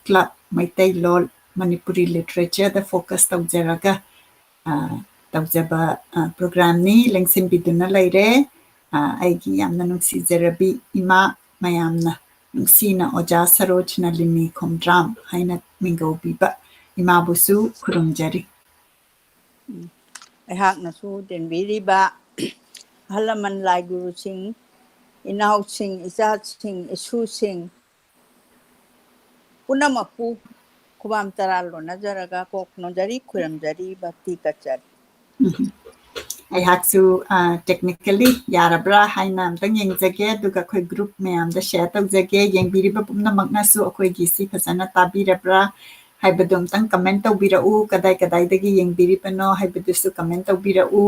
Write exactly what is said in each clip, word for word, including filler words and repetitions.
Club Meiteilon Manipuri ꯂꯤꯇꯔꯦꯆꯔꯗ focus ꯇꯧꯖꯔꯒ, ꯑ, ꯇꯧꯖꯕ, ꯑ, ꯄ꯭ꯔꯣꯒ꯭ꯔꯥꯝꯅꯤ꯫ ꯂꯦꯡꯁꯤꯟꯕꯤꯗꯨꯅ ꯂꯩꯔꯦ꯫ ꯑ, ꯑꯩꯒꯤ ꯌꯥꯝꯅ ꯅꯨꯡꯁꯤꯖꯔꯕꯤ ꯏꯃꯥ, ꯃꯌꯥꯝꯅ ꯅꯨꯡꯁꯤꯅ ꯑꯣꯖꯥ ꯁꯔꯣꯖꯅꯂꯤꯅꯤ ꯈꯣꯝꯗ꯭ꯔꯥꯝ ꯍꯥꯏꯅ ꯃꯤꯡꯒꯧꯕꯤꯕ ꯏꯃꯥꯕꯨꯁꯨ ꯈꯨꯔꯨꯝꯖꯔꯤ꯫ ꯎꯝ꯫ ꯑꯩꯍꯥꯛꯅꯁꯨ ꯇꯦꯟꯕꯤꯔꯤꯕ ꯑꯍꯜ ꯂꯃꯟ, ꯂꯥꯏ ꯒꯨꯔꯨꯁꯤꯡ, ꯏꯅꯥꯎꯁꯤꯡ, ꯏꯆꯥꯁꯤꯡ, ꯏꯁꯨꯁꯤꯡ ꯄꯨꯝꯅꯃꯛꯄꯨ ꯈꯨꯕꯥꯝ ꯇꯔꯥ ꯂꯣꯟꯅꯖꯔꯒ ꯀꯣꯛ ꯅꯣꯟꯖꯔꯤ, ꯈꯨꯔꯨꯝꯖꯔꯤ, ꯚꯛꯇꯤ ꯀꯠꯆꯔꯤ꯫ ꯎꯝ꯫ ꯑꯩꯍꯥꯛꯁꯨ, ꯑ, technically ꯌꯥꯔꯕ꯭ꯔꯥ ꯍꯥꯏꯅ ꯑꯝꯇꯪ ꯌꯦꯡꯖꯒꯦ, ꯑꯗꯨꯒ ꯑꯩꯈꯣꯏ group ꯃꯌꯥꯝꯗ share ꯇꯧꯖꯒꯦ꯫ ꯌꯦꯡꯕꯤꯔꯤꯕ ꯄꯨꯝꯅꯃꯛꯅꯁꯨ ꯑꯩꯈꯣꯏꯒꯤ ꯁꯤ ꯐꯖꯅ ꯇꯥꯕꯤꯔꯕ꯭ꯔꯥ ꯍꯥꯏꯕꯗꯨ ꯑꯝꯇꯪ comment ꯇꯧꯕꯤꯔꯛꯎ꯫ ꯀꯗꯥꯏ ꯀꯗꯥꯏꯗꯒꯤ ꯌꯦꯡꯕꯤꯔꯤꯕꯅꯣ ꯍꯥꯏꯕꯗꯨꯁꯨ comment ꯇꯧꯕꯤꯔꯛꯎ꯫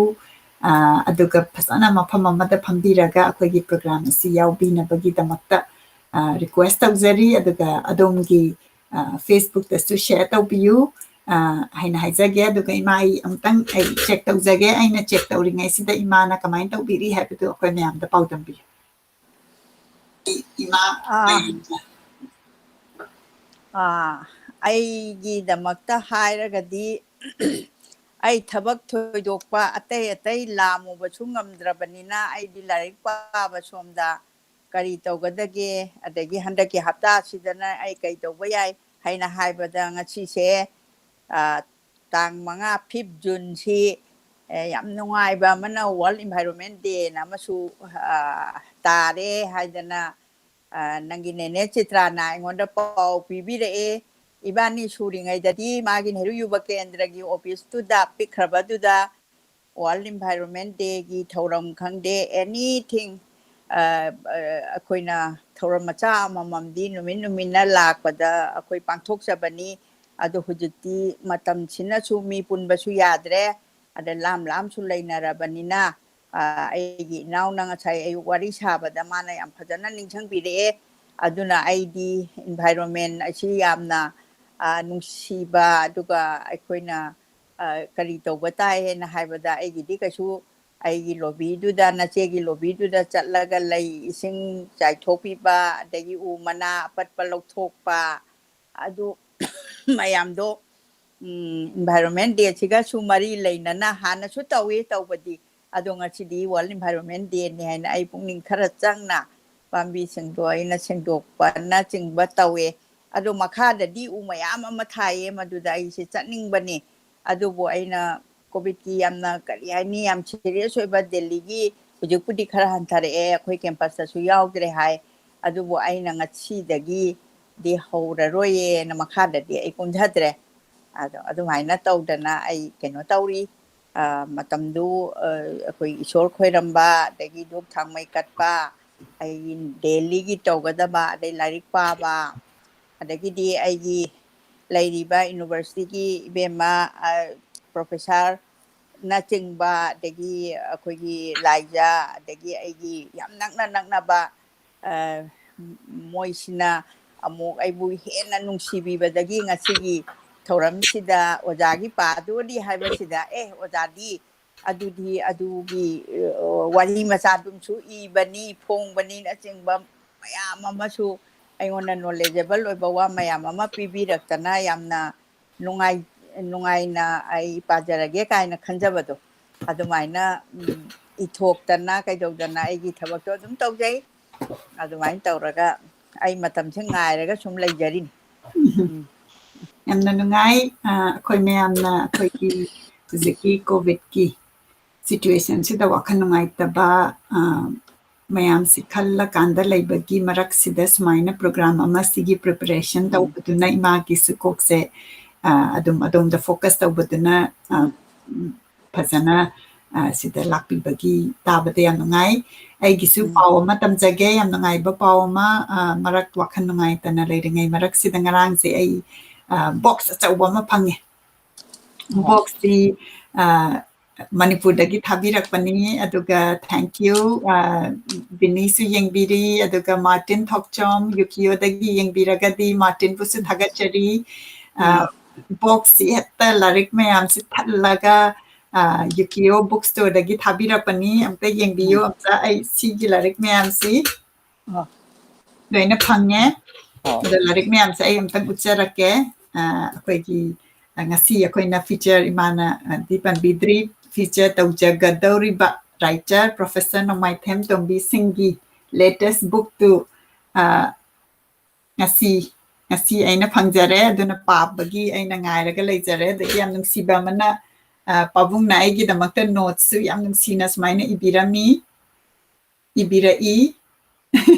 ꯑ, ꯑꯗꯨꯒ ꯐꯖꯅ ꯃꯐꯝ ꯑꯃꯗ ꯐꯝꯕꯤꯔꯒ ꯑꯩꯈꯣꯏꯒꯤ ꯄ꯭ꯔꯣꯒ꯭ꯔꯥꯝ ꯑꯁꯤ ꯌꯥꯎꯕꯤꯅꯕꯒꯤꯗꯃꯛꯇ, ꯑ, request ꯇꯧꯖꯔꯤ꯫ ꯑꯗꯨꯒ ꯑꯗꯣꯝꯒꯤ, ꯑ, Facebook-ꯇꯁꯨ share ꯇꯧꯕꯤꯌꯨ, ꯑ, ꯍꯥꯏꯅ ꯍꯥꯏꯖꯒꯦ꯫ ꯑꯗꯨꯒ ꯏꯃꯥ, ꯑꯩ ꯑꯃꯨꯛꯇꯪ ꯑꯩ check ꯇꯧꯖꯒꯦ꯫ ꯑꯩꯅ check ꯇꯧꯔꯤꯉꯩꯁꯤꯗ ꯏꯃꯥꯅ ꯀꯃꯥꯏꯅ ꯇꯧꯕꯤꯔꯤ ꯍꯥꯏꯕꯗꯨ ꯑꯩꯈꯣꯏ ꯃꯌꯥꯝꯗ ꯄꯥꯎꯗꯝꯕꯤꯌꯨ꯫ ꯏꯃꯥ, ꯑꯥ, ꯑꯥ, ꯑꯩꯒꯤꯗꯃꯛꯇ ꯍꯥꯏꯔꯒꯗꯤ ꯑꯩ ꯊꯕꯛ ꯊꯣꯏꯗꯣꯛꯄ ꯑꯇꯩ ꯑꯇꯩ ꯂꯥꯝꯃꯨꯕꯁꯨ ꯉꯝꯗ꯭ꯔꯕꯅꯤꯅ ꯑꯩꯗꯤ ꯂꯥꯏꯔꯤꯛ ꯄꯥꯕ ꯁꯣꯝꯗ ꯀꯔꯤ ꯇꯧꯒꯗꯒꯦ, ꯑꯗꯒꯤ ꯍꯟꯗꯛꯀꯤ ꯍꯞꯇꯥꯁꯤꯗꯅ ꯑꯩ ꯀꯩ ꯇꯧꯕ ꯌꯥꯏ ꯍꯥꯏꯅ ꯍꯥꯏꯕꯗ ꯉꯁꯤꯁꯦ, ꯑ, ꯇꯥꯡ ꯃꯉꯥ, fifth June-ꯁꯤ, ꯑꯦ, ꯌꯥꯝ ꯅꯨꯡꯉꯥꯏꯕ ꯑꯃꯅ World Environment Day-ꯅ ꯑꯃꯁꯨ, ꯑ, ꯇꯥꯔꯦ ꯍꯥꯏꯗꯅ, ꯑ, ꯅꯪꯒꯤ ꯅꯦꯅꯦ ꯆꯤꯇ꯭ꯔꯥꯅ ꯑꯩꯉꯣꯟꯗ ꯄꯥꯎ ꯄꯤꯕꯤꯔꯛꯑꯦ꯫ ꯏꯕꯥꯅꯤ ꯁꯨꯔꯤꯉꯩꯗꯗꯤ ꯃꯥꯒꯤ ꯅꯦꯍꯔꯨ ꯌꯨꯕ ꯀꯦꯟꯗ꯭ꯔꯒꯤ office-ꯇꯨꯗ ꯄꯤꯛꯈ꯭ꯔꯕꯗꯨꯗ World Environment Day-ꯒꯤ ꯊꯧꯔꯝ ꯈꯪꯗꯦ, anything, ꯑ, ꯑ, ꯑꯩꯈꯣꯏꯅ ꯊꯧꯔꯝ ꯃꯆꯥ ꯑꯃꯃꯝꯗꯤ ꯅꯨꯃꯤꯠ ꯅꯨꯃꯤꯠꯅ ꯂꯥꯛꯄꯗ ꯑꯩꯈꯣꯏ ꯄꯥꯡꯊꯣꯛꯆꯕꯅꯤ꯫ ꯑꯗꯣ ꯍꯧꯖꯤꯛꯇꯤ ꯃꯇꯝꯁꯤꯅꯁꯨ ꯃꯤ ꯄꯨꯟꯕꯁꯨ ꯌꯥꯗ꯭ꯔꯦ, ꯑꯗ ꯂꯥꯝ ꯂꯥꯝꯁꯨ ꯂꯩꯅꯔꯕꯅꯤꯅ, ꯑ, ꯑꯩꯒꯤ ꯏꯅꯥꯎꯅ ꯉꯁꯥꯏ ꯑꯌꯨꯛ ꯋꯥꯔꯤ ꯁꯥꯕꯗ ꯃꯥꯅ ꯌꯥꯝ ꯐꯖꯅ ꯅꯤꯡꯁꯤꯡꯕꯤꯔꯛꯑꯦ꯫ ꯑꯗꯨꯅ ꯑꯩꯗꯤ environment ꯑꯁꯤ ꯌꯥꯝꯅ, ꯑ, ꯅꯨꯡꯁꯤꯕ, ꯑꯗꯨꯒ ꯑꯩꯈꯣꯏꯅ, ꯑ, ꯀꯔꯤ ꯇꯧꯕ ꯇꯥꯏ ꯍꯥꯏꯅ ꯍꯥꯏꯕꯗ ꯑꯩꯒꯤꯗꯤ ꯀꯩꯁꯨ, ꯑꯩꯒꯤ ꯂꯣꯕꯤꯗꯨꯗ, ꯅꯆꯦꯒꯤ ꯂꯣꯕꯤꯗꯨꯗ ꯆꯠꯂꯒ ꯂꯩ ꯏꯁꯤꯡ ꯆꯥꯏꯊꯣꯛꯄꯤꯕ, ꯑꯗꯒꯤ ꯎ ꯃꯅꯥ ꯑꯄꯠꯄ ꯂꯧꯊꯣꯛꯄ, ꯑꯗꯨ ꯃꯌꯥꯝꯗꯣ ꯎꯝ, Environment Day ꯁꯤꯒꯁꯨ ꯃꯔꯤ ꯂꯩꯅꯅ ꯍꯥꯟꯅꯁꯨ ꯇꯧꯏ ꯇꯧꯕꯗꯤ, ꯑꯗꯣ ꯉꯁꯤꯗꯤ World Environment Day ꯅꯤ ꯍꯥꯏꯅ ꯑꯩ ꯄꯨꯛꯅꯤꯡ ꯈꯔ ꯆꯪꯅ ꯄꯥꯝꯕꯤꯁꯤꯡꯗꯣ ꯑꯩꯅ ꯁꯦꯡꯗꯣꯛꯄꯅꯆꯤꯡꯕ ꯇꯧꯋꯦ꯫ ꯑꯗꯣ ꯃꯈꯥꯗꯗꯤ ꯎ ꯃꯌꯥꯝ ꯑꯃ ꯊꯥꯏꯌꯦ, ꯃꯗꯨꯗ ꯑꯩꯁꯦ ꯆꯠꯅꯤꯡꯕꯅꯤ꯫ ꯑꯗꯨꯕꯨ ꯑꯩꯅ ꯀꯣꯚꯤꯗꯀꯤ ꯌꯥꯝꯅ, ꯀꯔꯤ ꯍꯥꯏꯅꯤ, ꯌꯥꯝ serious ꯑꯣꯏꯕ ꯗꯦꯜꯂꯤꯒꯤ, ꯍꯧꯖꯤꯛꯄꯨꯗꯤ ꯈꯔ ꯍꯟꯊꯔꯛꯑꯦ, ꯑꯩꯈꯣꯏ campus ꯇꯁꯨ ꯌꯥꯎꯗ꯭ꯔꯦ ꯍꯥꯏ꯫ ꯑꯗꯨꯕꯨ ꯑꯩꯅ ꯉꯁꯤꯗꯒꯤꯗꯤ ꯍꯧꯔꯔꯣꯏꯌꯦꯅ ꯃꯈꯥꯗꯗꯤ ꯑꯩ ꯀꯨꯝꯊꯗ꯭ꯔꯦ꯫ ꯑꯗꯣ ꯑꯗꯨꯃꯥꯏꯅ ꯇꯧꯗꯅ ꯑꯩ ꯀꯩꯅꯣ ꯇꯧꯔꯤ꯫ ꯑ, ꯃꯇꯝꯗꯨ, ꯑ, ꯑꯩꯈꯣꯏ ꯏꯁꯣꯔ ꯈꯣꯏꯔꯝꯕ, ꯑꯗꯒꯤ ꯙꯨꯞ ꯊꯥꯎꯃꯩ ꯀꯠꯄ, ꯑꯩꯒꯤ daily ꯒꯤ ꯇꯧꯒꯗꯕ, ꯑꯗꯩ ꯂꯥꯏꯔꯤꯛ ꯄꯥꯕ, ꯑꯗꯒꯤꯗꯤ ꯑꯩꯒꯤ ꯂꯩꯔꯤꯕ university ꯒꯤ ꯏꯕꯦꯝꯃ, ꯑ, professor ꯅꯆꯤꯡꯕ, ꯑꯗꯒꯤ ꯑꯩꯈꯣꯏꯒꯤ ꯂꯥꯏꯖ, ꯑꯗꯒꯤ ꯑꯩꯒꯤ ꯌꯥꯝ ꯅꯛꯅ ꯅꯛꯅꯕ, ꯑ, ꯃꯣꯏꯁꯤꯅ ꯑꯃꯨꯛ ꯑꯩꯕꯨ ꯍꯦꯟꯅ ꯅꯨꯡꯁꯤꯕꯤꯕꯗꯒꯤ ꯉꯁꯤꯒꯤ ꯊꯧꯔꯝꯁꯤꯗ ꯑꯣꯖꯥꯒꯤ ꯄꯥꯗꯣꯔꯤ ꯍꯥꯏꯕꯁꯤꯗ, "ꯑꯦ, ꯑꯣꯖꯥꯗꯤ ꯑꯗꯨꯗꯤ ꯑꯗꯨꯒꯤ, ꯑ, ꯋꯥꯔꯤ ꯃꯆꯥꯗꯨꯝꯁꯨ ꯏꯕꯅꯤ, ꯐꯣꯡꯕꯅꯤꯅꯆꯤꯡꯕ ꯃꯌꯥꯝ ꯑꯃꯁꯨ ꯑꯩꯉꯣꯟꯗ knowledgeable ꯑꯣꯏꯕ ꯋꯥ ꯃꯌꯥꯝ ꯑꯃ ꯄꯤꯕꯤꯔꯛꯇꯅ ꯌꯥꯝꯅ ꯅꯨꯡꯉꯥꯏ-, ꯅꯨꯡꯉꯥꯏꯅ ꯑꯩ ꯄꯥꯖꯔꯒꯦ" ꯀꯥꯏꯅ ꯈꯟꯖꯕꯗꯣ, ꯑꯗꯨꯃꯥꯏꯅ, ꯎꯝ, ꯏꯊꯣꯛꯇꯅ ꯀꯩꯗꯧꯗꯅ ꯑꯩꯒꯤ ꯊꯕꯛꯇꯣ ꯑꯗꯨꯝ ꯇꯧꯖꯩ꯫ ꯑꯗꯨꯃꯥꯏꯅ ꯇꯧꯔꯒ ꯑꯩ ꯃꯇꯝꯁꯦ ꯉꯥꯏꯔꯒ ꯁꯨꯝ ꯂꯩꯖꯔꯤꯅꯤ꯫ ꯎꯝ꯫ ꯌꯥꯝꯅ ꯅꯨꯡꯉꯥꯏ꯫ ꯑ, ꯑꯩꯈꯣꯏ ꯃꯌꯥꯝꯅ ꯑꯩꯈꯣꯏꯒꯤ ꯍꯧꯖꯤꯛꯀꯤ ꯀꯣꯚꯤꯗꯀꯤ situation ꯁꯤꯗ ꯋꯥꯈꯜ ꯅꯨꯡꯉꯥꯏꯇꯕ, ꯑ, ꯃꯌꯥꯝꯁꯤ ꯈꯜꯂꯀꯥꯟꯗ ꯂꯩꯕꯒꯤ ꯃꯔꯛꯁꯤꯗ ꯁꯨꯃꯥꯏꯅ program ꯑꯃ ꯁꯤꯒꯤ preparation ꯎꯝ꯫ ꯇꯧꯕꯗꯨꯅ ꯏꯃꯥꯒꯤꯁꯨ ꯀꯣꯛꯁꯦ, ꯑ, ꯑꯗꯨꯝ ꯑꯗꯣꯝꯗ focus ꯇꯧꯕꯗꯨꯅ, ꯑ, ꯎꯝ꯫ ꯎꯝ, ꯐꯖꯅ, ꯑ, ꯁꯤꯗ ꯂꯥꯛꯄꯤꯕꯒꯤ ꯇꯥꯕꯗ ꯌꯥꯝ ꯅꯨꯡꯉꯥꯏ꯫ ꯑꯩꯒꯤꯁꯨ ꯎꯝ꯫ ꯄꯥꯎ ꯑꯃ ꯇꯝꯖꯒꯦ, ꯌꯥꯝ ꯅꯨꯡꯉꯥꯏꯕ ꯄꯥꯎ ꯑꯃ, ꯑ, ꯃꯔꯛ ꯋꯥꯈꯜ ꯅꯨꯡꯉꯥꯏꯇꯅ ꯂꯩꯔꯤꯉꯩ ꯃꯔꯛꯁꯤꯗ ꯉꯔꯥꯡꯁꯦ ꯑꯩ, ꯑ, box ꯑꯆꯧꯕ ꯑꯃ ꯐꯪꯉꯦ꯫ ꯑꯣ꯫ Box ꯁꯤ, ꯑ, ꯃꯅꯤꯄꯨꯔꯗꯒꯤ ꯊꯥꯕꯤꯔꯛꯄꯅꯤ꯫ ꯑꯗꯨꯒ thank you, ꯑ, ꯕꯤꯅꯤꯁꯨ ꯌꯦꯡꯕꯤꯔꯤ, ꯑꯗꯨꯒ ꯃꯥꯔꯇꯤꯟ ꯊꯣꯛꯆꯣꯝ, ꯌꯨꯀꯤꯌꯣꯗꯒꯤ ꯌꯦꯡꯕꯤꯔꯒꯗꯤ ꯃꯥꯔꯇꯤꯟꯕꯨꯁꯨ ꯊꯥꯒꯠꯆꯔꯤ꯫ ꯑ, ꯎꯝ꯫ Box ꯁꯤ ꯍꯦꯛꯇ ꯂꯥꯏꯔꯤꯛ ꯃꯌꯥꯝꯁꯤ ꯊꯜꯂꯒ, ꯑ, ꯌꯨꯀꯤꯌꯣ book store ꯗꯒꯤ ꯊꯥꯕꯤꯔꯛꯄꯅꯤ꯫ ꯑꯝꯇ ꯌꯦꯡꯕꯤꯌꯨ, ꯎꯝ꯫ ꯑꯝꯇ ꯑꯩ ꯁꯤꯒꯤ ꯂꯥꯏꯔꯤꯛ ꯃꯌꯥꯝꯁꯤ ꯑ꯫ ꯂꯣꯏꯅ ꯐꯪꯉꯦ꯫ ꯑꯗꯣ ꯂꯥꯏꯔꯤꯛ ꯃꯌꯥꯝꯁꯦ ꯑꯩ ꯑꯝꯇꯪ ꯎꯠꯆꯔꯛꯀꯦ꯫ ꯑ, ꯑꯩꯈꯣꯏꯒꯤ, ꯑ, ꯉꯁꯤ ꯑꯩꯈꯣꯏꯅ feature, ꯏꯃꯥꯅ, ꯑ, ꯗꯤ ꯄꯟꯕꯤꯗ꯭ꯔꯤ, feature ꯇꯧꯖꯒꯗꯧꯔꯤꯕ writer Professor ꯅꯣꯡꯃꯥꯏꯊꯦꯝ ꯇꯣꯝꯕꯤ ꯁꯤꯡꯒꯤ latest book ꯇꯨ, ꯑ, ꯉꯁꯤ, ꯉꯁꯤ ꯑꯩꯅ ꯐꯪꯖꯔꯦ꯫ ꯑꯗꯨꯅ ꯄꯥꯕꯒꯤ ꯑꯩꯅ ꯉꯥꯏꯔꯒ ꯂꯩꯖꯔꯦ꯫ ꯑꯗꯒꯤ ꯌꯥꯝ ꯅꯨꯡꯁꯤꯕ ꯑꯃꯅ, ꯑ, ꯄꯥꯕꯨꯡꯅ ꯑꯩꯒꯤꯗꯃꯛꯇ note ꯁꯨ ꯌꯥꯝ ꯅꯨꯡꯁꯤꯅ ꯁꯨꯃꯥꯏꯅ ꯏꯕꯤꯔꯝꯃꯤ, ꯏꯕꯤꯔꯛꯏ꯫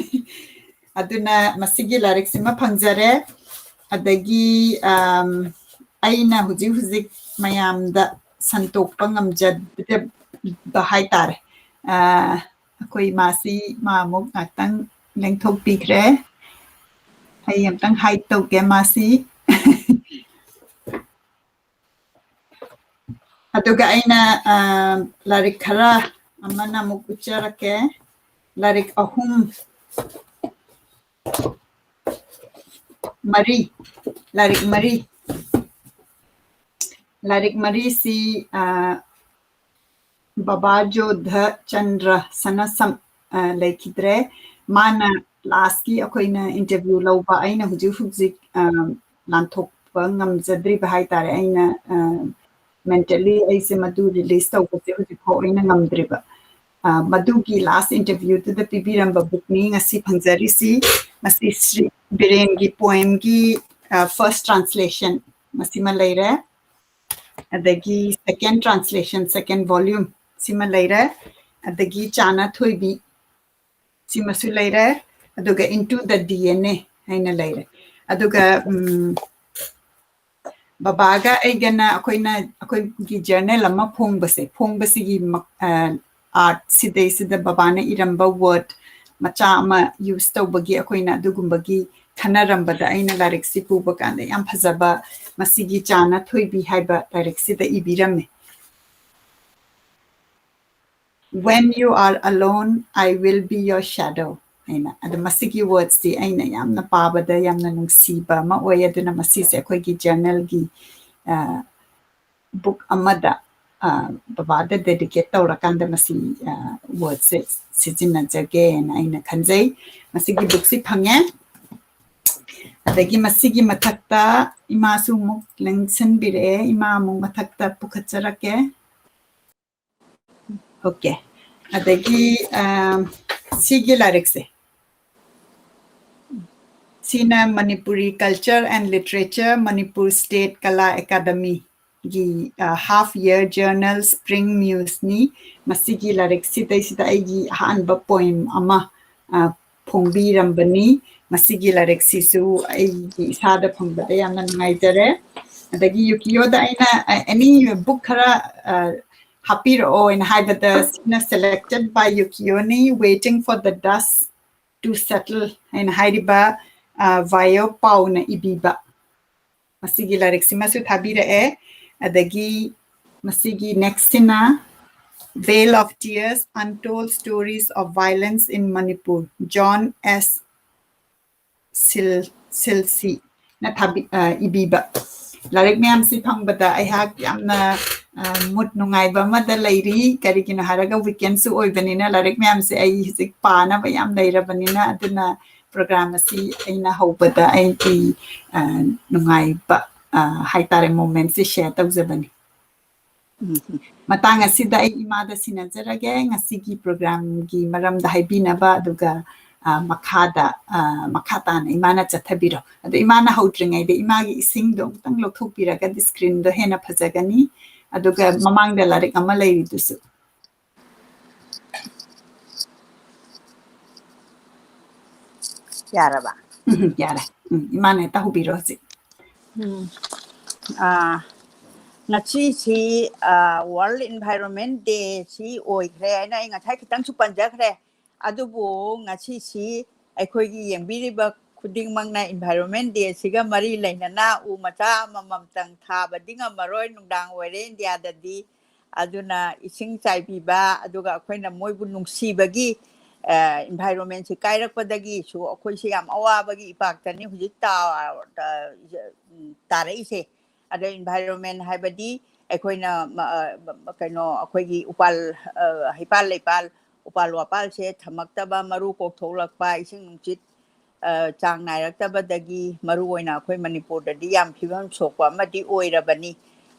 ꯑꯗꯨꯅ ꯃꯁꯤꯒꯤ ꯂꯥꯏꯔꯤꯛꯁꯤꯃ ꯐꯪꯖꯔꯦ꯫ ꯑꯗꯒꯤ, ꯑꯝ, ꯑꯩꯅ ꯍꯧꯖꯤꯛ ꯍꯧꯖꯤꯛ ꯃꯌꯥꯝꯗ ꯁꯟꯇꯣꯛꯄ ꯉꯝꯖꯗꯕ ꯍꯥꯏꯇꯥꯔꯦ꯫ ꯑ, ꯑꯩꯈꯣꯏ ꯏꯃꯥꯁꯤ ꯃꯥ ꯑꯃꯨꯛ ꯉꯥꯛꯇꯪ ꯂꯦꯡꯊꯣꯛꯄꯤꯈ꯭ꯔꯦ꯫ ꯑꯩ ꯑꯝꯇꯪ hide ꯇꯧꯒꯦ ꯃꯥꯁꯤ꯫ ꯑꯗꯨꯒ ꯑꯩꯅ, ꯑ, ꯂꯥꯏꯔꯤꯛ ꯈꯔ ꯑꯃꯅ ꯑꯃꯨꯛ ꯎꯠꯆꯔꯛꯀꯦ꯫ ꯂꯥꯏꯔꯤꯛ ꯑꯍꯨꯝ, ꯃꯔꯤ, ꯂꯥꯏꯔꯤꯛ ꯃꯔꯤ, ꯂꯥꯏꯔꯤꯛ ꯃꯔꯤꯁꯤ, ꯑ, ꯕꯕꯥ ꯖꯣꯙ ꯆꯟꯗ꯭ꯔ ꯁꯅꯥꯁꯝ, ꯑ, ꯂꯩꯈꯤꯗ꯭ꯔꯦ꯫ ꯃꯥꯅ last ꯀꯤ ꯑꯩꯈꯣꯏꯅ interview ꯂꯧꯕ, ꯑꯩꯅ ꯍꯧꯖꯤꯛ ꯍꯧꯖꯤꯛ, ꯑ, ꯂꯥꯟꯊꯣꯛꯄ ꯉꯝꯖꯗ꯭ꯔꯤꯕ ꯍꯥꯏꯇꯥꯔꯦ꯫ ꯑꯩꯅ, ꯑ, mentally ꯑꯩꯁꯦ ꯃꯗꯨ release ꯇꯧꯕꯁꯦ ꯍꯧꯖꯤꯛꯐꯥꯎ ꯑꯩꯅ ꯉꯝꯗ꯭ꯔꯤꯕ꯫ ꯑ, ꯃꯗꯨꯒꯤ last interview ꯗꯨꯗ ꯄꯤꯕꯤꯔꯝꯕ book ꯅꯤ ꯉꯁꯤ ꯐꯪꯖꯔꯤꯁꯤ꯫ ꯃꯁꯤ ꯁ꯭ꯔꯤ ꯕꯤꯔꯦꯟꯒꯤ poem ꯒꯤ, ꯑ, first translation ꯃꯁꯤꯃ ꯂꯩꯔꯦ꯫ ꯑꯗꯒꯤ second translation, second volume ꯁꯤꯃ ꯂꯩꯔꯦ꯫ ꯑꯗꯒꯤ ꯆꯥꯅ ꯊꯣꯏꯕꯤ ꯁꯤꯃꯁꯨ ꯂꯩꯔꯦ꯫ ꯑꯗꯨꯒ Into the D N A ꯍꯥꯏꯅ ꯂꯩꯔꯦ꯫ ꯑꯗꯨꯒ, ꯎꯝ, ꯕꯕꯥꯒ ꯑꯩꯒꯅ ꯑꯩꯈꯣꯏꯅ, ꯑꯩꯈꯣꯏꯒꯤ journal ꯑꯃ ꯐꯣꯡꯕꯁꯦ, ꯐꯣꯡꯕꯁꯤꯒꯤ ꯃ-, ꯑ, art ꯁꯤꯗꯩꯁꯤꯗ ꯕꯕꯥꯅ ꯏꯔꯝꯕ word ꯃꯆꯥ ꯑꯃ use ꯇꯧꯕꯒꯤ ꯑꯩꯈꯣꯏꯅ ꯑꯗꯨꯒꯨꯝꯕꯒꯤ ꯈꯟꯅꯔꯝꯕꯗ ꯑꯩꯅ ꯂꯥꯏꯔꯤꯛꯁꯤ ꯄꯨꯕ ꯀꯥꯟꯗ ꯌꯥꯝ ꯐꯖꯕ, ꯃꯁꯤꯒꯤ ꯆꯥꯅ ꯊꯣꯏꯕꯤ ꯍꯥꯏꯕ ꯂꯥꯏꯔꯤꯛꯁꯤꯗ ꯏꯕꯤꯔꯝꯃꯦ꯫ "When you are alone, I will be your shadow" ꯍꯥꯏꯅ꯫ ꯑꯗꯣ ꯃꯁꯤꯒꯤ word ꯁꯤ ꯑꯩꯅ ꯌꯥꯝꯅ ꯄꯥꯕꯗ ꯌꯥꯝꯅ ꯅꯨꯡꯁꯤꯕ ꯑꯃ ꯑꯣꯏ꯫ ꯑꯗꯨꯅ ꯃꯁꯤꯁꯦ ꯑꯩꯈꯣꯏꯒꯤ journal ꯒꯤ, ꯑ, book ꯑꯃꯗ, ꯑ, ꯕꯕꯥꯗ dedicate ꯇꯧꯔꯀꯥꯟꯗ ꯃꯁꯤ, ꯑ, word ꯁꯦ ꯁꯤꯖꯤꯟꯅꯖꯒꯦꯅ ꯑꯩꯅ ꯈꯟꯖꯩ꯫ ꯃꯁꯤꯒꯤ book ꯁꯤ ꯐꯪꯉꯦ꯫ ꯑꯗꯒꯤ ꯃꯁꯤꯒꯤ ꯃꯊꯛꯇ ꯏꯃꯥꯁꯨ ꯑꯃꯨꯛ ꯂꯦꯡꯁꯤꯟꯕꯤꯔꯛꯑꯦ꯫ ꯏꯃꯥ ꯑꯃꯨꯛ ꯃꯊꯛꯇ ꯄꯨꯈꯠꯆꯔꯛꯀꯦ꯫ Okay꯫ ꯑꯗꯒꯤ, ꯑ, ꯁꯤꯒꯤ ꯂꯥꯏꯔꯤꯛꯁꯦ, ꯁꯤꯅ Manipuri Culture and Literature, Manipur State Kala Academy ꯒꯤ, ꯑ, half year journal Spring Muse ꯅꯤ꯫ ꯃꯁꯤꯒꯤ ꯂꯥꯏꯔꯤꯛꯁꯤꯗꯩꯁꯤꯗ ꯑꯩꯒꯤ ꯑꯍꯥꯟꯕ poem ꯑꯃ, ꯑ, ꯐꯣꯡꯕꯤꯔꯝꯕꯅꯤ꯫ ꯃꯁꯤꯒꯤ ꯂꯥꯏꯔꯤꯛꯁꯤꯁꯨ ꯑꯩꯒꯤ ꯏꯁꯥꯗ ꯐꯪꯕꯗ ꯌꯥꯝꯅ ꯅꯨꯡꯉꯥꯏꯖꯔꯦ꯫ ꯑꯗꯒꯤ ꯌꯨꯀꯤꯌꯣꯗ ꯑꯩꯅ, ꯑ, any book ꯈꯔ, ꯑ, ꯍꯥꯞꯄꯤꯔꯛꯑꯣ ꯍꯥꯏꯅ ꯍꯥꯏꯕꯗ, ꯁꯤꯅ selected by ꯌꯨꯀꯤꯌꯣꯅꯤ, Waiting for the Dust to Settle ꯍꯥꯏꯅ ꯍꯥꯏꯔꯤꯕ, ꯑ, ꯚꯥꯏꯌꯣ ꯄꯥꯎꯅ ꯏꯕꯤꯕ꯫ ꯃꯁꯤꯒꯤ ꯂꯥꯏꯔꯤꯛꯁꯤꯃꯁꯨ ꯊꯥꯕꯤꯔꯛꯑꯦ꯫ ꯑꯗꯒꯤ ꯃꯁꯤꯒꯤ next ꯁꯤꯅ Vale of Tears, Untold Stories of Violence in Manipur, John S. ꯁꯤꯜ-, ꯁꯤꯜꯁꯤꯅ ꯊꯥꯕꯤ-, ꯑ, ꯏꯕꯤꯕ꯫ ꯂꯥꯏꯔꯤꯛ ꯃꯌꯥꯝꯁꯤ ꯐꯪꯕꯗ ꯑꯩꯍꯥꯛ ꯌꯥꯝꯅ, ꯑ, mood ꯅꯨꯡꯉꯥꯏꯕ ꯑꯃꯗ ꯂꯩꯔꯤ꯫ ꯀꯔꯤꯒꯤꯅꯣ ꯍꯥꯏꯔꯒ weekend ꯁꯨ ꯑꯣꯏꯕꯅꯤꯅ ꯂꯥꯏꯔꯤꯛ ꯃꯌꯥꯝꯁꯦ ꯑꯩ ꯍꯧꯖꯤꯛ ꯄꯥꯅꯕ ꯌꯥꯝ ꯂꯩꯔꯕꯅꯤꯅ, ꯑꯗꯨꯅ program ꯑꯁꯤ ꯑꯩꯅ ꯍꯧꯕꯗ ꯑꯩꯒꯤ, ꯑ, ꯅꯨꯡꯉꯥꯏꯕ, ꯑ, ꯍꯥꯏꯇꯥꯔꯦ, moment ꯁꯤ share ꯇꯧꯖꯕꯅꯤ꯫ ꯎꯝ꯫ ꯃꯇꯥꯡ ꯑꯁꯤꯗ ꯑꯩ ꯏꯃꯥꯗ ꯁꯤꯟꯅꯖꯔꯒꯦ ꯉꯁꯤꯒꯤ program ꯒꯤ ꯃꯔꯝꯗ ꯍꯥꯏꯕꯤꯅꯕ, ꯑꯗꯨꯒ, ꯑ, ꯃꯈꯥꯗ, ꯑ, ꯃꯈꯥ ꯇꯥꯅ ꯏꯃꯥꯅ ꯆꯠꯊꯕꯤꯔꯣ꯫ ꯑꯗꯣ ꯏꯃꯥꯅ ꯍꯧꯗ꯭ꯔꯤꯉꯩꯗ ꯏꯃꯥꯒꯤ ꯏꯁꯤꯡꯗꯣ ꯑꯃꯨꯛꯇꯪ ꯂꯧꯊꯣꯛꯄꯤꯔꯒꯗꯤ screen ꯗꯣ ꯍꯦꯟꯅ ꯐꯖꯒꯅꯤ꯫ ꯑꯗꯨꯒ ꯃꯃꯥꯡꯗ ꯂꯥꯏꯔꯤꯛ ꯑꯃ ꯂꯩꯔꯤꯗꯨꯁꯨ꯫ ꯌꯥꯔꯕ? ꯎꯝ, ꯌꯥꯔꯦ꯫ ꯎꯝ, ꯏꯃꯥꯅ ꯍꯦꯛꯇ ꯍꯧꯕꯤꯔꯣ ꯍꯧꯖꯤꯛ꯫ ꯎꯝ꯫ ꯑꯥ, ꯉꯁꯤꯁꯤ, ꯑꯥ, World Environment Day ꯁꯤ ꯑꯣꯏꯈ꯭ꯔꯦ ꯍꯥꯏꯅ ꯑꯩ ꯉꯁꯥꯏ ꯈꯤꯇꯪꯁꯨ ꯄꯟꯖꯈ꯭ꯔꯦ꯫ ꯑꯗꯨꯕꯨ ꯉꯁꯤꯁꯤ ꯑꯩꯈꯣꯏꯒꯤ ꯌꯦꯡꯕꯤꯔꯤꯕ ꯈꯨꯗꯤꯡꯃꯛꯅ Environment Day ꯁꯤꯒ ꯃꯔꯤ ꯂꯩꯅꯅ ꯎ ꯃꯆꯥ ꯑꯃꯃꯝꯇꯪ ꯊꯥꯕꯗꯤ ꯉꯝꯃꯔꯣꯏ, ꯅꯨꯡꯗꯥꯡ ꯑꯣꯏꯔꯦ ꯏꯟꯗꯤꯌꯥꯗꯗꯤ꯫ ꯑꯗꯨꯅ ꯏꯁꯤꯡ ꯆꯥꯏꯕꯤꯕ, ꯑꯗꯨꯒ ꯑꯩꯈꯣꯏꯅ ꯃꯣꯏꯕꯨ ꯅꯨꯡꯁꯤꯕꯒꯤ, ꯑ, environment ꯁꯤ ꯀꯥꯏꯔꯛꯄꯗꯒꯤꯁꯨ ꯑꯩꯈꯣꯏꯁꯦ ꯌꯥꯝ ꯑꯋꯥꯕꯒꯤ ꯏꯄꯥꯛꯇꯅꯤ ꯍꯧꯖꯤꯛ ꯇꯥ-, ꯇ-, ꯎꯝ, ꯇꯥꯔꯛꯏꯁꯦ꯫ ꯑꯗ environment ꯍꯥꯏꯕꯗꯤ ꯑꯩꯈꯣꯏꯅ ꯃ-, ꯑ, ꯀꯩꯅꯣ, ꯑꯩꯈꯣꯏꯒꯤ ꯎꯄꯥꯜ, ꯑ, ꯍꯩꯄꯥꯜ ꯂꯩꯄꯥꯜ, ꯎꯄꯥꯜ ꯋꯥꯄꯥꯜꯁꯦ ꯊꯝꯃꯛꯇꯕ, ꯃꯔꯨ ꯀꯣꯛꯊꯣꯛꯂꯛꯄ, ꯏꯁꯤꯡ ꯅꯨꯡꯁꯤꯠ ꯆꯥꯡ ꯅꯥꯏꯔꯛꯇꯕꯗꯒꯤ ꯃꯔꯨ ꯑꯣꯏꯅ ꯑꯩꯈꯣꯏ ꯃꯅꯤꯄꯨꯔꯗꯗꯤ ꯌꯥꯝ ꯐꯤꯕꯝ ꯁꯣꯛꯄ ꯑꯃꯗꯤ ꯑꯣꯏꯔꯕꯅꯤ꯫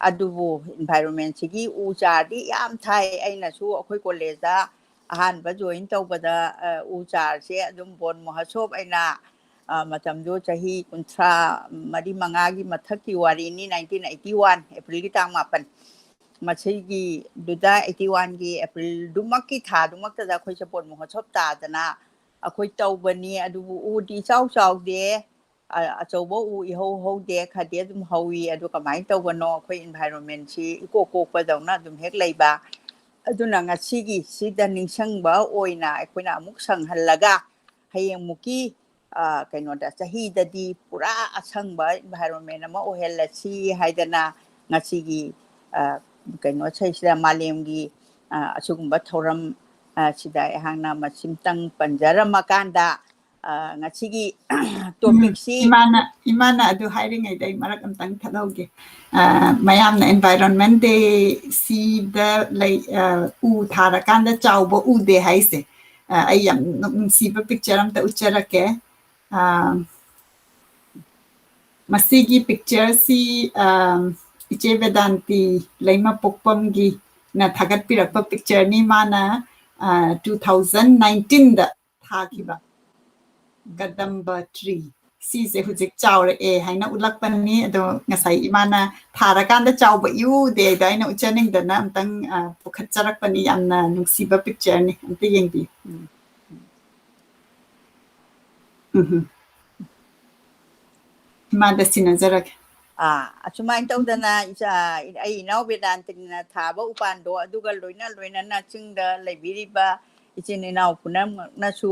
ꯑꯗꯨꯕꯨ environment ꯁꯤꯒꯤ ꯎ ꯆꯥꯔꯗꯤ ꯌꯥꯝ ꯊꯥꯏ꯫ ꯑꯩꯅꯁꯨ ꯑꯩꯈꯣꯏ college ꯇ ꯑꯍꯥꯟꯕ join ꯇꯧꯕꯗ ꯎ ꯆꯥꯔꯁꯦ ꯑꯗꯨꯝ ꯕꯣꯟ ꯃꯍꯣꯠꯁꯣꯞ ꯑꯩꯅ ꯃꯇꯝꯗꯨ ꯆꯍꯤ ꯀꯨꯟꯊ꯭ꯔꯥ ꯃꯔꯤ ꯃꯉꯥꯒꯤ ꯃꯊꯛꯀꯤ ꯋꯥꯔꯤꯅꯤ, nineteen eighty one April ꯒꯤ ꯇꯥꯡ ꯃꯥꯄꯟ꯫ ꯃꯁꯤꯒꯤꯗꯨꯗ eighty one ꯒꯤ April ꯗꯨꯃꯛꯀꯤ ꯊꯥꯗꯨꯃꯛꯇꯗ ꯑꯩꯈꯣꯏꯁꯦ ꯕꯣꯟ ꯃꯍꯣꯠꯁꯣꯞ ꯇꯥꯗꯅ ꯑꯩꯈꯣꯏ ꯇꯧꯕꯅꯤ꯫ ꯑꯗꯨꯕꯨ ꯎꯗꯤ ꯏꯆꯥꯎ ꯆꯥꯎꯗꯦ, ꯑꯆꯧꯕ ꯎ ꯏꯍꯧ ꯍꯧꯗꯦ, ꯈꯔꯗꯤ ꯑꯗꯨꯝ ꯍꯧꯏ꯫ ꯑꯗꯨ ꯀꯃꯥꯏꯅ ꯇꯧꯕꯅꯣ? ꯑꯩꯈꯣꯏ environment ꯁꯤ ꯏꯀꯣꯛ ꯀꯣꯛꯄꯗꯧꯅ ꯑꯗꯨꯝ ꯍꯦꯛ ꯂꯩꯕ꯫ ꯑꯗꯨꯅ ꯉꯁꯤꯒꯤ ꯁꯤꯗ ꯅꯤꯡꯁꯤꯡꯕ ꯑꯣꯏꯅ ꯑꯩꯈꯣꯏꯅ ꯑꯃꯨꯛ ꯁꯪꯍꯜꯂꯒ ꯍꯌꯦꯡꯃꯨꯛꯀꯤ ꯀꯩꯅꯣꯗ ꯆꯍꯤꯗꯗꯤ ꯄꯨꯔꯥ ꯑꯁꯪꯕ environment ꯑꯃ ꯑꯣꯏꯍꯜꯂꯁꯤ ꯍꯥꯏꯗꯅ ꯉꯁꯤꯒꯤ ꯀꯩꯅꯣꯁꯤꯗ ꯃꯥꯂꯦꯝꯒꯤ ꯑꯁꯤꯒꯨꯝꯕ ꯊꯧꯔꯝ ꯁꯤꯗ ꯑꯩꯍꯥꯛꯅ ꯃꯁꯤꯝꯇꯪ ꯄꯟꯖꯔꯝꯃꯀꯥꯟꯗ ꯉꯁꯤꯒꯤ topic ꯁꯤ ꯏꯃꯥꯅ ꯏꯃꯥꯅ ꯑꯗꯨ ꯍꯥꯏꯔꯤꯉꯩꯗ ꯑꯩ ꯃꯔꯛ ꯑꯝꯇꯪ ꯊꯠꯍꯧꯒꯦ꯫ ꯃꯌꯥꯝꯅ environment day ꯁꯤꯗ ꯂꯩ, ꯎ ꯊꯥꯔꯀꯥꯟꯗ ꯆꯥꯎꯕ ꯎꯗꯦ ꯍꯥꯏꯁꯦ꯫ ꯑꯩ ꯌꯥꯝ ꯅꯨꯡꯁꯤꯕ picture ꯑꯝꯇ ꯎꯠꯆꯔꯛꯀꯦ꯫ ꯃꯁꯤꯒꯤ picture ꯁꯤ ꯏꯆꯦ ꯕꯦꯗꯥꯟꯇꯤ ꯂꯩꯃꯄꯣꯛꯄꯝꯒꯤꯅ ꯊꯥꯒꯠꯄꯤꯔꯛꯄ picture ꯅꯤ꯫ ꯃꯥꯅ two thousand nineteen ꯗ ꯊꯥꯈꯤꯕ ꯀꯗꯝꯕ tree ꯁꯤꯁꯦ ꯍꯧꯖꯤꯛ ꯆꯥꯎꯔꯛꯑꯦ ꯍꯥꯏꯅ ꯎꯠꯂꯛꯄꯅꯤ꯫ ꯑꯗꯣ ꯉꯁꯥꯏ ꯏꯃꯥꯅ ꯊꯥꯔꯀꯥꯟꯗ ꯆꯥꯎꯕ ꯏꯎꯗꯦ ꯑꯗꯣ ꯑꯩꯅ ꯎꯠꯆꯅꯤꯡꯗꯅ ꯑꯝꯇꯪ ꯄꯨꯈꯠꯆꯔꯛꯄꯅꯤ꯫ ꯌꯥꯝꯅ ꯅꯨꯡꯁꯤꯕ picture ꯅꯤ, ꯑꯝꯇ ꯌꯦꯡꯕꯤꯌꯨ꯫ ꯎꯝ ꯎꯝ꯫ ꯏꯃꯥꯗ ꯁꯤꯟꯅꯖꯔꯒꯦ꯫ ꯑꯥ, ꯑꯁꯨꯃꯥꯏꯅ ꯇꯧꯗꯅ ꯏꯆꯥ, ꯑꯩ ꯏꯅꯥꯎ ꯕꯦꯗꯥꯟꯇꯅ ꯊꯥꯕ ꯎꯄꯥꯟꯗꯣ ꯑꯗꯨꯒ ꯂꯣꯏꯅ ꯂꯣꯏꯅꯅ ꯆꯤꯡꯗ ꯂꯩꯕꯤꯔꯤꯕ ꯏꯆꯤꯟ ꯏꯅꯥꯎ ꯄꯨꯝꯅꯃꯛꯅꯁꯨ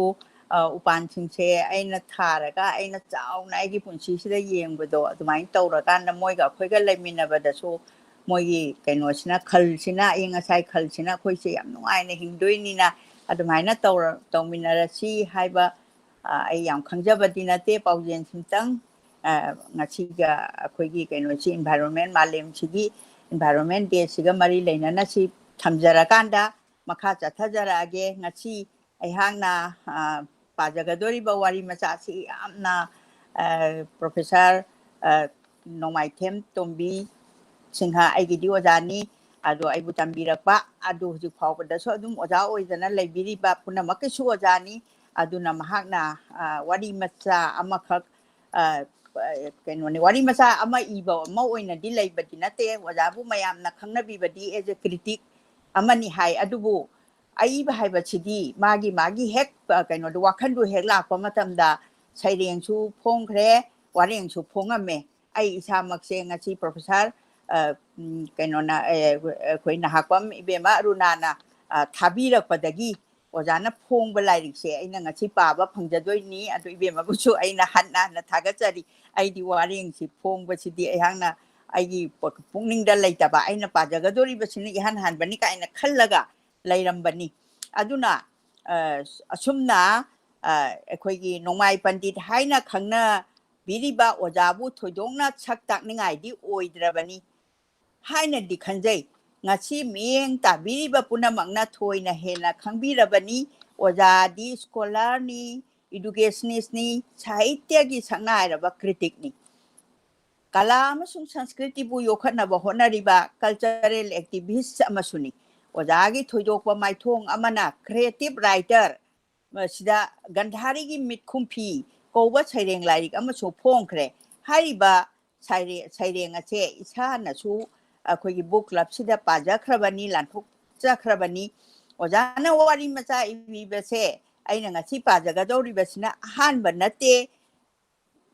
ꯎꯄꯥꯟꯁꯤꯡꯁꯦ ꯑꯩꯅ ꯊꯥꯔꯒ ꯑꯩꯅ ꯆꯥꯎꯅ ꯑꯩꯒꯤ ꯄꯨꯟꯁꯤꯁꯤꯗ ꯌꯦꯡꯕꯗꯣ ꯑꯗꯨꯃꯥꯏꯅ ꯇꯧꯔꯀꯥꯟꯗ ꯃꯣꯏꯒ ꯑꯩꯈꯣꯏꯒ ꯂꯩꯃꯤꯟꯅꯕꯗꯁꯨ ꯃꯣꯏꯒꯤ ꯀꯩꯅꯣꯁꯤꯅ, ꯈꯜꯁꯤꯅ, ꯑꯏꯪ ꯑꯁꯥꯏ ꯈꯜꯁꯤꯅ ꯑꯩꯈꯣꯏꯁꯦ ꯌꯥꯝ ꯅꯨꯡꯉꯥꯏꯅ ꯍꯤꯡꯗꯣꯏꯅꯤꯅ ꯑꯗꯨꯃꯥꯏꯅ ꯇꯧꯔ-, ꯇꯧꯃꯤꯟꯅꯔꯁꯤ ꯍꯥꯏꯕ ꯑꯩ ꯌꯥꯝ ꯈꯪꯖꯕꯗꯤ ꯅꯠꯇꯦ꯫ ꯄꯥꯎꯖꯦꯜ ꯁꯤꯝꯇꯪ ꯉꯁꯤꯒ ꯑꯩꯈꯣꯏꯒꯤ ꯀꯩꯅꯣꯁꯤ environment, ꯃꯥꯂꯦꯝꯁꯤꯒꯤ environment day ꯁꯤꯒ ꯃꯔꯤ ꯂꯩꯅꯅ ꯁꯤ ꯊꯝꯖꯔꯀꯥꯟꯗ ꯃꯈꯥ ꯆꯠꯊꯖꯔꯛꯑꯒꯦ꯫ ꯉꯁꯤ ꯑꯩꯍꯥꯛꯅ ꯄꯥꯖꯒꯗꯧꯔꯤꯕ ꯋꯥꯔꯤ ꯃꯆꯥꯁꯤ ꯌꯥꯝꯅ, ꯑ, ꯄ꯭ꯔꯣꯐꯦꯁꯔ, ꯑ, ꯅꯣꯡꯃꯥꯏꯊꯦꯝ ꯇꯣꯝꯕꯤ ꯁꯤꯡꯍ ꯑꯩꯒꯤꯗꯤ ꯑꯣꯖꯥꯅꯤ꯫ ꯑꯗꯣ ꯑꯩꯕꯨ ꯇꯝꯕꯤꯔꯛꯄ, ꯑꯗꯨ ꯍꯧꯖꯤꯛ ꯐꯥꯎꯕꯗꯁꯨ ꯑꯗꯨꯝ ꯑꯣꯖꯥ ꯑꯣꯏꯗꯅ ꯂꯩꯕꯤꯔꯤꯕ ꯄꯨꯝꯅꯃꯛꯀꯤꯁꯨ ꯑꯣꯖꯥꯅꯤ꯫ ꯑꯗꯨꯅ ꯃꯍꯥꯛꯅ, ꯑ, ꯋꯥꯔꯤ ꯃꯆꯥ ꯑꯃꯈꯛ, ꯑ, ꯑ, ꯀꯩꯅꯣꯅꯤ, ꯋꯥꯔꯤ ꯃꯆꯥ ꯑꯃ ꯏꯕ ꯑꯃ ꯑꯣꯏꯅꯗꯤ ꯂꯩꯕꯗꯤ ꯅꯠꯇꯦ꯫ ꯑꯣꯖꯥꯕꯨ ꯃꯌꯥꯝꯅ ꯈꯪꯅꯕꯤꯕꯗꯤ as a critic ꯑꯃꯅꯤ ꯍꯥꯏ, ꯑꯗꯨꯕꯨ ꯑꯏꯕ ꯍꯥꯏꯕꯁꯤꯗꯤ ꯃꯥꯒꯤ, ꯃꯥꯒꯤ ꯍꯦꯛ, ꯑ, ꯀꯩꯅꯣꯗꯣ, ꯋꯥꯈꯟꯗꯣ ꯍꯦꯛ ꯂꯥꯛꯄ ꯃꯇꯝꯗ ꯁꯩꯔꯦꯡꯁꯨ ꯐꯣꯡꯈ꯭ꯔꯦ, ꯋꯥꯔꯦꯡꯁꯨ ꯐꯣꯡꯉꯝꯃꯦ꯫ ꯑꯩ ꯏꯁꯥꯃꯛꯁꯦ ꯉꯁꯤ ꯄ꯭ꯔꯣꯐꯦꯁꯔ, ꯑ, ꯎꯝ, ꯀꯩꯅꯣꯅ, ꯑ, ꯑꯩꯈꯣꯏ ꯅꯍꯥꯛꯄꯝ ꯏꯕꯦꯝꯃ ꯑꯔꯨꯅꯥꯅ, ꯑ, ꯊꯥꯕꯤꯔꯛꯄꯗꯒꯤ ꯑꯣꯖꯥꯅ ꯐꯣꯡꯕ ꯂꯥꯏꯔꯤꯛꯁꯦ ꯑꯩꯅ ꯉꯁꯤ ꯄꯥꯕ ꯐꯪꯖꯗꯣꯏꯅꯤ꯫ ꯑꯗꯨ ꯏꯕꯦꯝꯃꯕꯨꯁꯨ ꯑꯩꯅ ꯍꯟꯅ ꯍꯟꯅ ꯊꯥꯒꯠꯆꯔꯤ꯫ ꯑꯩꯗꯤ ꯋꯥꯔꯦꯡꯁꯤ ꯐꯣꯡꯕꯁꯤꯗꯤ ꯑꯩꯍꯥꯛꯅ ꯑꯩꯒꯤ ꯄꯨꯛꯅꯤꯡꯗ ꯂꯩꯇꯕ, ꯑꯩꯅ ꯄꯥꯖꯒꯗꯧꯔꯤꯕꯁꯤꯅ ꯏꯍꯥꯟ ꯍꯥꯟꯕꯅꯤ ꯀꯥꯏꯅ ꯈꯜꯂꯒ ꯂꯩꯔꯝꯕꯅꯤ꯫ ꯑꯗꯨꯅ, ꯑ, ꯑꯁꯨꯝꯅ, ꯑ, ꯑꯩꯈꯣꯏꯒꯤ ꯅꯣꯡꯃꯥꯏ ꯄꯟꯗꯤꯠ ꯍꯥꯏꯅ ꯈꯪꯅꯕꯤꯔꯤꯕ ꯑꯣꯖꯥꯕꯨ ꯊꯣꯏꯗꯣꯛꯅ ꯁꯛ ꯇꯥꯛꯅꯤꯡꯉꯥꯏꯗꯤ ꯑꯣꯏꯗ꯭ꯔꯕꯅꯤ ꯍꯥꯏꯅꯗꯤ ꯈꯟꯖꯩ꯫ ꯉꯁꯤ ꯃꯤꯠꯌꯦꯡ ꯇꯥꯕꯤꯔꯤꯕ ꯄꯨꯝꯅꯃꯛꯅ ꯊꯣꯏꯅ ꯍꯦꯟꯅ ꯈꯪꯕꯤꯔꯕꯅꯤ꯫ ꯑꯣꯖꯥꯗꯤ ꯁ꯭ꯀꯣꯂꯔꯅꯤ, ꯏꯗꯨꯀꯦꯁꯅꯤꯁꯅꯤ, ꯁꯥꯍꯤꯇ꯭ꯌꯒꯤ ꯁꯛꯅꯥꯏꯔꯕ ꯀ꯭ꯔꯤꯇꯤꯛꯅꯤ꯫ ꯀꯂꯥ ꯑꯃꯁꯨꯡ ꯁꯪꯁꯀ꯭ꯔꯤꯇꯤꯕꯨ ꯌꯣꯛꯈꯠꯅꯕ ꯍꯣꯠꯅꯔꯤꯕ ꯀꯜꯆꯔꯦꯜ ꯑꯦꯛꯇꯤꯚꯤꯁ ꯑꯃꯁꯨꯅꯤ꯫ ꯑꯣꯖꯥꯒꯤ ꯊꯣꯏꯗꯣꯛꯄ ꯃꯥꯏꯊꯣꯡ ꯑꯃꯅ ꯀ꯭ꯔꯤꯌꯦꯇꯤꯚ ꯔꯥꯏꯇꯔ, ꯃꯁꯤꯗ ꯒꯟꯙꯥꯔꯤꯒꯤ ꯃꯤꯠꯈꯨꯝꯐꯤ ꯀꯧꯕ ꯁꯩꯔꯦꯡ ꯂꯥꯏꯔꯤꯛ ꯑꯃꯁꯨ ꯐꯣꯡꯈ꯭ꯔꯦ꯫ ꯍꯥꯏꯔꯤꯕ ꯁꯩꯔꯦ-, ꯁꯩꯔꯦꯡ ꯑꯁꯦ ꯏꯁꯥꯅꯁꯨ ꯑꯩꯈꯣꯏꯒꯤ ꯕꯨꯛ ꯀ꯭ꯂꯕꯁꯤꯗ ꯄꯥꯖꯈ꯭ꯔꯕꯅꯤ, ꯂꯥꯟꯊꯣꯛꯆꯈ꯭ꯔꯕꯅꯤ꯫ ꯑꯣꯖꯥꯅ ꯋꯥꯔꯤ ꯃꯆꯥ ꯏꯕꯤꯕꯁꯦ ꯑꯩꯅ ꯉꯁꯤ ꯄꯥꯖꯒꯗꯧꯔꯤꯕꯁꯤꯅ ꯑꯍꯥꯟꯕ ꯅꯠꯇꯦ꯫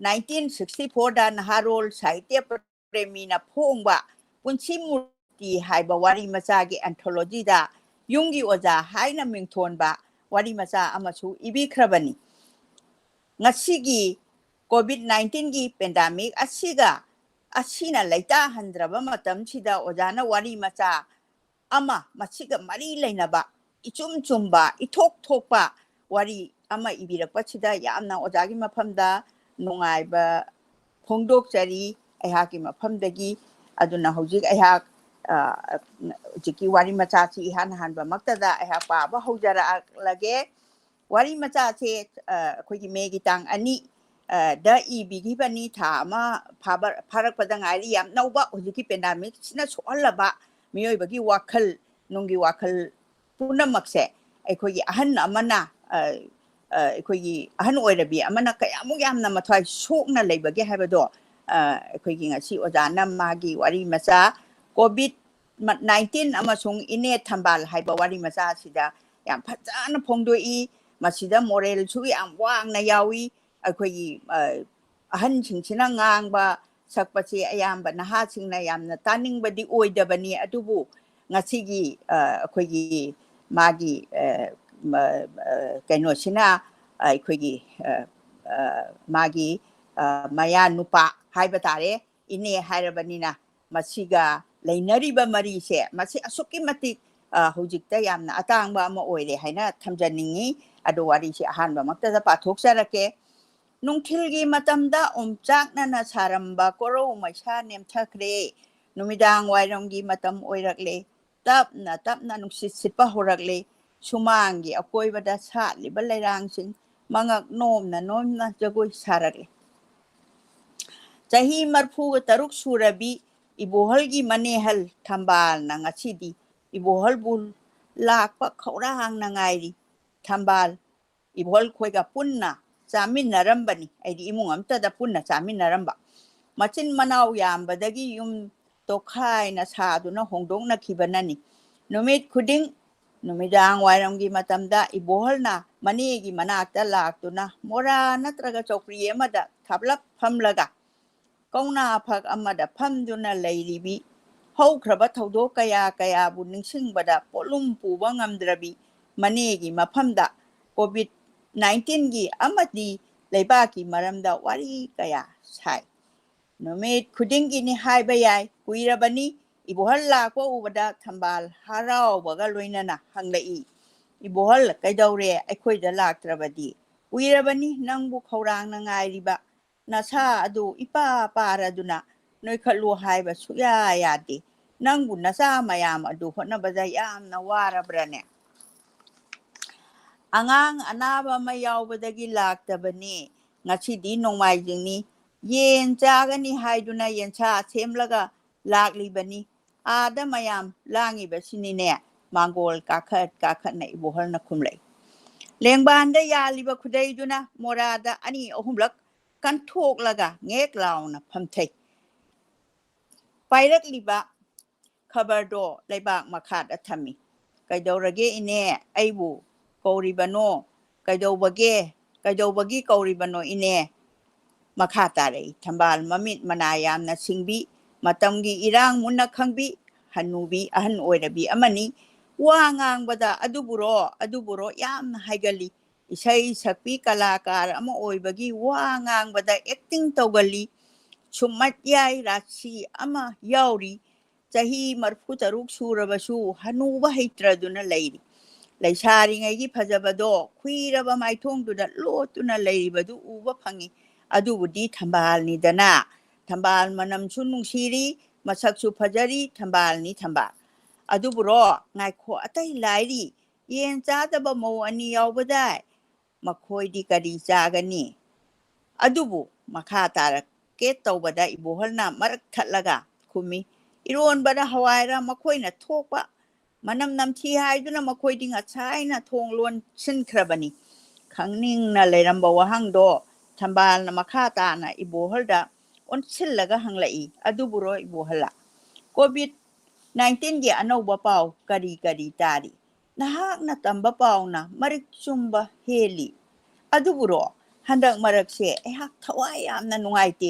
ꯅꯥꯏꯟꯇꯤꯟ ꯁꯤꯛꯁꯇꯤ ꯐꯣꯔꯗ ꯅꯍꯥꯔꯣꯜ ꯁꯥꯍꯤꯇ꯭ꯌ ꯄ꯭ꯔꯦꯃꯤꯅ ꯐꯣꯡꯕ ꯄꯨꯟꯁꯤ ꯃꯨꯔꯇꯤ ꯍꯥꯏꯕ ꯋꯥꯔꯤ ꯃꯆꯥꯒꯤ ꯑꯦꯟꯊꯣꯂꯣꯖꯤꯗ ꯌꯨꯝꯒꯤ ꯑꯣꯖꯥ ꯍꯥꯏꯅ ꯃꯤꯡꯊꯣꯟꯕ ꯋꯥꯔꯤ ꯃꯆꯥ ꯑꯃꯁꯨ ꯏꯕꯤꯈ꯭ꯔꯕꯅꯤ꯫ ꯉꯁꯤꯒꯤ ꯀꯣꯚꯤꯗ ꯅꯥꯏꯟꯇꯤꯟꯒꯤ ꯄꯦꯟꯗꯥꯃꯤꯛ ꯑꯁꯤꯒ, ꯑꯁꯤꯅ ꯂꯩꯇꯥꯍꯟꯗ꯭ꯔꯕ ꯃꯇꯝꯁꯤꯗ ꯑꯣꯖꯥꯅ ꯋꯥꯔꯤ ꯃꯆꯥ ꯑꯃ, ꯃꯁꯤꯒ ꯃꯔꯤ ꯂꯩꯅꯕ ꯏꯆꯨꯝ ꯆꯨꯝꯕ, ꯏꯊꯣꯛ ꯊꯣꯛꯄ ꯋꯥꯔꯤ ꯑꯃ ꯏꯕꯤꯔꯛꯄꯁꯤꯗ ꯌꯥꯝꯅ ꯑꯣꯖꯥꯒꯤ ꯃꯐꯝꯗ ꯅꯨꯡꯉꯥꯏꯕ ꯐꯣꯡꯗꯣꯛꯆꯔꯤ ꯑꯩꯍꯥꯛꯀꯤ ꯃꯐꯝꯗꯒꯤ꯫ ꯑꯗꯨꯅ ꯍꯧꯖꯤꯛ ꯑꯩꯍꯥꯛ, ꯑ, ꯍꯧꯖꯤꯛꯀꯤ ꯋꯥꯔꯤ ꯃꯆꯥꯁꯤ ꯏꯍꯥꯟ ꯍꯥꯟꯕꯃꯛꯇꯗ ꯑꯩꯍꯥꯛ ꯄꯥꯕ ꯍꯧꯖꯔꯛꯂꯒꯦ꯫ ꯋꯥꯔꯤ ꯃꯆꯥꯁꯦ ꯑꯩꯈꯣꯏꯒꯤ ꯃꯦꯒꯤ ꯇꯥꯡ ꯑꯅꯤ ꯗ ꯏꯕꯤꯈꯤꯕꯅꯤ꯫ ꯊꯥ ꯑꯃ ꯐꯥꯔꯛꯄꯗ ꯉꯥꯏꯔꯤ꯫ ꯌꯥꯝ ꯅꯧꯕ, ꯍꯧꯖꯤꯛꯀꯤ ꯄꯦꯟꯗꯥꯃꯤꯛꯁꯤꯅ ꯁꯣꯛꯍꯜꯂꯕ ꯃꯤꯑꯣꯏꯕꯒꯤ ꯋꯥꯈꯜ, ꯅꯨꯡꯒꯤ ꯋꯥꯈꯜ ꯄꯨꯝꯅꯃꯛꯁꯦ ꯑꯩꯈꯣꯏꯒꯤ ꯑꯍꯟ ꯑꯃꯅ ꯑꯩꯈꯣꯏꯒꯤ ꯑꯍꯟ ꯑꯣꯏꯔꯕꯤ ꯑꯃꯅ ꯀꯌꯥꯃꯨꯛ ꯌꯥꯝꯅ ꯃꯊ꯭ꯋꯥꯏ ꯁꯣꯛꯅ ꯂꯩꯕꯒꯦ ꯍꯥꯏꯕꯗꯣ ꯑꯩꯈꯣꯏꯒꯤ ꯉꯁꯤ ꯑꯣꯖꯥꯅ ꯃꯥꯒꯤ ꯋꯥꯔꯤ ꯃꯆꯥ ꯀꯣꯚꯤꯗ ꯅꯥꯏꯟꯇꯤꯟ ꯑꯃꯁꯨꯡ ꯏꯅꯦ ꯊꯝꯕꯥꯜ ꯍꯥꯏꯕ ꯋꯥꯔꯤ ꯃꯆꯥ ꯑꯁꯤꯗ ꯌꯥꯝ ꯐꯖꯅ ꯐꯣꯡꯗꯣꯛꯏ꯫ ꯃꯁꯤꯗ ꯃꯣꯔꯦꯜꯁꯨ ꯌꯥꯝ ꯋꯥꯡꯅ ꯌꯥꯎꯏ꯫ ꯑꯩꯈꯣꯏꯒꯤ ꯑꯍꯟꯁꯤꯡꯁꯤꯅ ꯉꯥꯡꯕ ꯁꯛꯄꯁꯤ ꯑꯌꯥꯝꯕ ꯅꯍꯥꯁꯤꯡꯅ ꯌꯥꯝꯅ ꯇꯥꯅꯤꯡꯕꯗꯤ ꯑꯣꯏꯗꯕꯅꯤ꯫ ꯑꯗꯨꯕꯨ ꯉꯁꯤꯒꯤ ꯑꯩꯈꯣꯏꯒꯤ ꯃꯥꯒꯤ ꯀꯩꯅꯣꯁꯤꯅ ꯑꯩꯈꯣꯏꯒꯤ ꯃꯥꯒꯤ ꯃꯌꯥ ꯅꯨꯄꯥ ꯍꯥꯏꯕ ꯇꯥꯔꯦ, ꯏꯅꯦ ꯍꯥꯏꯔꯕꯅꯤꯅ, ꯃꯁꯤꯒ ꯂꯩꯅꯔꯤꯕ ꯃꯔꯤꯁꯦ ꯃꯁꯤ ꯑꯁꯨꯛꯀꯤ ꯃꯇꯤꯛ ꯍꯧꯖꯤꯛꯇ ꯌꯥꯝꯅ ꯑꯇꯥꯡꯕ ꯑꯃ ꯑꯣꯏꯔꯦ ꯍꯥꯏꯅ ꯊꯝꯖꯅꯤꯡꯉꯤ꯫ ꯑꯗꯣ ꯋꯥꯔꯤꯁꯦ ꯑꯍꯥꯟꯕꯃꯛꯇꯗ ꯄꯥꯊꯣꯛꯆꯔꯛꯀꯦ꯫ ꯅꯨꯡꯊꯤꯜꯒꯤ ꯃꯇꯝꯗ ꯑꯣꯝꯆꯥꯛꯅꯅ ꯁꯥꯔꯝꯕ ꯀꯣꯔꯧ ꯃꯩꯁꯥ ꯅꯦꯝꯊꯈ꯭ꯔꯦ꯫ ꯅꯨꯃꯤꯗꯥꯡ ꯋꯥꯏꯔꯝꯒꯤ ꯃꯇꯝ ꯑꯣꯏꯔꯛꯂꯦ꯫ ꯇꯞꯅ ꯇꯞꯅ ꯅꯨꯡꯁꯤꯠ ꯁꯤꯠꯄ ꯍꯧꯔꯛꯂꯦ꯫ ꯁꯨꯃꯥꯡꯒꯤ ꯑꯀꯣꯏꯕꯗ ꯁꯥꯠꯂꯤꯕ ꯂꯩꯔꯥꯡꯁꯤꯡ ꯃꯉꯛ ꯅꯣꯝꯅ ꯅꯣꯝꯅ ꯖꯒꯣꯏ ꯁꯥꯔꯛꯂꯦ꯫ ꯆꯍꯤ ꯃꯔꯐꯨꯒ ꯇꯔꯨꯛ ꯁꯨꯔꯕꯤ ꯏꯕꯣꯍꯜꯒꯤ ꯃꯅꯦꯍꯜ ꯊꯝꯕꯥꯜꯅ ꯉꯁꯤꯗꯤ ꯏꯕꯣꯍꯜꯕꯨ ꯂꯥꯛꯄ ꯈꯧꯔꯥꯡꯅ ꯉꯥꯏꯔꯤ꯫ ꯊꯝꯕꯥꯜ ꯏꯕꯣꯍꯜ ꯈꯣꯏꯒ ꯄꯨꯟꯅ ꯆꯥꯃꯤꯟꯅꯔꯝꯕꯅꯤ꯫ ꯑꯩꯗꯤ ꯏꯃꯨꯡ ꯑꯃꯇꯗ ꯄꯨꯟꯅ ꯆꯥꯃꯤꯟꯅꯔꯝꯕ꯫ ꯃꯆꯤꯟ ꯃꯅꯥꯎ ꯌꯥꯝꯕꯗꯒꯤ ꯌꯨꯝ ꯇꯣꯈꯥꯏꯅ ꯁꯥꯗꯨꯅ ꯍꯣꯡꯗꯣꯛꯅꯈꯤꯕꯅꯅꯤ꯫ ꯅꯨꯃꯤꯠ ꯈꯨꯗꯤꯡ ꯅꯨꯃꯤꯗꯥꯡ ꯋꯥꯏꯔꯝꯒꯤ ꯃꯇꯝꯗ ꯏꯕꯣꯍꯜꯅ ꯃꯅꯦꯒꯤ ꯃꯅꯥꯛꯇ ꯂꯥꯛꯇꯨꯅ ꯃꯣꯔꯥ ꯅꯠꯇ꯭ꯔꯒ ꯆꯧꯀ꯭ꯔꯤ ꯑꯃꯗ ꯊꯥꯞꯂꯞ ꯐꯝꯂꯒ ꯀꯧꯅꯥ ꯐꯛ ꯑꯃꯗ ꯐꯝꯗꯨꯅ ꯂꯩꯔꯤꯕꯤ ꯍꯧꯈ꯭ꯔꯕ ꯊꯧꯗꯣꯛ ꯀꯌꯥ ꯀꯌꯥꯕꯨ ꯅꯤꯡꯁꯤꯡꯕꯗ ꯄꯣꯠꯂꯨꯝ ꯄꯨꯕ ꯉꯝꯗ꯭ꯔꯕꯤ ꯃꯅꯦꯒꯤ ꯃꯐꯝꯗ ꯀꯣꯚꯤꯗ ꯅꯥꯏꯟꯇꯤꯟꯒꯤ ꯑꯃꯗꯤ ꯂꯩꯕꯥꯛꯀꯤ ꯃꯔꯝꯗ ꯋꯥꯔꯤ ꯀꯌꯥ ꯁꯥꯏ꯫ ꯅꯨꯃꯤꯠ ꯈꯨꯗꯤꯡꯒꯤꯅꯤ ꯍꯥꯏꯕ ꯌꯥꯏ꯫ ꯀꯨꯏꯔꯕꯅꯤ ꯏꯕꯣꯍꯜ ꯂꯥꯛꯄ ꯎꯕꯗ ꯊꯝꯕꯥꯜ ꯍꯔꯥꯎꯕꯒ ꯂꯣꯏꯅꯅ ꯍꯪꯂꯛꯏ, "ꯏꯕꯣꯍꯜ, ꯀꯩꯗꯧꯔꯦ ꯑꯩꯈꯣꯏꯗ ꯂꯥꯛꯇ꯭ꯔꯕꯗꯤ? ꯀꯨꯏꯔꯕꯅꯤ ꯅꯪꯕꯨ ꯈꯧꯔꯥꯡꯅ ꯉꯥꯏꯔꯤꯕ꯫ ꯅꯁꯥ ꯑꯗꯨ ꯏꯄꯥ ꯄꯥꯔꯗꯨꯅ ꯅꯣꯏꯈꯠꯂꯨ ꯍꯥꯏꯕ ꯁꯨꯛꯌꯥ ꯌꯥꯗꯦ꯫ ꯅꯪꯕꯨ ꯅꯆꯥ ꯃꯌꯥꯝ ꯑꯗꯨ ꯍꯣꯠꯅꯕꯗ ꯌꯥꯝꯅ ꯋꯥꯔꯕ꯭ꯔꯅꯦ?" ꯑꯉꯥꯡ ꯑꯅꯥꯕ ꯑꯃ ꯌꯥꯎꯕꯗꯒꯤ ꯂꯥꯛꯇꯕꯅꯤ꯫ ꯉꯁꯤꯗꯤ ꯅꯣꯡꯃꯥꯏꯖꯤꯡꯅꯤ, ꯌꯦꯟ ꯆꯥꯒꯅꯤ ꯍꯥꯏꯗꯨꯅ ꯌꯦꯟꯁꯥ ꯁꯦꯝꯂꯒ ꯂꯥꯛꯂꯤꯕꯅꯤ꯫ ꯑꯥꯗ ꯃꯌꯥꯝ ꯂꯥꯡꯉꯤꯕꯁꯤꯅꯤꯅꯦ꯫ ꯃꯥꯡꯒꯣꯜ ꯀꯥꯈꯠ ꯀꯥꯈꯠꯅ ꯏꯕꯣꯍꯜꯅ ꯈꯨꯝꯂꯛꯏ꯫ ꯂꯦꯡꯕꯥꯟꯗ ꯌꯥꯜꯂꯤꯕ ꯈꯨꯗꯩꯗꯨꯅ ꯃꯣꯔꯥꯗ ꯑꯅꯤ ꯑꯍꯨꯝꯂꯛ ꯀꯟꯊꯣꯛꯂꯒ ꯉꯦꯛ ꯂꯥꯎꯅ ꯐꯝꯊꯩ꯫ ꯄꯥꯏꯔꯛꯂꯤꯕ ꯈꯕꯔꯗꯣ ꯂꯩꯕꯥꯛ ꯃꯈꯥꯗ ꯊꯝꯃꯤ꯫ "ꯀꯩꯗꯧꯔꯒꯦ ꯏꯅꯦ? ꯑꯩꯕꯨ ꯀꯧꯔꯤꯕꯅꯣ? ꯀꯩꯗꯧꯕꯒꯦ? ꯀꯩꯗꯧꯕꯒꯤ ꯀꯧꯔꯤꯕꯅꯣ ꯏꯅꯦ?" ꯃꯈꯥ ꯇꯥꯔꯛꯏ꯫ ꯊꯝꯕꯥꯜ ꯃꯃꯤꯠ ꯃꯅꯥ ꯌꯥꯝꯅ ꯁꯤꯡꯕꯤ, ꯃꯇꯝꯒꯤ ꯏꯔꯥꯡ ꯃꯨꯟꯅ ꯈꯪꯕꯤ, ꯍꯅꯨꯕꯤ ꯑꯍꯟ ꯑꯣꯏꯔꯕꯤ ꯑꯃꯅꯤ꯫ ꯋꯥ ꯉꯥꯡꯕꯗ "ꯑꯗꯨꯕꯨꯔꯣ, ꯑꯗꯨꯕꯨꯔꯣ" ꯌꯥꯝꯅ ꯍꯥꯏꯒꯜꯂꯤ꯫ ꯏꯁꯩ ꯁꯛꯄꯤ ꯀꯂꯥꯀꯥꯔ ꯑꯃ ꯑꯣꯏꯕꯒꯤ ꯋꯥ ꯉꯥꯡꯕꯗ ꯑꯦꯛꯇꯤꯡ ꯇꯧꯒꯜꯂꯤ꯫ ꯁꯨꯝꯃꯠ ꯌꯥꯏ ꯔꯥꯁꯤ ꯑꯃ ꯌꯥꯎꯔꯤ꯫ ꯆꯍꯤ ꯃꯔꯤꯐꯨ ꯇꯔꯨꯛ ꯁꯨꯔꯕꯁꯨ ꯍꯅꯨꯕ ꯍꯩꯇ꯭ꯔꯗꯨꯅ ꯂꯩꯔꯤ꯫ ꯂꯩꯁꯥꯔꯤꯉꯩꯒꯤ ꯐꯖꯕꯗꯣ ꯈꯨꯏꯔꯕ ꯃꯥꯏꯊꯣꯡꯗꯨꯗ ꯂꯣꯠꯇꯨꯅ ꯂꯩꯔꯤꯕꯗꯨ ꯎꯕ ꯐꯪꯉꯤ꯫ ꯑꯗꯨꯕꯨꯗꯤ ꯊꯝꯕꯥꯜꯅꯤꯗꯅ꯫ ꯊꯝꯕꯥꯜ ꯃꯅꯝꯁꯨ ꯅꯨꯡꯁꯤꯔꯤ, ꯃꯁꯛꯁꯨ ꯐꯖꯔꯤ, ꯊꯝꯕꯥꯜꯅꯤ ꯊꯝꯕꯥꯜ꯫ "ꯑꯗꯨꯕꯨꯔꯣ, ꯉꯥꯏꯈꯣ, ꯑꯇꯩ ꯂꯥꯏꯔꯤ꯫ ꯌꯦꯟ ꯆꯥꯗꯕ ꯃꯧ ꯑꯅꯤ ꯌꯥꯎꯕꯗꯥꯏ? ꯃꯈꯣꯏꯗꯤ ꯀꯔꯤ ꯆꯥꯒꯅꯤ?" ꯑꯗꯨꯕꯨ ꯃꯈꯥ ꯇꯥꯔꯛꯀꯦ ꯇꯧꯕꯗ ꯏꯕꯣꯍꯜꯅ ꯃꯔꯛ ꯊꯠꯂꯒ ꯈꯨꯝꯃꯤ, "ꯏꯔꯣꯟꯕꯔ ꯍꯋꯥꯏꯔ ꯃꯈꯣꯏꯅ ꯊꯣꯛꯄ꯫ ꯃꯅꯝ ꯅꯝꯊꯤ ꯍꯥꯏꯗꯨꯅ ꯃꯈꯣꯏꯗꯤ ꯉꯁꯥꯏꯅ ꯊꯣꯡ ꯂꯣꯟꯁꯤꯟꯈ꯭ꯔꯕꯅꯤ꯫" ꯈꯪꯅꯤꯡꯅ ꯂꯩꯔꯝꯕ ꯋꯥꯍꯪꯗꯣ ꯊꯝꯕꯥꯜꯅ ꯃꯈꯥ ꯇꯥꯅ ꯏꯕꯣꯍꯜꯗ ꯑꯣꯟꯁꯤꯜꯂꯒ ꯍꯪꯂꯛꯏ, "ꯑꯗꯨꯕꯨꯔꯣ ꯏꯕꯣꯍꯜꯂ? ꯀꯣꯚꯤꯗ ꯅꯥꯏꯟꯇꯤꯟꯒꯤ ꯑꯅꯧꯕ ꯄꯥꯎ ꯀꯔꯤ ꯀꯔꯤ ꯇꯥꯔꯤ? ꯅꯍꯥꯛꯅ ꯇꯝꯕ ꯄꯥꯎꯅ ꯃꯔꯤꯛ ꯆꯨꯝꯕ ꯍꯦꯜꯂꯤ꯫ ꯑꯗꯨꯕꯨꯔꯣ, ꯍꯟꯗꯛ ꯃꯔꯛꯁꯦ ꯑꯩꯍꯥꯛ ꯊꯋꯥꯏ ꯌꯥꯝꯅ ꯅꯨꯡꯉꯥꯏꯇꯦ꯫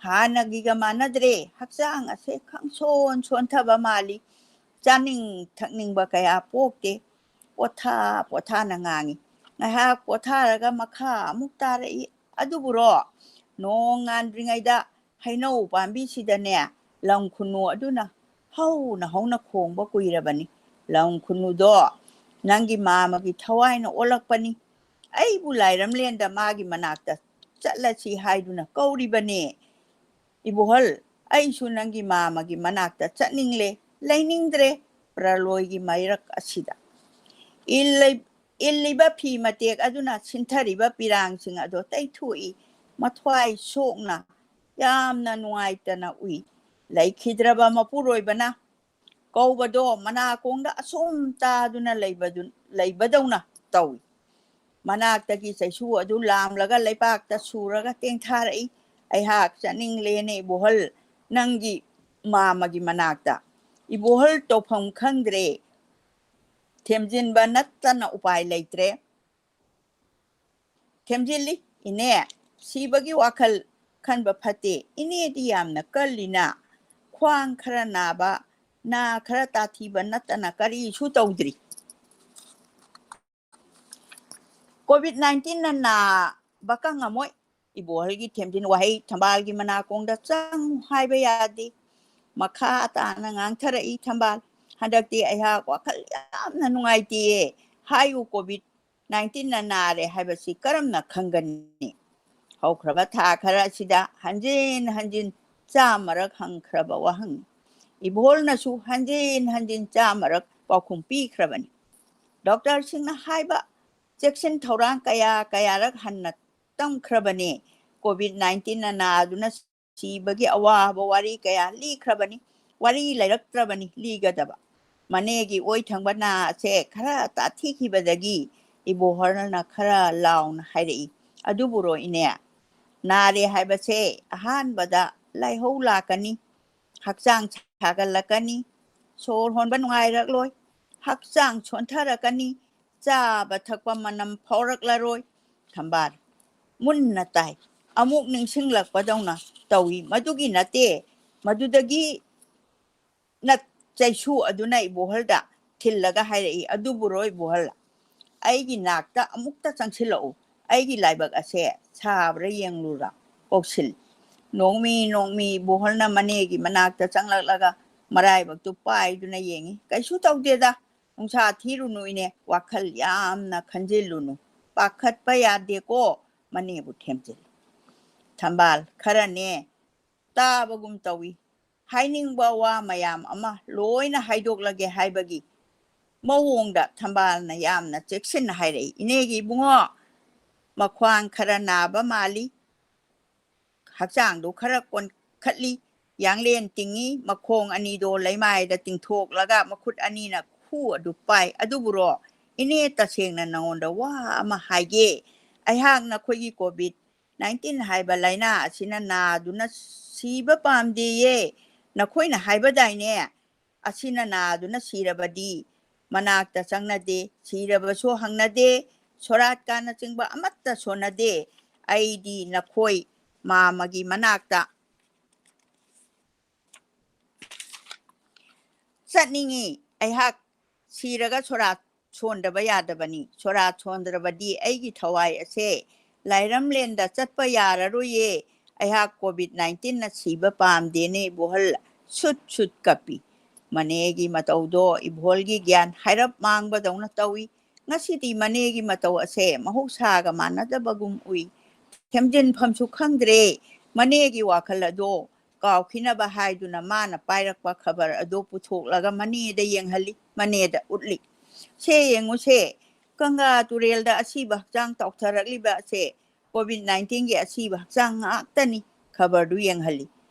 ꯍꯥꯟꯅꯒꯤꯒ ꯃꯥꯟꯅꯗ꯭ꯔꯦ꯫ ꯍꯛꯆꯥꯡ ꯑꯁꯦ ꯈꯪꯁꯣꯟ ꯁꯣꯟꯊꯕ ꯃꯥꯜꯂꯤ꯫ ꯆꯥꯅꯤꯡ ꯊꯛꯅꯤꯡꯕ ꯀꯌꯥ ꯄꯣꯛꯇꯦ꯫" ꯄꯣꯊꯥ ꯄꯣꯊꯥꯅ ꯉꯥꯡꯉꯤ꯫ ꯉꯥꯏꯍꯥꯛ ꯄꯣꯊꯥꯔꯒ ꯃꯈꯥ ꯑꯃꯨꯛ ꯇꯥꯔꯛꯏ, "ꯑꯗꯨꯕꯨꯔꯣ, ꯅꯣꯡ ꯉꯥꯟꯗ꯭ꯔꯤꯉꯩꯗ ꯍꯩꯅꯧ ꯄꯥꯝꯕꯤꯁꯤꯗꯅꯦ, ꯂꯝ ꯈꯨꯅꯨ ꯑꯗꯨꯅ ꯍꯧꯅ ꯍꯧꯅ ꯈꯣꯡꯕ ꯀꯨꯏꯔꯕꯅꯤ꯫ ꯂꯝ ꯈꯨꯅꯨꯗꯣ ꯅꯪꯒꯤ ꯃꯥꯃꯒꯤ ꯊꯋꯥꯏꯅ ꯑꯣꯜꯂꯛꯄꯅꯤ꯫ ꯑꯩꯕꯨ ꯂꯥꯏꯔꯝꯂꯦꯟꯗ ꯃꯥꯒꯤ ꯃꯅꯥꯛꯇ ꯆꯠꯂꯁꯤ ꯍꯥꯏꯗꯨꯅ ꯀꯧꯔꯤꯕꯅꯦ꯫ ꯏꯕꯣꯍꯜ, ꯑꯩꯁꯨ ꯅꯪꯒꯤ ꯃꯥꯃꯒꯤ ꯃꯅꯥꯛꯇ ꯆꯠꯅꯤꯡꯂꯦ, ꯂꯩꯅꯤꯡꯗ꯭ꯔꯦ ꯄ꯭ꯔꯂꯣꯏꯒꯤ ꯃꯩꯔꯛ ꯑꯁꯤꯗ꯫" ꯏꯜ ꯂꯩ-, ꯏꯜꯂꯤꯕ ꯐꯤ ꯃꯇꯦꯛ ꯑꯗꯨꯅ ꯁꯤꯟꯊꯔꯤꯕ ꯄꯤꯔꯥꯡꯁꯤꯡ ꯑꯗꯣ ꯇꯩꯊꯣꯛꯏ꯫ ꯃꯊ꯭ꯋꯥꯏ ꯁꯣꯛꯅ ꯌꯥꯝꯅ ꯅꯨꯡꯉꯥꯏꯇꯅ ꯎꯏ꯫ ꯂꯩꯈꯤꯗ꯭ꯔꯕ ꯃꯄꯨꯔꯣꯏꯕꯅ ꯀꯧꯕꯗꯣ ꯃꯅꯥꯀꯣꯡꯗ ꯑꯁꯨꯝ ꯇꯥꯗꯨꯅ ꯂꯩꯕꯗꯨ-, ꯂꯩꯕꯗꯧꯅ ꯇꯧꯏ꯫ ꯃꯅꯥꯛꯇꯒꯤ ꯆꯩꯁꯨ ꯑꯗꯨ ꯂꯥꯝꯂꯒ ꯂꯩꯕꯥꯛꯇ ꯁꯨꯔꯒ ꯇꯦꯡꯊꯥꯔꯛꯏ꯫ ꯑꯩꯍꯥꯛ ꯆꯠꯅꯤꯡꯂꯦꯅꯦ ꯏꯕꯣꯍꯜ, ꯅꯪꯒꯤ ꯃꯥꯃꯒꯤ ꯃꯅꯥꯛꯇ꯫ ꯏꯕꯣꯍꯜ ꯇꯧꯐꯝ ꯈꯪꯗ꯭ꯔꯦ꯫ ꯊꯦꯝꯖꯤꯟꯕ ꯅꯠꯇꯅ ꯎꯄꯥꯏ ꯂꯩꯇ꯭ꯔꯦ꯫ ꯊꯦꯝꯖꯤꯜꯂꯤ, ꯏꯅꯦ, ꯁꯤꯕꯒꯤ ꯋꯥꯈꯜ ꯈꯟꯕ ꯐꯠꯇꯦ꯫ ꯏꯅꯦꯗꯤ ꯌꯥꯝꯅ ꯀꯜꯂꯤꯅ꯫ ꯈ꯭ꯋꯥꯡ ꯈꯔ ꯅꯥꯕ, ꯅꯥ ꯈꯔ ꯇꯥꯊꯤꯕ ꯅꯠꯇꯅ ꯀꯔꯤꯁꯨ ꯇꯧꯗ꯭ꯔꯤ꯫ ꯀꯣꯚꯤꯗ ꯅꯥꯏꯟꯇꯤꯟꯅ ꯅꯥꯕ ꯀꯪꯉꯝꯃꯣꯏ꯫ ꯏꯕꯣꯍꯜꯒꯤ ꯊꯦꯝꯖꯤꯟ ꯋꯥꯍꯩ ꯊꯝꯕꯥꯜꯒꯤ ꯃꯅꯥꯀꯣꯡꯗ ꯆꯪꯉꯨ ꯍꯥꯏꯕ ꯌꯥꯗꯦ꯫ ꯃꯈꯥ ꯇꯥꯅ ꯉꯥꯡꯊꯔꯛꯏ ꯊꯝꯕꯥꯜ, "ꯍꯟꯗꯛꯇꯤ ꯑꯩꯍꯥꯛ ꯋꯥꯈꯜ ꯌꯥꯝꯅ ꯅꯨꯡꯉꯥꯏꯇꯦꯌꯦ꯫ ꯍꯥꯏꯌꯨ, ꯀꯣꯚꯤꯗ ꯅꯥꯏꯟꯇꯤꯟꯅ ꯅꯥꯔꯦ ꯍꯥꯏꯕꯁꯤ ꯀꯔꯝꯅ ꯈꯪꯒꯅꯤ?" ꯍꯧꯈ꯭ꯔꯕ ꯊꯥ ꯈꯔ ꯑꯁꯤꯗ ꯍꯟꯖꯤꯟ ꯍꯟꯖꯤꯟ ꯆꯥꯝꯃꯔꯛ ꯍꯪꯈ꯭ꯔꯕ ꯋꯥꯍꯪꯅꯤ꯫ ꯏꯕꯣꯍꯜꯅꯁꯨ ꯍꯟꯖꯤꯟ ꯍꯟꯖꯤꯟ ꯆꯥꯝꯃꯔꯛ ꯄꯥꯎꯈꯨꯝ ꯄꯤꯈ꯭ꯔꯕꯅꯤ꯫ ꯗꯣꯛꯇꯔꯁꯤꯡꯅ ꯍꯥꯏꯕ ꯆꯦꯛꯁꯤꯟ ꯊꯧꯔꯥꯡ ꯀꯌꯥ ꯀꯌꯥꯔꯛ ꯍꯟꯅ ꯇꯝꯈ꯭ꯔꯕꯅꯤ꯫ ꯀꯣꯚꯤꯗ ꯅꯥꯏꯟꯇꯤꯟꯅ ꯅꯥꯗꯨꯅ ꯁꯤꯕꯒꯤ ꯑꯋꯥꯕ ꯋꯥꯔꯤ ꯀꯌꯥ ꯂꯤꯈ꯭ꯔꯕꯅꯤ꯫ ꯋꯥꯔꯤ ꯂꯩꯔꯛꯇ꯭ꯔꯕꯅꯤ ꯂꯤꯒꯗꯕ꯫ ꯃꯅꯦꯒꯤ ꯑꯣꯏ ꯊꯪꯕ ꯅꯥ ꯑꯁꯦ ꯈꯔ ꯇꯥꯊꯤꯈꯤꯕꯗꯒꯤ ꯏꯕꯣꯍꯜꯅ ꯈꯔ ꯂꯥꯎꯅ ꯍꯥꯏꯔꯛꯏ, "ꯑꯗꯨꯕꯨꯔꯣ ꯏꯅꯦ, ꯅꯥꯔꯦ ꯍꯥꯏꯕꯁꯦ ꯑꯍꯥꯟꯕꯗ ꯂꯥꯏꯍꯧ ꯂꯥꯛꯀꯅꯤ, ꯍꯛꯆꯥꯡ ꯁꯥꯒꯠꯂꯛꯀꯅꯤ, ꯁꯣꯔ ꯍꯣꯟꯕ ꯅꯨꯡꯉꯥꯏꯔꯛꯂꯣꯏ, ꯍꯛꯆꯥꯡ ꯁꯣꯟꯊꯔꯛꯀꯅꯤ, ꯆꯥꯕ ꯊꯛꯄ ꯃꯅꯝ ꯐꯥꯎꯔꯛꯂꯔꯣꯏ꯫" ꯊꯝꯕꯥꯜ, ꯃꯨꯟꯅ ꯇꯥꯏ꯫ ꯑꯃꯨꯛ ꯅꯤꯡꯁꯤꯡꯂꯛꯄꯗꯧꯅ ꯇꯧꯏ꯫ "ꯃꯗꯨꯒꯤ ꯅꯠꯇꯦ, ꯃꯗꯨꯗꯒꯤ ꯅꯠ-" ꯆꯩꯁꯨ ꯑꯗꯨꯅ ꯏꯕꯣꯍꯜꯗ ꯊꯤꯜꯂꯒ ꯍꯥꯏꯔꯛꯏ, "ꯑꯗꯨꯕꯨꯔꯣ ꯏꯕꯣꯍꯜ, ꯑꯩꯒꯤ ꯅꯥꯛꯇ ꯑꯃꯨꯛꯇ ꯆꯪꯁꯤꯜꯂꯛꯎ꯫ ꯑꯩꯒꯤ ꯂꯥꯏꯕꯛ ꯑꯁꯦ ꯁꯥꯕ꯭ꯔꯥ ꯌꯦꯡꯂꯨꯔꯥ꯫" ꯀꯧꯁꯤꯜ꯫ ꯅꯣꯡꯃꯤ ꯅꯣꯡꯃꯤ ꯏꯕꯣꯍꯜꯅ ꯃꯅꯦꯒꯤ ꯃꯅꯥꯛꯇ ꯆꯪꯂꯛꯂꯒ ꯃꯔꯥꯏꯕꯛꯇꯨ ꯄꯥꯏꯗꯨꯅ ꯌꯦꯡꯏ꯫ "ꯀꯩꯁꯨ ꯇꯧꯗꯦꯗ, ꯅꯨꯡꯁꯥ ꯊꯤꯔꯨꯅꯨ ꯏꯅꯦ, ꯋꯥꯈꯜ ꯌꯥꯝꯅ ꯈꯟꯖꯤꯜꯂꯨꯅꯨ꯫ ꯄꯥꯈꯠꯄ ꯌꯥꯗꯦꯀꯣ꯫" ꯃꯅꯦꯕꯨ ꯊꯦꯝꯖꯤꯜꯂꯤ꯫ ꯊꯝꯕꯥꯜ, ꯈꯔꯅꯦ ꯇꯥꯕꯒꯨꯝ ꯇꯧꯏ꯫ ꯍꯥꯏꯅꯤꯡꯕ ꯋꯥ ꯃꯌꯥꯝ ꯑꯃ ꯂꯣꯏꯅ ꯍꯥꯏꯗꯣꯛꯂꯒꯦ ꯍꯥꯏꯕꯒꯤ ꯃꯑꯣꯡꯗ ꯊꯝꯕꯥꯜꯅ ꯌꯥꯝꯅ ꯆꯦꯛꯁꯤꯟꯅ ꯍꯥꯏꯔꯛꯏ, "ꯏꯅꯦꯒꯤ ꯏꯕꯨꯡꯉꯣ, ꯃꯈ꯭ꯋꯥꯡ ꯈꯔ ꯅꯥꯕ ꯃꯥꯜꯂꯤ, ꯍꯛꯆꯥꯡꯗꯨ ꯈꯔ ꯀꯣꯟꯈꯠꯂꯤ, ꯌꯥꯡꯂꯦꯟ ꯇꯤꯡꯉꯤ, ꯃꯈꯣꯡ ꯑꯅꯤꯗꯣ ꯂꯩꯃꯥꯏꯗ ꯇꯤꯡꯊꯣꯛꯂꯒ ꯃꯈꯨꯠ ꯑꯅꯤꯅ ꯈꯨ ꯑꯗꯨ ꯄꯥꯏ꯫ ꯑꯗꯨꯕꯨꯔꯣ, ꯏꯅꯦ, ꯇꯁꯦꯡꯅ ꯅꯉꯣꯟꯗ ꯋꯥ ꯑꯃ ꯍꯥꯏꯒꯦ꯫ ꯑꯩꯍꯥꯛ ꯅꯈꯣꯏꯒꯤ ꯀꯣꯚꯤꯗ ꯅꯥꯏꯟꯇꯤꯟ ꯍꯥꯏꯕ ꯂꯥꯏꯅꯥ ꯑꯁꯤꯅ ꯅꯥꯗꯨꯅ ꯁꯤꯕ ꯄꯥꯝꯗꯦꯌꯦ꯫ ꯅꯈꯣꯏꯅ ꯍꯥꯏꯕꯗꯥꯏꯅꯦ? ꯑꯁꯤꯅ ꯅꯥꯗꯨꯅ ꯁꯤꯔꯕꯗꯤ ꯃꯅꯥꯛꯇ ꯆꯪꯅꯗꯦ, ꯁꯤꯔꯕꯁꯨ ꯍꯪꯅꯗꯦ, ꯁꯣꯔꯥꯠꯀꯥꯅꯆꯤꯡꯕ ꯑꯃꯠꯇ ꯁꯣꯟꯅꯗꯦ꯫ ꯑꯩꯗꯤ ꯅꯈꯣꯏ ꯃꯥꯃꯒꯤ ꯃꯅꯥꯛꯇ ꯆꯠꯅꯤꯡꯏ꯫ ꯑꯩꯍꯥꯛ ꯁꯤꯔꯒ ꯁꯣꯔꯥꯠ ꯁꯣꯟꯗꯕ ꯌꯥꯗꯕꯅꯤ꯫ ꯁꯣꯔꯥꯠ ꯁꯣꯟꯗ꯭ꯔꯕꯗꯤ ꯑꯩꯒꯤ ꯊꯋꯥꯏ ꯑꯁꯦ ꯂꯥꯏꯔꯝꯂꯦꯟꯗ ꯆꯠꯄ ꯌꯥꯔꯔꯣꯏꯌꯦ꯫ ꯑꯩꯍꯥꯛ ꯀꯣꯚꯤꯗ ꯅꯥꯏꯟꯇꯤꯟꯅ ꯁꯤꯕ ꯄꯥꯝꯗꯦꯅꯦ ꯏꯕꯣꯍꯜ", ꯁꯨꯠ ꯁꯨꯠ ꯀꯞꯄꯤ꯫ ꯃꯅꯦꯒꯤ ꯃꯇꯧꯗꯣ ꯏꯕꯣꯍꯜꯒꯤ ꯒ꯭ꯌꯥꯟ ꯍꯥꯏꯔꯞ ꯃꯥꯡꯕꯗꯧꯅ ꯇꯧꯏ꯫ ꯉꯁꯤꯗꯤ ꯃꯅꯦꯒꯤ ꯃꯇꯧ ꯑꯁꯦ ꯃꯍꯧꯁꯥꯒ ꯃꯥꯟꯅꯗꯕꯒꯨꯝ ꯎꯏ꯫ ꯊꯦꯝꯖꯤꯟꯐꯝꯁꯨ ꯈꯪꯗ꯭ꯔꯦ꯫ ꯃꯅꯦꯒꯤ ꯋꯥꯈꯜ ꯑꯗꯣ ꯀꯥꯎꯈꯤꯅꯕ ꯍꯥꯏꯗꯨꯅ ꯃꯥꯅ ꯄꯥꯏꯔꯛꯄ ꯈꯕꯔ ꯑꯗꯨ ꯄꯨꯊꯣꯛꯂꯒ ꯃꯅꯦꯗ ꯌꯦꯡꯍꯜꯂꯤ, ꯃꯅꯦꯗ ꯎꯠꯂꯤ꯫ "ꯁꯦ ꯌꯦꯡꯉꯨꯁꯦ, ꯒꯪꯒꯥ ꯇꯨꯔꯦꯜꯗ ꯑꯁꯤꯕ ꯍꯛꯆꯥꯡ ꯇꯥꯎꯊꯔꯛꯂꯤꯕ ꯑꯁꯦ ꯀꯣꯚꯤꯗ ꯅꯥꯏꯟꯇꯤꯟꯒꯤ ꯑꯁꯤꯕ ꯍꯛꯆꯥꯡ ꯉꯥꯛꯇꯅꯤ", ꯈꯕꯔꯗꯨ ꯌꯦꯡꯍꯜꯂꯤ꯫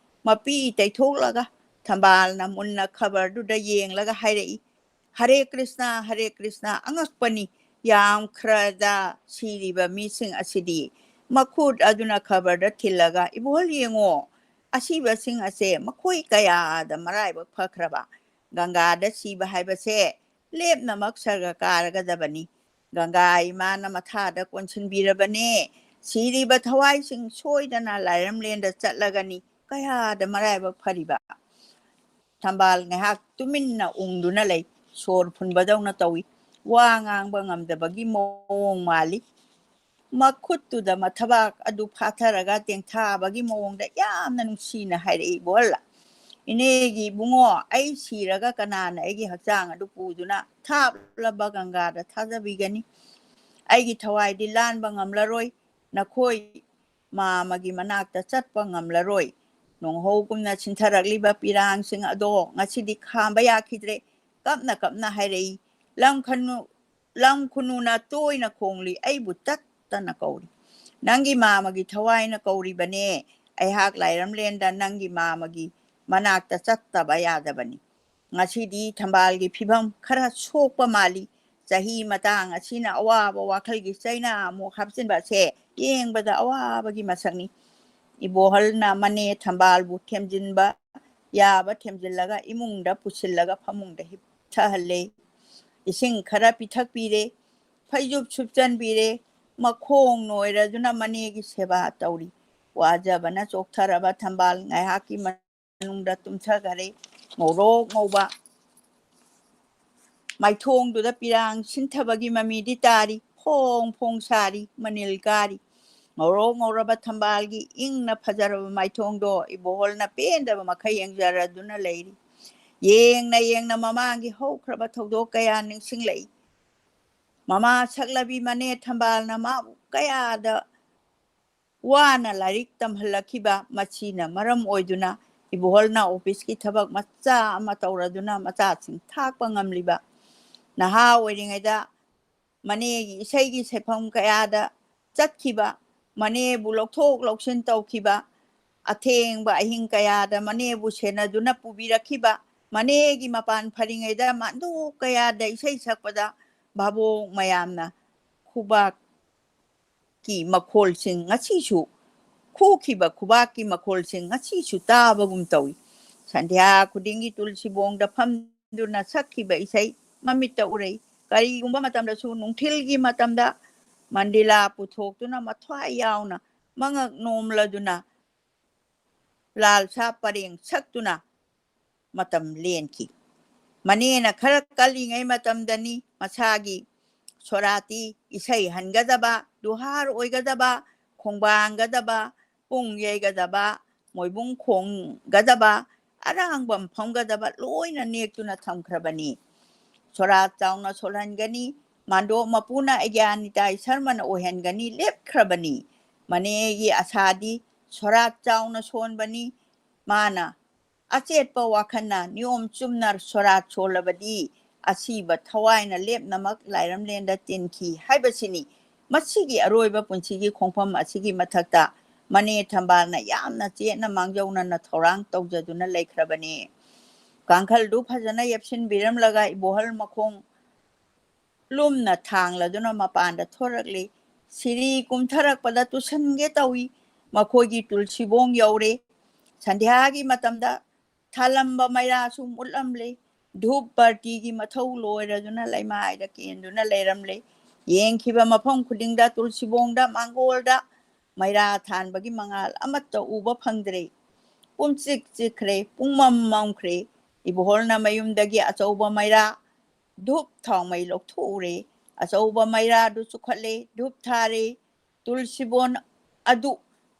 ꯃꯄꯤ ꯇꯩꯊꯣꯛꯂꯒ ꯊꯝꯕꯥꯜꯅ ꯃꯨꯟꯅ ꯈꯕꯔꯗꯨꯗ ꯌꯦꯡꯂꯒ ꯍꯥꯏꯔꯛꯏ, "ꯍꯔꯦ ꯀ꯭ꯔꯤꯁꯅ, ꯍꯔꯦ ꯀ꯭ꯔꯤꯁꯅ, ꯑꯉꯛꯄꯅꯤ꯫ ꯌꯥꯝꯈ꯭ꯔꯗ ꯁꯤꯔꯤꯕ ꯃꯤꯁꯤꯡ ꯑꯁꯤꯗꯤ"꯫ ꯃꯈꯨꯠ ꯑꯗꯨꯅ ꯈꯕꯔꯗ ꯊꯤꯜꯂꯒ, "ꯏꯕꯣꯍꯜ ꯌꯦꯡꯉꯣ, ꯑꯁꯤꯕꯁꯤꯡ ꯑꯁꯦ ꯃꯈꯣꯏ ꯀꯌꯥꯗ ꯃꯔꯥꯏꯕꯛ ꯐꯈ꯭ꯔꯕ꯫ ꯒꯪꯒꯥꯗ ꯁꯤꯕ ꯍꯥꯏꯕꯁꯦ ꯂꯦꯞꯅꯃꯛ ꯁꯔꯒ ꯀꯥꯔꯒꯗꯕꯅꯤ꯫ ꯒꯪꯒꯥ ꯏꯃꯥꯅ ꯃꯊꯥꯗ ꯀꯣꯟꯁꯤꯟꯕꯤꯔꯕꯅꯦ꯫ ꯁꯤꯔꯤꯕ ꯊꯋꯥꯏꯁꯤꯡ ꯁꯣꯏꯗꯅ ꯂꯥꯏꯔꯝꯂꯦꯟꯗ ꯆꯠꯂꯒꯅꯤ꯫ ꯀꯌꯥꯗ ꯃꯔꯥꯏꯕꯛ ꯐꯔꯤꯕ!" ꯊꯝꯕꯥꯜ ꯉꯥꯏꯍꯥꯛ ꯇꯨꯃꯤꯟꯅ ꯎꯪꯗꯨꯅ ꯂꯩ꯫ ꯁꯣꯔ ꯐꯨꯟꯕꯗꯧꯅ ꯇꯧꯏ꯫ ꯋꯥ ꯉꯥꯡꯕ ꯉꯝꯗꯕꯒꯤ ꯃꯑꯣꯡ ꯃꯥꯜꯂꯤ꯫ ꯃꯈꯨꯠꯇꯨꯗ ꯃꯊꯕꯥꯛ ꯑꯗꯨ ꯐꯥꯊꯔꯒ ꯇꯦꯡꯊꯥꯕꯒꯤ ꯃꯑꯣꯡꯗ ꯌꯥꯝꯅ ꯅꯨꯡꯁꯤꯅ ꯍꯥꯏꯔꯛꯏ, "ꯏꯕꯣꯍꯜ, ꯏꯅꯦꯒꯤ ꯏꯕꯨꯡꯉꯣ, ꯑꯩ ꯁꯤꯔꯒ ꯀꯅꯥꯅ ꯑꯩꯒꯤ ꯍꯛꯆꯥꯡ ꯑꯗꯨ ꯄꯨꯗꯨꯅ ꯊꯥꯞꯂꯕ ꯒꯪꯒꯥꯗ ꯊꯥꯗꯕꯤꯒꯅꯤ? ꯑꯩꯒꯤ ꯊꯋꯥꯏꯗꯤ ꯂꯥꯟꯕ ꯉꯝꯂꯔꯣꯏ꯫ ꯅꯈꯣꯏ ꯃꯥꯃꯒꯤ ꯃꯅꯥꯛꯇ ꯆꯠꯄ ꯉꯝꯂꯔꯣꯏ꯫ ꯅꯣꯡꯍꯧꯒꯨꯝꯅ ꯁꯤꯟꯊꯔꯛꯂꯤꯕ ꯄꯤꯔꯥꯡꯁꯤꯡ ꯑꯗꯣ ꯉꯁꯤꯗꯤ ꯈꯥꯝꯕ ꯌꯥꯈꯤꯗ꯭ꯔꯦ"꯫ ꯀꯞꯅ ꯀꯞꯅ ꯍꯥꯏꯔꯛꯏ꯫ ꯂꯝ ꯈꯨꯅꯨ ꯂꯝ ꯈꯨꯅꯨꯅ ꯇꯣꯏꯅ ꯈꯣꯡꯂꯤ, ꯑꯩꯕꯨ ꯇꯠꯇꯅ ꯀꯧꯔꯤ꯫ ꯅꯪꯒꯤ ꯃꯥꯃꯒꯤ ꯊꯋꯥꯏꯅ ꯀꯧꯔꯤꯕꯅꯦ, ꯑꯩꯍꯥꯛ ꯂꯥꯏꯔꯝꯂꯦꯟꯗ ꯅꯪꯒꯤ ꯃꯥꯃꯒꯤ ꯃꯅꯥꯛꯇ ꯆꯠꯇꯕ ꯌꯥꯗꯕꯅꯤ꯫ ꯉꯁꯤꯗꯤ ꯊꯝꯕꯥꯜꯒꯤ ꯐꯤꯕꯝ ꯈꯔ ꯁꯣꯛꯄ ꯃꯥꯜꯂꯤ꯫ ꯆꯍꯤ ꯃꯇꯥꯡ ꯑꯁꯤꯅ ꯑꯋꯥꯕ ꯋꯥꯈꯜꯒꯤ ꯆꯩꯅꯥ ꯑꯃꯨꯛ ꯍꯥꯞꯆꯤꯟꯕ ꯑꯁꯦ ꯌꯦꯡꯕꯗ ꯑꯋꯥꯕꯒꯤ ꯃꯁꯛꯅꯤ꯫ ꯏꯕꯣꯍꯜꯅ ꯃꯅꯦ ꯊꯝꯕꯥꯜꯕꯨ ꯊꯦꯝꯖꯤꯟꯕ ꯌꯥꯕ ꯊꯦꯝꯖꯤꯜꯂꯒ ꯏꯃꯨꯡꯗ ꯄꯨꯁꯤꯜꯂꯒ ꯐꯃꯨꯡꯗ ꯍꯤꯞꯊꯍꯜꯂꯦ꯫ ꯏꯁꯤꯡ ꯈꯔ ꯄꯤꯊꯛꯄꯤꯔꯦ꯫ ꯐꯩꯖꯨꯞ ꯁꯨꯞꯆꯟꯕꯤꯔꯦ꯫ ꯃꯈꯣꯡ ꯅꯣꯏꯔꯗꯨꯅ ꯃꯅꯦꯒꯤ ꯁꯦꯕꯥ ꯇꯧꯔꯤ꯫ ꯋꯥꯖꯕꯅ ꯆꯣꯛꯊꯔꯕ ꯊꯝꯕꯥꯜ ꯉꯥꯏꯍꯥꯛꯀꯤ ꯃꯅꯨꯡꯗ ꯇꯨꯝꯊꯈꯔꯦ꯫ ꯉꯧꯔꯣꯛ ꯉꯧꯕ ꯃꯥꯏꯊꯣꯡꯗꯨꯗ ꯄꯤꯔꯥꯡ ꯁꯤꯟꯊꯕꯒꯤ ꯃꯃꯤꯗꯤ ꯇꯥꯔꯤ꯫ ꯐꯣꯡ ꯐꯣꯡ ꯁꯥꯔꯤ, ꯃꯅꯤꯜ ꯀꯥꯔꯤ꯫ ꯉꯧꯔꯣꯛ ꯉꯧꯔꯕ ꯊꯝꯕꯥꯜꯒꯤ ꯏꯪꯅ ꯐꯖꯔꯕ ꯃꯥꯏꯊꯣꯡꯗꯣ ꯏꯕꯣꯍꯜꯅ ꯄꯦꯟꯗꯕ ꯃꯈꯩ ꯌꯦꯡꯖꯔꯗꯨꯅ ꯂꯩꯔꯤ꯫ ꯌꯦꯡꯅ ꯌꯦꯡꯅ ꯃꯃꯥꯡꯒꯤ ꯍꯧꯈ꯭ꯔꯕ ꯊꯧꯗꯣꯛ ꯀꯌꯥ ꯅꯤꯡꯁꯤꯡꯂꯛꯏ꯫ ꯃꯃꯥ ꯁꯛꯂꯕꯤ ꯃꯅꯦ ꯊꯝꯕꯥꯜꯅ ꯃꯥꯕꯨ ꯀꯌꯥꯗ ꯋꯥꯅ ꯂꯥꯏꯔꯤꯛ ꯇꯝꯍꯜꯂꯛꯈꯤꯕ, ꯃꯁꯤꯅ ꯃꯔꯝ ꯑꯣꯏꯗꯨꯅ ꯏꯕꯣꯍꯜꯅ ꯑꯣꯐꯤꯁꯀꯤ ꯊꯕꯛ ꯃꯆꯥ ꯑꯃ ꯇꯧꯔꯗꯨꯅ ꯃꯆꯥꯁꯤꯡ ꯊꯥꯛꯄ ꯉꯝꯂꯤꯕ꯫ ꯅꯍꯥ ꯑꯣꯏꯔꯤꯉꯩꯗ ꯃꯅꯦꯒꯤ ꯏꯁꯩꯒꯤ ꯁꯩꯐꯝ ꯀꯌꯥꯗ ꯆꯠꯈꯤꯕ, ꯃꯅꯦꯕꯨ ꯂꯧꯊꯣꯛ ꯂꯧꯁꯤꯟ ꯇꯧꯈꯤꯕ, ꯑꯊꯦꯡꯕ ꯑꯍꯤꯡ ꯀꯌꯥꯗ ꯃꯅꯦꯕꯨ ꯁꯦꯟꯅꯗꯨꯅ ꯄꯨꯕꯤꯔꯛꯈꯤꯕ, ꯃꯅꯦꯒꯤ ꯃꯄꯥꯟ ꯐꯔꯤꯉꯩꯗ ꯃꯥꯟꯗꯣꯞ ꯀꯌꯥꯗ ꯏꯁꯩ ꯁꯛꯄꯗ ꯚꯥꯕꯣꯛ ꯃꯌꯥꯝꯅ ꯈꯨꯕꯥꯛꯀꯤ ꯃꯈꯣꯜꯁꯤꯡ ꯉꯁꯤꯁꯨ, ꯈꯨꯈꯤꯕ ꯈꯨꯕꯥꯛꯀꯤ ꯃꯈꯣꯜꯁꯤꯡ ꯉꯁꯤꯁꯨ ꯇꯥꯕꯒꯨꯝ ꯇꯧꯏ꯫ ꯁꯟꯙ꯭ꯌꯥ ꯈꯨꯗꯤꯡꯒꯤ ꯇꯨꯜꯁꯤꯕꯣꯡꯗ ꯐꯝꯗꯨꯅ ꯁꯛꯈꯤꯕ ꯏꯁꯩ ꯃꯃꯤꯠꯇ ꯎꯔꯛꯏ꯫ ꯀꯔꯤꯒꯨꯝꯕ ꯃꯇꯝꯗꯁꯨ ꯅꯨꯡꯊꯤꯜꯒꯤ ꯃꯇꯝꯗ ꯃꯟꯗꯤꯂꯥ ꯄꯨꯊꯣꯛꯇꯨꯅ ꯃꯊ꯭ꯋꯥꯏ ꯌꯥꯎꯅ ꯃꯉꯛ ꯅꯣꯝꯂꯗꯨꯅ ꯂꯥꯜ ꯁꯥ ꯄꯔꯦꯡ ꯁꯛꯇꯨꯅ ꯃꯇꯝ ꯂꯦꯟꯈꯤ꯫ ꯃꯅꯦꯅ ꯈꯔ ꯀꯜꯂꯤꯉꯩ ꯃꯇꯝꯗꯅꯤ ꯃꯁꯥꯒꯤ ꯁꯣꯔꯥꯠꯇꯤ ꯏꯁꯩ ꯍꯟꯒꯗꯕ, ꯗꯨꯍꯥꯔ ꯑꯣꯏꯒꯗꯕ, ꯈꯣꯡꯕꯥꯡꯒꯗꯕ, ꯄꯨꯡ ꯌꯩꯒꯗꯕ, ꯃꯣꯏꯕꯨꯡ ꯈꯣꯡꯒꯗꯕ, ꯑꯔꯥꯡꯕꯝ ꯐꯝꯒꯗꯕ ꯂꯣꯏꯅ ꯅꯦꯛꯇꯨꯅ ꯊꯝꯈ꯭ꯔꯕꯅꯤ꯫ ꯁꯣꯔꯥꯠ ꯆꯥꯎꯅ ꯁꯣꯜꯍꯟꯒꯅꯤ, ꯃꯥꯟꯗꯣꯞ ꯃꯄꯨꯅ ꯑꯩꯒ꯭ꯌꯥ ꯅꯤꯇꯥꯏ ꯁꯔꯃꯅ ꯑꯣꯏꯍꯟꯒꯅꯤ ꯂꯦꯞꯈ꯭ꯔꯕꯅꯤ꯫ ꯃꯅꯦꯒꯤ ꯑꯁꯥꯗꯤ ꯁꯣꯔꯥꯠ ꯆꯥꯎꯅ ꯁꯣꯟꯕꯅꯤ꯫ ꯃꯥꯅ ꯑꯆꯦꯠꯄ ꯋꯥꯈꯜꯅ ꯅꯤꯌꯣꯝ ꯆꯨꯝꯅ ꯁꯣꯔꯥꯠ ꯁꯣꯜꯂꯕꯗꯤ ꯑꯁꯤꯕ ꯊꯋꯥꯏꯅ ꯂꯦꯞꯅꯃꯛ ꯂꯥꯏꯔꯝꯂꯦꯟꯗ ꯇꯤꯟꯈꯤ ꯍꯥꯏꯕꯁꯤꯅꯤ꯫ ꯃꯁꯤꯒꯤ ꯑꯔꯣꯏꯕ ꯄꯨꯟꯁꯤꯒꯤ ꯈꯣꯡꯐꯝ ꯑꯁꯤꯒꯤ ꯃꯊꯛꯇ ꯃꯅꯦ ꯊꯝꯕꯥꯜꯅ ꯌꯥꯝꯅ ꯆꯦꯠꯅ ꯃꯥꯡꯖꯧꯅꯅ ꯊꯧꯔꯥꯡ ꯇꯧꯖꯗꯨꯅ ꯂꯩꯈ꯭ꯔꯕꯅꯤ꯫ ꯀꯥꯡꯈꯜꯗꯨ ꯐꯖꯅ ꯌꯦꯞꯁꯤꯟꯕꯤꯔꯝꯂꯒ ꯏꯕꯣꯍꯜ ꯃꯈꯣꯡ ꯂꯨꯝꯅ ꯊꯥꯡꯂꯗꯨꯅ ꯃꯄꯥꯟꯗ ꯊꯣꯔꯛꯂꯤ꯫ ꯁꯤꯔꯤ ꯀꯨꯝꯊꯔꯛꯄꯗ ꯇꯨꯁꯟꯒꯦ ꯇꯧꯏ꯫ ꯃꯈꯣꯏꯒꯤ ꯇꯨꯜꯁꯤꯕꯣꯡ ꯌꯧꯔꯦ꯫ ꯁꯟꯙ꯭ꯌꯥꯒꯤ ꯃꯇꯝꯗ ꯊꯥꯂꯝꯕ ꯃꯩꯔꯥꯁꯨ ꯃꯨꯠꯂꯝꯂꯦ꯫ ꯙꯨꯞ ꯕꯔꯇꯤꯒꯤ ꯃꯊꯧ ꯂꯣꯏꯔꯗꯨꯅ ꯂꯩꯃꯥꯏꯗ ꯀꯦꯟꯗꯨꯅ ꯂꯩꯔꯝꯂꯦ꯫ ꯌꯦꯡꯈꯤꯕ ꯃꯐꯝ ꯈꯨꯗꯤꯡꯗ ꯇꯨꯜꯁꯤꯕꯣꯡꯗ ꯃꯥꯡꯒꯣꯜꯗ ꯃꯩꯔꯥ ꯊꯥꯟꯕꯒꯤ ꯃꯉꯥꯜ ꯑꯃꯠꯇ ꯎꯕ ꯐꯪꯗ꯭ꯔꯦ꯫ ꯄꯨꯝꯆꯤꯛ ꯆꯤꯛꯈ꯭ꯔꯦ, ꯄꯨꯡꯃꯝ ꯃꯝꯈ꯭ꯔꯦ꯫ ꯏꯕꯣꯍꯣꯜꯅ ꯃꯌꯨꯝꯗꯒꯤ ꯑꯆꯧꯕ ꯃꯩꯔꯥ ꯙꯨꯞ ꯊꯥꯎꯃꯩ ꯂꯧꯊꯣꯛꯎꯔꯦ꯫ ꯑꯆꯧꯕ ꯃꯩꯔꯥꯗꯨ ꯆꯨꯈꯠꯂꯦ, ꯙꯨꯞ ꯊꯥꯔꯦ꯫ ꯇꯨꯜꯁꯤꯕꯣꯟ ꯑꯗꯨ,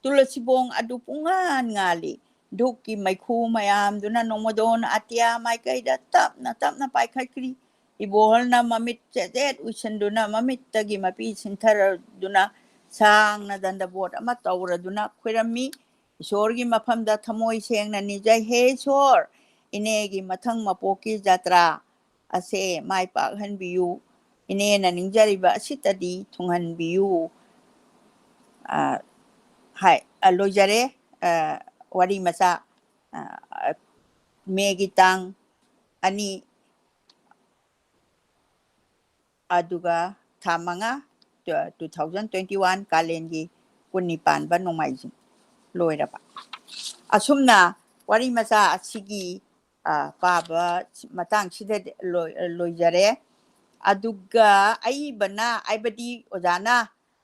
ꯇꯨꯜꯁꯤꯕꯣꯡ ꯑꯗꯨ ꯄꯨꯡꯉꯥꯟ ꯉꯥꯜꯂꯤ꯫ ꯙꯨꯞꯀꯤ ꯃꯩꯈꯨ ꯃꯌꯥꯝꯗꯨꯅ ꯅꯣꯡꯃꯗꯣꯟ ꯑꯇꯤꯌꯥ ꯃꯥꯏꯀꯩꯗ ꯇꯞꯅ ꯇꯞꯅ ꯄꯥꯏꯈꯠꯈ꯭ꯔꯤ꯫ ꯏꯕꯣꯍꯜꯅ ꯃꯃꯤꯠ ꯆꯦꯖꯦꯠ ꯎꯏꯁꯤꯟꯗꯨꯅ ꯃꯃꯤꯠꯇꯒꯤ ꯃꯄꯤ ꯁꯤꯟꯊꯔꯗꯨꯅ ꯁꯥꯡꯅ ꯗꯟꯗꯕꯣꯠ ꯑꯃ ꯇꯧꯔꯗꯨꯅ ꯈꯨꯔꯝꯃꯤ꯫ ꯏꯁꯣꯔꯒꯤ ꯃꯐꯝꯗ ꯊꯃꯣꯏ ꯁꯦꯡꯅ ꯅꯤꯖꯩ, ꯍꯦ ꯏꯁꯣꯔ, ꯏꯅꯦꯒꯤ ꯃꯊꯪ ꯃꯄꯣꯛꯀꯤ ꯖꯇ꯭ꯔꯥ ꯑꯁꯦ ꯃꯥꯏ ꯄꯥꯛꯍꯟꯕꯤꯌꯨ꯫ ꯏꯅꯦꯅ ꯅꯤꯡꯖꯔꯤꯕ ꯑꯁꯤꯇꯗꯤ ꯊꯨꯡꯍꯟꯕꯤꯌꯨ꯫ ꯑ, ꯍꯥꯏ, ꯑ, ꯂꯣꯏꯖꯔꯦ꯫ ꯑ, ꯋꯥꯔꯤ ꯃꯆꯥ, ꯑ, ꯃꯦꯒꯤ ꯇꯥꯡ ꯑꯅꯤ, ꯑꯗꯨꯒ ꯊꯥ ꯃꯉꯥ, two thousand twenty one, ꯀꯥꯂꯦꯟꯒꯤ ꯀꯨꯟꯅꯤ ꯄꯥꯟꯕ ꯅꯣꯡꯃꯥꯏꯖꯤꯡ꯫ ꯂꯣꯏꯔꯕ꯫ ꯑꯁꯨꯝꯅ ꯋꯥꯔꯤ ꯃꯆꯥ ꯑꯁꯤꯒꯤ, ꯑ, ꯄꯥꯕ ꯃꯇꯥꯡꯁꯤꯗ ꯂꯣꯏ-, ꯂꯣꯏꯖꯔꯦ꯫ ꯑꯗꯨꯒ ꯑꯏꯕꯅ, ꯍꯥꯏꯕꯗꯤ ꯑꯣꯖꯥꯅ,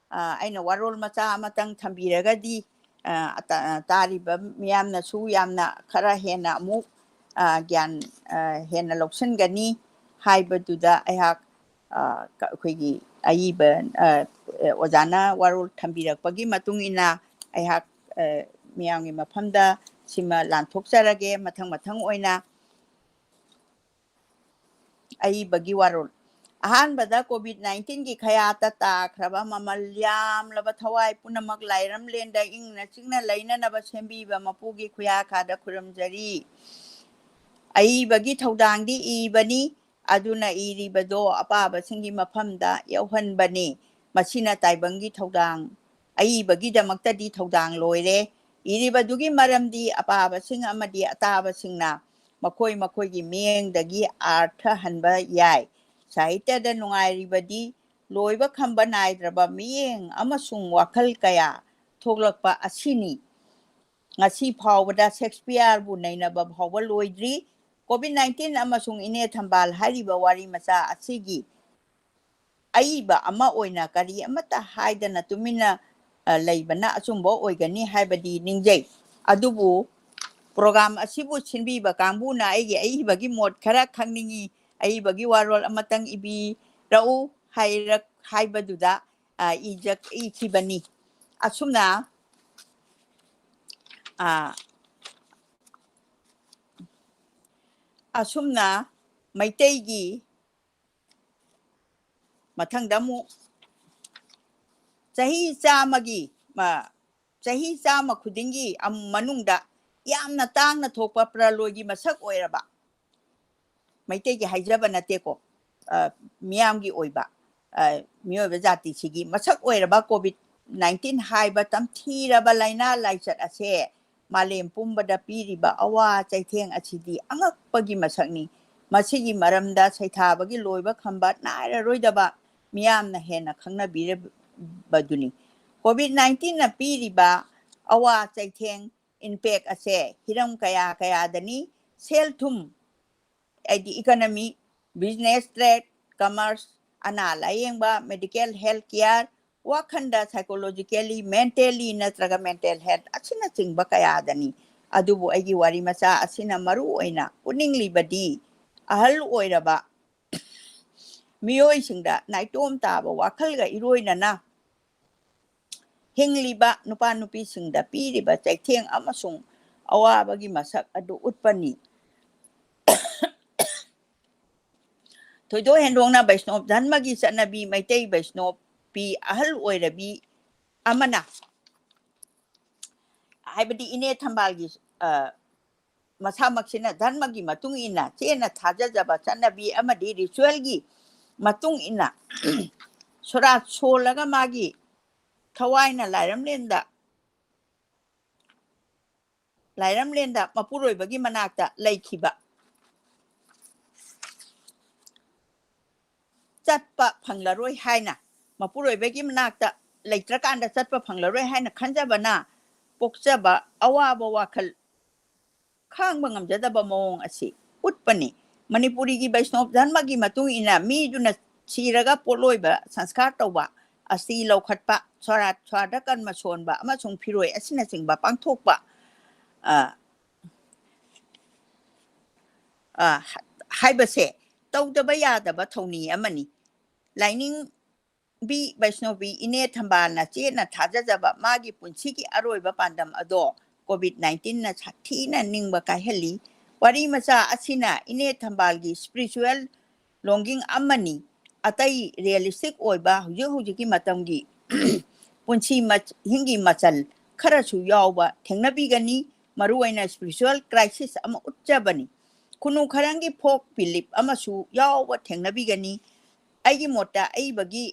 ꯑ, ꯑꯩꯅ ꯋꯥꯔꯣꯜ ꯃꯆꯥ ꯑꯃꯇꯪ ꯊꯝꯕꯤꯔꯒꯗꯤ, ꯑ, ꯑꯇ-, ꯑ, ꯇꯥꯔꯤꯕ ꯃꯤꯌꯥꯝꯅꯁꯨ ꯌꯥꯝꯅ ꯈꯔ ꯍꯦꯟꯅ ꯑꯃꯨꯛ, ꯑ, ꯒ꯭ꯌꯥꯟ, ꯑ, ꯍꯦꯟꯅ ꯂꯧꯁꯤꯟꯒꯅꯤ ꯍꯥꯏꯕꯗꯨꯗ ꯑꯩꯍꯥꯛ, ꯑ, ꯀ-, ꯑꯩꯈꯣꯏꯒꯤ ꯑꯏꯕ, ꯑ, ꯑꯣꯖꯥꯅ ꯋꯥꯔꯣꯜ ꯊꯝꯕꯤꯔꯛꯄꯒꯤ ꯃꯇꯨꯡ ꯏꯟꯅ ꯑꯩꯍꯥꯛ, ꯑ, ꯃꯤꯌꯥꯝꯒꯤ ꯃꯐꯝꯗ ꯁꯤꯃ ꯂꯥꯟꯊꯣꯛꯆꯔꯒꯦ꯫ ꯃꯊꯪ ꯃꯊꯪ ꯑꯣꯏꯅ ꯑꯏꯕꯒꯤ ꯋꯥꯔꯣꯜ꯫ ꯑꯍꯥꯟꯕꯗ COVID nineteen ꯒꯤ ꯈꯌꯥꯠꯇ ꯇꯥꯈ꯭ꯔꯕ ꯃꯃꯜ ꯌꯥꯝꯂꯕ ꯊꯋꯥꯏ ꯄꯨꯝꯅꯃꯛ ꯂꯥꯏꯔꯝꯂꯦꯟꯗ ꯏꯪꯅ ꯆꯤꯛꯅ ꯂꯩꯅꯅꯕ ꯁꯦꯝꯕꯤꯕ ꯃꯄꯨꯒꯤ ꯈꯨꯌꯥꯈꯥꯗ ꯈꯨꯔꯨꯝꯖꯔꯤ꯫ ꯑꯏꯕꯒꯤ ꯊꯧꯗꯥꯡꯗꯤ ꯏꯕꯅꯤ꯫ ꯑꯗꯨꯅ ꯏꯔꯤꯕꯗꯣ ꯑꯄꯥꯕꯁꯤꯡꯒꯤ ꯃꯐꯝꯗ ꯌꯧꯍꯟꯕꯅꯤ꯫ ꯃꯁꯤꯅ ꯇꯥꯏꯕꯪꯒꯤ ꯊꯧꯗꯥꯡ, ꯑꯏꯕꯒꯤꯗꯃꯛꯇꯗꯤ ꯊꯧꯗꯥꯡ ꯂꯣꯏꯔꯦ꯫ ꯏꯔꯤꯕꯗꯨꯒꯤ ꯃꯔꯝꯗꯤ ꯑꯄꯥꯕꯁꯤꯡ ꯑꯃꯗꯤ ꯑꯇꯥꯕꯁꯤꯡꯅ ꯃꯈꯣꯏ ꯃꯈꯣꯏꯒꯤ ꯃꯤꯠꯌꯦꯡꯗꯒꯤ ꯑꯥꯔꯊ ꯍꯟꯕ ꯌꯥꯏ꯫ ꯁꯥꯍꯤꯇ꯭ꯌꯗ ꯅꯨꯡꯉꯥꯏꯔꯤꯕꯗꯤ ꯂꯣꯏꯕ ꯈꯝꯕ ꯅꯥꯏꯗ꯭ꯔꯕ ꯃꯤꯠꯌꯦꯡ ꯑꯃꯁꯨꯡ ꯋꯥꯈꯜ ꯀꯌꯥ ꯊꯣꯛꯂꯛꯄ ꯑꯁꯤꯅꯤ꯫ ꯉꯁꯤ ꯐꯥꯎꯕꯗ ꯁꯦꯛꯁꯄꯤꯌꯔꯕꯨ ꯅꯩꯅꯕ ꯐꯥꯎꯕ ꯂꯣꯏꯗ꯭ꯔꯤ꯫ ꯀꯣꯚꯤꯗ ꯅꯥꯏꯟꯇꯤꯟ ꯑꯃꯁꯨꯡ ꯏꯅꯦ ꯊꯝꯕꯥꯜ ꯍꯥꯏꯔꯤꯕ ꯋꯥꯔꯤ ꯃꯆꯥ ꯑꯁꯤꯒꯤ ꯑꯏꯕ ꯑꯃ ꯑꯣꯏꯅ ꯀꯔꯤ ꯑꯃꯠꯇ ꯍꯥꯏꯗꯅ ꯇꯨꯃꯤꯟꯅ, ꯑ, ꯂꯩꯕꯅ ꯑꯆꯨꯝꯕ ꯑꯣꯏꯒꯅꯤ ꯍꯥꯏꯕꯗꯤ ꯅꯤꯡꯖꯩ꯫ ꯑꯗꯨꯕꯨ ꯄ꯭ꯔꯣꯒ꯭ꯔꯥꯝ ꯑꯁꯤꯕꯨ ꯁꯤꯟꯕꯤꯕ ꯀꯥꯡꯕꯨꯅ ꯑꯩꯒꯤ ꯑꯏꯕꯒꯤ ꯃꯣꯠ ꯈꯔ ꯈꯪꯅꯤꯡꯏ, ꯑꯏꯕꯒꯤ ꯋꯥꯔꯣꯜ ꯑꯃꯇꯪ ꯏꯕꯤꯔꯛꯎ ꯍꯥꯏꯔꯛ-, ꯍꯥꯏꯕꯗꯨꯗ, ꯑ, ꯏꯖꯛ-, ꯏꯈꯤꯕꯅꯤ꯫ ꯑꯁꯨꯝꯅ, ꯑ, ꯑꯁꯨꯝꯅ ꯃꯩꯇꯩꯒꯤ ꯃꯊꯪꯗ ꯑꯃꯨꯛ ꯆꯍꯤ ꯆꯥꯝꯃꯒꯤ, ꯑ, ꯆꯍꯤ ꯆꯥꯝꯃ ꯈꯨꯗꯤꯡꯒꯤ ꯑꯝ-, ꯃꯅꯨꯡꯗ ꯌꯥꯝꯅ ꯇꯥꯡꯅ ꯊꯣꯛꯄ ꯄ꯭ꯔꯂꯣꯏꯒꯤ ꯃꯁꯛ ꯑꯣꯏꯔꯕ, ꯃꯩꯇꯩꯒꯤ ꯍꯥꯏꯖꯕ ꯅꯠꯇꯦꯀꯣ, ꯑ, ꯃꯤꯌꯥꯝꯒꯤ ꯑꯣꯏꯕ, ꯑ, ꯃꯤꯑꯣꯏꯕ ꯖꯥꯇꯤꯁꯤꯒꯤ ꯃꯁꯛ ꯑꯣꯏꯔꯕ ꯀꯣꯚꯤꯗ ꯅꯥꯏꯟꯇꯤꯟ ꯍꯥꯏꯕ ꯇꯝꯊꯤꯔꯕ ꯂꯥꯏꯅꯥ ꯂꯥꯏꯆꯠ ꯑꯁꯦ ꯃꯥꯂꯦꯝ ꯄꯨꯝꯕꯗ ꯄꯤꯔꯤꯕ ꯑꯋꯥ ꯆꯩꯊꯦꯡ ꯑꯁꯤꯗꯤ ꯑꯉꯛꯄꯒꯤ ꯃꯁꯛꯅꯤ꯫ ꯃꯁꯤꯒꯤ ꯃꯔꯝꯗ ꯁꯩꯊꯥꯕꯒꯤ ꯂꯣꯏꯕ ꯈꯝꯕ ꯅꯥꯏꯔꯔꯣꯏꯗꯕ ꯃꯤꯌꯥꯝꯅ ꯍꯦꯟꯅ ꯈꯪꯅꯕꯤꯔꯕꯗꯨꯅꯤ꯫ ꯀꯣꯚꯤꯗ ꯅꯥꯏꯟꯇꯤꯟꯅ ꯄꯤꯔꯤꯕ ꯑꯋꯥ ꯆꯩꯊꯦꯡ, ꯏꯝꯄꯦꯛ ꯑꯁꯦ ꯍꯤꯔꯝ ꯀꯌꯥ ꯀꯌꯥꯗꯅꯤ꯫ ꯁꯦꯜ ꯊꯨꯝ, ꯍꯥꯏꯗꯤ ꯏꯀꯣꯅꯣꯃꯤ, ꯕꯤꯖꯤꯅꯦꯁ, ꯇ꯭ꯔꯦꯗ, ꯀꯃꯔꯁ, ꯑꯅꯥ ꯂꯥꯌꯦꯡꯕ, ꯃꯦꯗꯤꯀꯦꯜ ꯍꯦꯜꯊ ꯀꯤꯌꯔ, ꯋꯥꯈꯜꯗ ꯁꯥꯏꯀꯣꯂꯣꯖꯤꯀꯦꯜꯂꯤ, ꯃꯦꯟꯇꯦꯜꯂꯤ ꯅꯠꯇ꯭ꯔꯒ ꯃꯦꯟꯇꯦꯜ ꯍꯦꯜꯊ ꯑꯁꯤꯅꯆꯤꯡꯕ ꯀꯌꯥꯗꯅꯤ꯫ ꯑꯗꯨꯕꯨ ꯑꯩꯒꯤ ꯋꯥꯔꯤ ꯃꯆꯥ ꯑꯁꯤꯅ ꯃꯔꯨ ꯑꯣꯏꯅ ꯎꯠꯅꯤꯡꯂꯤꯕꯗꯤ ꯑꯍꯜ ꯑꯣꯏꯔꯕ ꯃꯤꯑꯣꯏꯁꯤꯡꯗ ꯅꯥꯏꯇꯣꯝ ꯇꯥꯕ ꯋꯥꯈꯜꯒ ꯏꯔꯣꯏꯅꯅ ꯍꯤꯡꯂꯤꯕ ꯅꯨꯄꯥ ꯅꯨꯄꯤꯁꯤꯡꯗ ꯄꯤꯔꯤꯕ ꯆꯩꯊꯦꯡ ꯑꯃꯁꯨꯡ ꯑꯋꯥꯕꯒꯤ ꯃꯁꯛ ꯑꯗꯨ ꯎꯠꯄꯅꯤ꯫ ꯊꯣꯏꯗꯣꯛ ꯍꯦꯟꯗꯣꯛꯅ ꯕꯩꯁꯅꯣꯞ ꯙꯔꯃꯒꯤ ꯆꯠꯅꯕꯤ, ꯃꯩꯇꯩ ꯕꯩꯁꯅꯣꯞꯄꯤ ꯑꯍꯜ ꯑꯣꯏꯔꯕꯤ ꯑꯃꯅ, ꯍꯥꯏꯕꯗꯤ ꯏꯅꯦ ꯊꯝꯕꯥꯜꯒꯤ, ꯑ, ꯃꯁꯥꯃꯛꯁꯤꯅ ꯙꯔꯃꯒꯤ ꯃꯇꯨꯡ ꯏꯟꯅ ꯆꯦꯠꯅ ꯊꯥꯖꯖꯕ ꯆꯠꯅꯕꯤ ꯑꯃꯗꯤ ꯔꯤꯆꯨꯋꯦꯜꯒꯤ ꯃꯇꯨꯡ ꯏꯟꯅ ꯁꯣꯔꯥꯠ ꯁꯣꯜꯂꯒ ꯃꯥꯒꯤ ꯊꯋꯥꯏꯅ ꯂꯥꯏꯔꯝꯂꯦꯟꯗ ꯂꯥꯏꯔꯝꯂꯦꯟꯗ ꯃꯄꯨꯔꯣꯏꯕꯒꯤ ꯃꯅꯥꯛꯇ ꯂꯩꯈꯤꯕ ꯆꯠꯄ ꯐꯪꯂꯔꯣꯏ ꯍꯥꯏꯅ, ꯃꯄꯨꯔꯣꯏꯕꯒꯤ ꯃꯅꯥꯛꯇ ꯂꯩꯇ꯭ꯔꯀꯥꯟꯗ ꯆꯠꯄ ꯐꯪꯂꯔꯣꯏ ꯍꯥꯏꯅ ꯈꯟꯖꯕꯅ ꯄꯣꯛꯆꯕ ꯑꯋꯥꯕ ꯋꯥꯈꯜ ꯈꯥꯡꯕ ꯉꯝꯖꯗꯕ ꯃꯑꯣꯡ ꯑꯁꯤ ꯎꯠꯄꯅꯤ꯫ ꯃꯅꯤꯄꯨꯔꯤꯒꯤ ꯕꯩꯁꯅꯣꯞ ꯙꯔꯃꯒꯤ ꯃꯇꯨꯡ ꯏꯟꯅ ꯃꯤꯗꯨꯅ ꯁꯤꯔꯒ ꯄꯣꯠꯂꯣꯏꯕ ꯁꯪꯁꯀꯥꯔ ꯇꯧꯕ, ꯑꯁꯤ ꯂꯧꯈꯠꯄ, ꯁꯣꯔꯥꯠ ꯁ꯭ꯋꯥꯗ ꯀꯔꯃ ꯁꯣꯟꯕ ꯑꯃꯁꯨꯡ ꯐꯤꯔꯣꯏ ꯑꯁꯤꯅꯆꯤꯡꯕ ꯄꯥꯡꯊꯣꯛꯄ, ꯑ, ꯑ, ꯍꯥꯏꯕꯁꯦ ꯇꯧꯗꯕ ꯌꯥꯗꯕ ꯊꯧꯅꯤ ꯑꯃꯅꯤ꯫ ꯂꯥꯏꯅꯤꯡꯕꯤ ꯕꯩꯁꯅꯣꯕꯤ ꯏꯅꯦ ꯊꯝꯕꯥꯜꯅ ꯆꯦꯠꯅ ꯊꯥꯖꯖꯕ ꯃꯥꯒꯤ ꯄꯨꯟꯁꯤꯒꯤ ꯑꯔꯣꯏꯕ ꯄꯥꯟꯗꯝ ꯑꯗꯣ ꯀꯣꯚꯤꯗ ꯅꯥꯏꯟꯇꯤꯟꯅ ꯁꯥꯊꯤꯅ ꯅꯤꯡꯕ ꯀꯥꯏꯍꯜꯂꯤ꯫ ꯋꯥꯔꯤ ꯃꯆꯥ ꯑꯁꯤꯅ ꯏꯅꯦ ꯊꯝꯕꯥꯜꯒꯤ ꯁ꯭ꯄꯤꯔꯤꯆꯨꯋꯦꯜ ꯂꯣꯡꯒꯤꯡ ꯑꯃꯅꯤ꯫ ꯑꯇꯩ ꯔꯤꯌꯦꯂꯤꯁꯇꯤꯛ ꯑꯣꯏꯕ ꯍꯧꯖꯤꯛ ꯍꯧꯖꯤꯛꯀꯤ ꯃꯇꯝꯒꯤ ꯄꯨꯟꯁꯤ ꯃꯍꯤꯡꯒꯤ ꯃꯆꯜ ꯈꯔꯁꯨ ꯌꯥꯎꯕ ꯊꯦꯡꯅꯕꯤꯒꯅꯤ꯫ ꯃꯔꯨꯑꯣꯏꯅ ꯁ꯭ꯄꯤꯔꯤꯆꯨꯋꯦꯜ ꯀ꯭ꯔꯥꯏꯁꯤꯁ ꯑꯃ ꯎꯠꯆꯕꯅꯤ꯫ ꯈꯨꯅꯨ ꯈꯔꯪꯒꯤ ꯐꯣꯛ ꯕꯤꯂꯤꯞ ꯑꯃꯁꯨ ꯌꯥꯎꯕ ꯊꯦꯡꯅꯕꯤꯒꯅꯤ꯫ ꯑꯩꯒꯤ ꯃꯣꯠꯇ, ꯑꯏꯕꯒꯤ,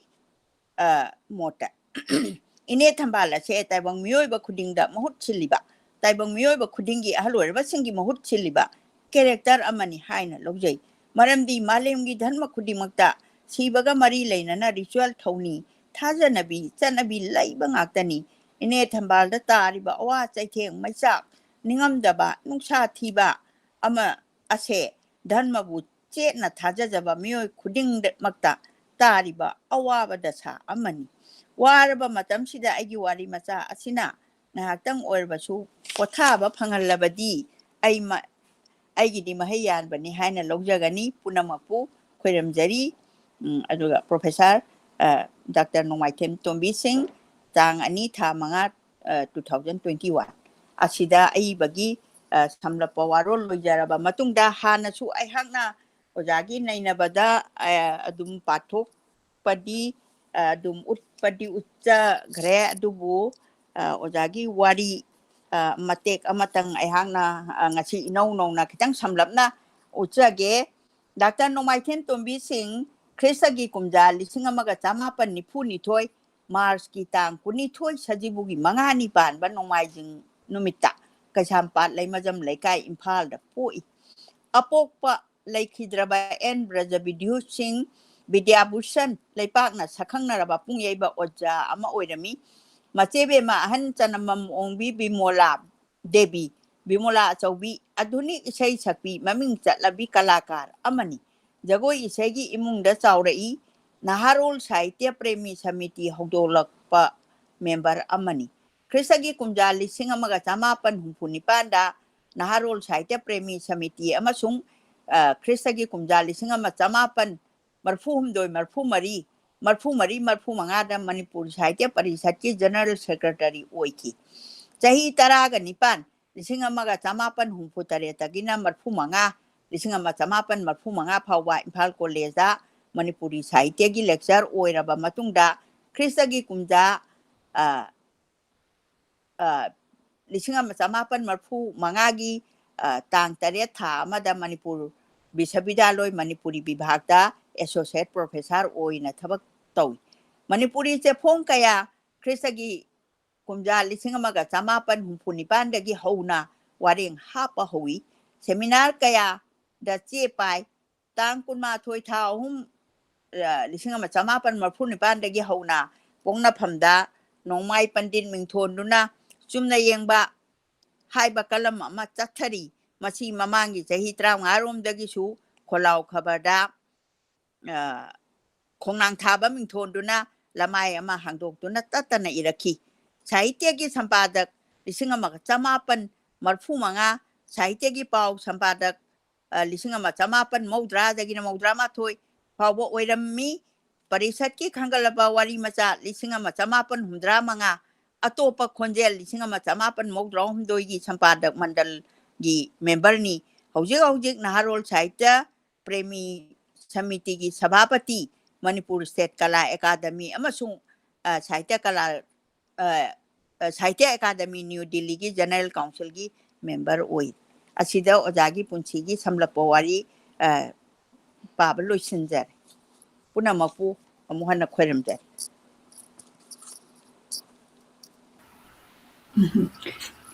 ꯑ, ꯃꯣꯠꯇ, ꯏꯅꯦ ꯊꯝꯕꯥꯜ ꯑꯁꯦ ꯇꯥꯏꯕꯪ ꯃꯤꯑꯣꯏꯕ ꯈꯨꯗꯤꯡꯗ ꯃꯍꯨꯠ ꯁꯤꯜꯂꯤꯕ, ꯇꯥꯏꯕꯪ ꯃꯤꯑꯣꯏꯕ ꯈꯨꯗꯤꯡꯒꯤ ꯑꯍꯜ ꯑꯣꯏꯔꯕꯁꯤꯡꯒꯤ ꯃꯍꯨꯠ ꯁꯤꯜꯂꯤꯕ ꯀꯦꯔꯦꯛꯇꯔ ꯑꯃꯅꯤ ꯍꯥꯏꯅ ꯂꯧꯖꯩ꯫ ꯃꯔꯝꯗꯤ ꯃꯥꯂꯦꯝꯒꯤ ꯙꯔꯃ ꯈꯨꯗꯤꯡꯃꯛꯇ ꯁꯤꯕꯒ ꯃꯔꯤ ꯂꯩꯅꯅ ꯔꯤꯆꯨꯋꯦꯜ ꯊꯧꯅꯤ, ꯊꯥꯖꯅꯕꯤ, ꯆꯠꯅꯕꯤ ꯂꯩꯕ ꯉꯥꯛꯇꯅꯤ꯫ ꯏꯅꯦ ꯊꯝꯕꯥꯜꯗ ꯇꯥꯔꯤꯕ ꯑꯋꯥ ꯆꯩꯊꯦꯡ, ꯃꯩꯆꯥꯛ, ꯅꯤꯡꯉꯝꯗꯕ, ꯅꯨꯡꯁꯥ ꯊꯤꯕ ꯑꯃ ꯑꯁꯦ ꯙꯔꯃꯕꯨ ꯆꯦꯠꯅ ꯊꯥꯖꯖꯕ ꯃꯤꯑꯣꯏ ꯈꯨꯗꯤꯡꯃꯛꯇ ꯇꯥꯔꯤꯕ ꯑꯋꯥꯕ ꯗꯁꯥ ꯑꯃꯅꯤ꯫ ꯋꯥꯔꯕ ꯃꯇꯝꯁꯤꯗ ꯑꯩꯒꯤ ꯋꯥꯔꯤ ꯃꯆꯥ ꯑꯁꯤꯅ ꯉꯥꯏꯍꯥꯛꯇꯪ ꯑꯣꯏꯔꯕꯁꯨ ꯄꯣꯊꯥꯕ ꯐꯪꯍꯜꯂꯕꯗꯤ ꯑꯩ ꯃ-, ꯑꯩꯒꯤꯗꯤ ꯃꯍꯩ ꯌꯥꯟꯕꯅꯤ ꯍꯥꯏꯅ ꯂꯧꯖꯒꯅꯤ꯫ ꯄꯨꯝꯅꯃꯛꯄꯨ ꯈꯣꯏꯔꯝꯖꯔꯤ꯫ ꯎꯝ, ꯑꯗꯨꯒ ꯄ꯭ꯔꯣꯐꯦꯁꯔ, ꯑ, ꯗꯥꯛꯇꯔ ꯅꯣꯡꯃꯥꯏꯊꯦꯝ ꯇꯣꯝꯕꯤ ꯁꯤꯡ, ꯇꯥꯡ ꯑꯅꯤ, ꯊꯥ ꯃꯉꯥ, ꯑ, two thousand twenty one꯫ ꯑꯁꯤꯗ ꯑꯏꯕꯒꯤ, ꯑ, ꯁꯝꯂꯞꯄ ꯋꯥꯔꯣꯜ ꯂꯣꯏꯖꯔꯕ ꯃꯇꯨꯡꯗ, ꯍꯥꯟꯅꯁꯨ ꯑꯩꯍꯥꯛꯅ ꯑꯣꯖꯥꯒꯤ ꯅꯩꯅꯕꯗ, ꯑ, ꯑꯗꯨꯝ ꯄꯥꯊꯣꯛꯄꯗꯤ, ꯑ, ꯑꯗꯨꯝ ꯎꯠꯄꯗꯤ ꯎꯠꯆꯈ꯭ꯔꯦ, ꯑꯗꯨꯕꯨ, ꯑ, ꯑꯣꯖꯥꯒꯤ ꯋꯥꯔꯤ ꯃꯇꯦꯛ ꯑꯃꯇꯪ ꯑꯩꯍꯥꯛꯅ ꯉꯁꯤ ꯏꯅꯧ ꯅꯧꯅ ꯈꯤꯇꯪ ꯁꯝꯂꯞꯅ ꯎꯠꯆꯒꯦ꯫ ꯗꯥꯛꯇꯔ ꯅꯣꯡꯃꯥꯏꯊꯦꯝ ꯇꯣꯝꯕꯤ ꯁꯤꯡ, ꯈ꯭ꯔꯤꯁꯇꯒꯤ ꯀꯨꯝꯖꯥ ꯂꯤꯁꯤꯡ ꯑꯃꯒ ꯆꯃꯥꯄꯟ ꯅꯤꯐꯨ ꯅꯤꯊꯣꯏ, ꯃꯥꯔꯆꯀꯤ ꯇꯥꯡ ꯀꯨꯟꯅꯤꯊꯣꯏ, ꯁꯖꯤꯕꯨꯒꯤ ꯃꯉꯥꯅꯤ ꯄꯥꯟꯕ ꯅꯣꯡꯃꯥꯏꯖꯤꯡ ꯅꯨꯃꯤꯠꯇ ꯀꯩꯁꯥꯝꯄꯥꯠ ꯂꯩꯃꯖꯝ ꯂꯩꯀꯥꯏ, ꯏꯝꯐꯥꯜꯗ ꯄꯣꯛꯏ꯫ ꯑꯄꯣꯛꯄ ꯂꯩꯈꯤꯗ꯭ꯔꯕ ꯑꯦꯟ ꯕ꯭ꯔꯖꯕꯤꯗ꯭ꯌꯨ ꯁꯤꯡ, ꯕꯤꯗ꯭ꯌꯥꯚꯨꯁꯟ, ꯂꯩꯄꯥꯛꯅ ꯁꯛꯈꯪꯅꯔꯕ ꯄꯨꯡꯌꯩꯕ ꯑꯣꯖꯥ ꯑꯃ ꯑꯣꯏꯔꯝꯃꯤ꯫ ꯃꯆꯦꯕꯦꯝꯃ ꯑꯍꯟ ꯆꯅꯃꯝ ꯑꯣꯡꯕꯤ ꯕꯤꯃꯣꯂꯥ ꯗꯦꯕꯤ, ꯕꯤꯃꯣꯂꯥ ꯑꯆꯧꯕꯤ, ꯑꯙꯨꯅꯤꯛ ꯏꯁꯩ ꯁꯛꯄꯤ, ꯃꯃꯤꯡ ꯆꯠꯂꯕꯤ ꯀꯂꯥꯀꯥꯔ ꯑꯃꯅꯤ꯫ ꯖꯒꯣꯏ ꯏꯁꯩꯒꯤ ꯏꯃꯨꯡꯗ ꯆꯥꯎꯔꯛꯏ꯫ ꯅꯍꯥꯔꯣꯜ ꯁꯥꯍꯤꯇ꯭ꯌ ꯄ꯭ꯔꯦꯃꯤ ꯁꯃꯤꯇꯤ ꯍꯧꯗꯣꯛꯂꯛꯄ ꯃꯦꯝꯕꯔ ꯑꯃꯅꯤ꯫ ꯈ꯭ꯔꯤꯁꯇꯒꯤ ꯀꯨꯝꯖꯥ ꯂꯤꯁꯤꯡ ꯑꯃꯒ ꯆꯃꯥꯄꯟ ꯍꯨꯝꯐꯨ ꯅꯤꯄꯥꯟꯗ ꯅꯍꯥꯔꯣꯜ ꯁꯥꯍꯤꯇ꯭ꯌ ꯄ꯭ꯔꯦꯃꯤ ꯁꯃꯤꯇꯤ ꯑꯃꯁꯨꯡ, ꯑ, ꯈ꯭ꯔꯤꯁꯇꯒꯤ ꯀꯨꯝꯖꯥ ꯂꯤꯁꯤꯡ ꯑꯃ ꯆꯃꯥꯄꯟ ꯃꯔꯐꯨ ꯍꯨꯝꯗꯣꯏ, ꯃꯔꯐꯨ ꯃꯔꯤ, ꯃꯔꯐꯨ ꯃꯔꯤ, ꯃꯔꯐꯨ ꯃꯉꯥꯗ ꯃꯅꯤꯄꯨꯔ ꯁꯥꯍꯤꯇ꯭ꯌ ꯄꯔꯤꯁꯠꯀꯤ ꯖꯦꯅꯔꯦꯜ ꯁꯦꯀ꯭ꯔꯦꯇꯔꯤ ꯑꯣꯏꯈꯤ꯫ ꯆꯍꯤ ꯇꯔꯥꯒ ꯅꯤꯄꯥꯟ, ꯂꯤꯁꯤꯡ ꯑꯃꯒ ꯆꯃꯥꯄꯟ ꯍꯨꯝꯐꯨ ꯇꯔꯦꯠꯇꯒꯤꯅ ꯃꯔꯐꯨ ꯃꯉꯥ, ꯂꯤꯁꯤꯡ ꯑꯃ ꯆꯃꯥꯄꯟ ꯃꯔꯐꯨ ꯃꯉꯥ ꯐꯥꯎꯕ ꯏꯝꯐꯥꯜ ꯀꯣꯂꯦꯖꯇ ꯃꯅꯤꯄꯨꯔꯤ ꯁꯥꯍꯤꯇ꯭ꯌꯒꯤ ꯂꯦꯛꯆꯔ ꯑꯣꯏꯔꯕ ꯃꯇꯨꯡꯗ ꯈ꯭ꯔꯤꯁꯇꯒꯤ ꯀꯨꯝꯖꯥ, ꯑ, ꯑ, ꯂꯤꯁꯤꯡ ꯑꯃ ꯆꯃꯥꯄꯟ ꯃꯔꯐꯨ ꯃꯉꯥꯒꯤ, ꯑ, ꯇꯥꯡ ꯇꯔꯦꯠ ꯊꯥ ꯑꯃꯗ ꯃꯅꯤꯄꯨꯔ ꯕꯤꯁ꯭ꯋꯕꯤꯗ꯭ꯌꯥꯂꯣꯏ ꯃꯅꯤꯄꯨꯔꯤ ꯕꯤꯚꯥꯒꯇ ꯑꯦꯁꯣꯁꯤꯌꯦꯠ ꯄ꯭ꯔꯣꯐꯦꯁꯔ ꯑꯣꯏꯅ ꯊꯕꯛ ꯇꯧꯏ꯫ ꯃꯅꯤꯄꯨꯔꯤ ꯆꯦꯐꯣꯡ ꯀꯌꯥ ꯈ꯭ꯔꯤꯁꯇꯒꯤ ꯀꯨꯝꯖꯥ ꯂꯤꯁꯤꯡ ꯑꯃꯒ ꯆꯃꯥꯄꯟ ꯍꯨꯝꯐꯨ ꯅꯤꯄꯥꯟꯗꯒꯤ ꯍꯧꯅ ꯋꯥꯔꯦꯡ ꯍꯥꯞꯄ ꯍꯧꯏ꯫ ꯁꯦꯃꯤꯅꯥꯔ ꯀꯌꯥꯗ ꯆꯦ ꯄꯥꯏ꯫ ꯇꯥꯡ ꯀꯨꯟꯃꯥꯊꯣꯏ ꯊꯥ ꯑꯍꯨꯝ, ꯑ, ꯂꯤꯁꯤꯡ ꯑꯃ ꯆꯃꯥꯄꯟ ꯃꯔꯐꯨ ꯅꯤꯄꯥꯟꯗꯒꯤ ꯍꯧꯅ ꯄꯣꯛꯅꯐꯝꯗ ꯅꯣꯡꯃꯥꯏ ꯄꯟꯗꯤꯠ ꯃꯤꯡꯊꯣꯟꯗꯨꯅ ꯆꯨꯝꯅ ꯌꯦꯡꯕ ꯍꯥꯏꯕ ꯀꯂꯝ ꯑꯃ ꯆꯠꯊꯔꯤ꯫ ꯃꯁꯤ ꯃꯃꯥꯡꯒꯤ ꯆꯍꯤ ꯇꯔꯥꯃꯉꯥ ꯔꯣꯝꯗꯒꯤꯁꯨ ꯈꯣꯜꯂꯥꯎ ꯈꯕꯔꯗ, ꯑ, ꯈꯣꯡꯅꯥꯡ ꯊꯥꯕ ꯃꯤꯡꯊꯣꯟꯗꯨꯅ ꯂꯃꯥꯏ ꯑꯃ ꯍꯥꯡꯗꯣꯛꯇꯨꯅ ꯇꯠꯇꯅ ꯏꯔꯛꯈꯤ꯫ ꯁꯥꯍꯤꯇ꯭ꯌꯒꯤ ꯁꯝꯄꯥꯗꯛ ꯂꯤꯁꯤꯡ ꯑꯃꯒ ꯆꯃꯥꯄꯟ ꯃꯔꯐꯨ ꯃꯉꯥ, ꯁꯥꯍꯤꯇ꯭ꯌꯒꯤ ꯄꯥꯎ ꯁꯝꯄꯥꯗꯛ, ꯑ, ꯂꯤꯁꯤꯡ ꯑꯃ ꯆꯃꯥꯄꯟ ꯃꯧꯗ꯭ꯔꯥꯗꯒꯤꯅ ꯃꯧꯗ꯭ꯔꯥ ꯃꯥꯊꯣꯏ ꯐꯥꯎꯕ ꯑꯣꯏꯔꯝꯃꯤ꯫ ꯄꯔꯤꯁꯠꯀꯤ ꯈꯟꯒꯠꯂꯕ ꯋꯥꯔꯤ ꯃꯆꯥ ꯂꯤꯁꯤꯡ ꯑꯃ ꯆꯃꯥꯄꯟ ꯍꯨꯝꯗ꯭ꯔꯥ ꯃꯉꯥ, ꯑꯇꯣꯞꯄ ꯈꯣꯟꯖꯦꯜ ꯂꯤꯁꯤꯡ ꯑꯃ ꯆꯃꯥꯄꯟ ꯃꯧꯗ꯭ꯔꯥ ꯍꯨꯝꯗꯣꯏꯒꯤ ꯁꯝꯄꯥꯗꯛ ꯃꯟꯗꯜꯒꯤ ꯃꯦꯝꯕꯔꯅꯤ꯫ ꯍꯧꯖꯤꯛ ꯍꯧꯖꯤꯛ ꯅꯍꯥꯔꯣꯜ ꯁꯥꯍꯤꯇ꯭ꯌ ꯄ꯭ꯔꯦꯃꯤ ꯁꯃꯤꯇꯤꯒꯤ ꯁꯚꯥꯄꯇꯤ, ꯃꯅꯤꯄꯨꯔ ꯁ꯭ꯇꯦꯠ ꯀꯂꯥ ꯑꯦꯀꯥꯗꯃꯤ ꯑꯃꯁꯨꯡ, ꯑ, ꯁꯥꯍꯤꯇ꯭ꯌ ꯀꯂꯥ, ꯑ, ꯑ, ꯁꯥꯍꯤꯇ꯭ꯌ ꯑꯦꯀꯥꯗꯃꯤ ꯅ꯭ꯌꯨ ꯗꯤꯜꯂꯤꯒꯤ ꯖꯦꯅꯔꯦꯜ ꯀꯥꯎꯟꯁꯤꯜꯒꯤ ꯃꯦꯝꯕꯔ ꯑꯣꯏ꯫ ꯑꯁꯤꯗ ꯑꯣꯖꯥꯒꯤ ꯄꯨꯟꯁꯤꯒꯤ ꯁꯝꯂꯞꯄ ꯋꯥꯔꯤ, ꯑ, ꯄꯥꯕ ꯂꯣꯏꯁꯤꯟꯖꯔꯦ꯫ ꯄꯨꯝꯅꯃꯛꯄꯨ ꯑꯃꯨꯛ ꯍꯟꯅ ꯈꯣꯏꯔꯝꯖꯔꯤ꯫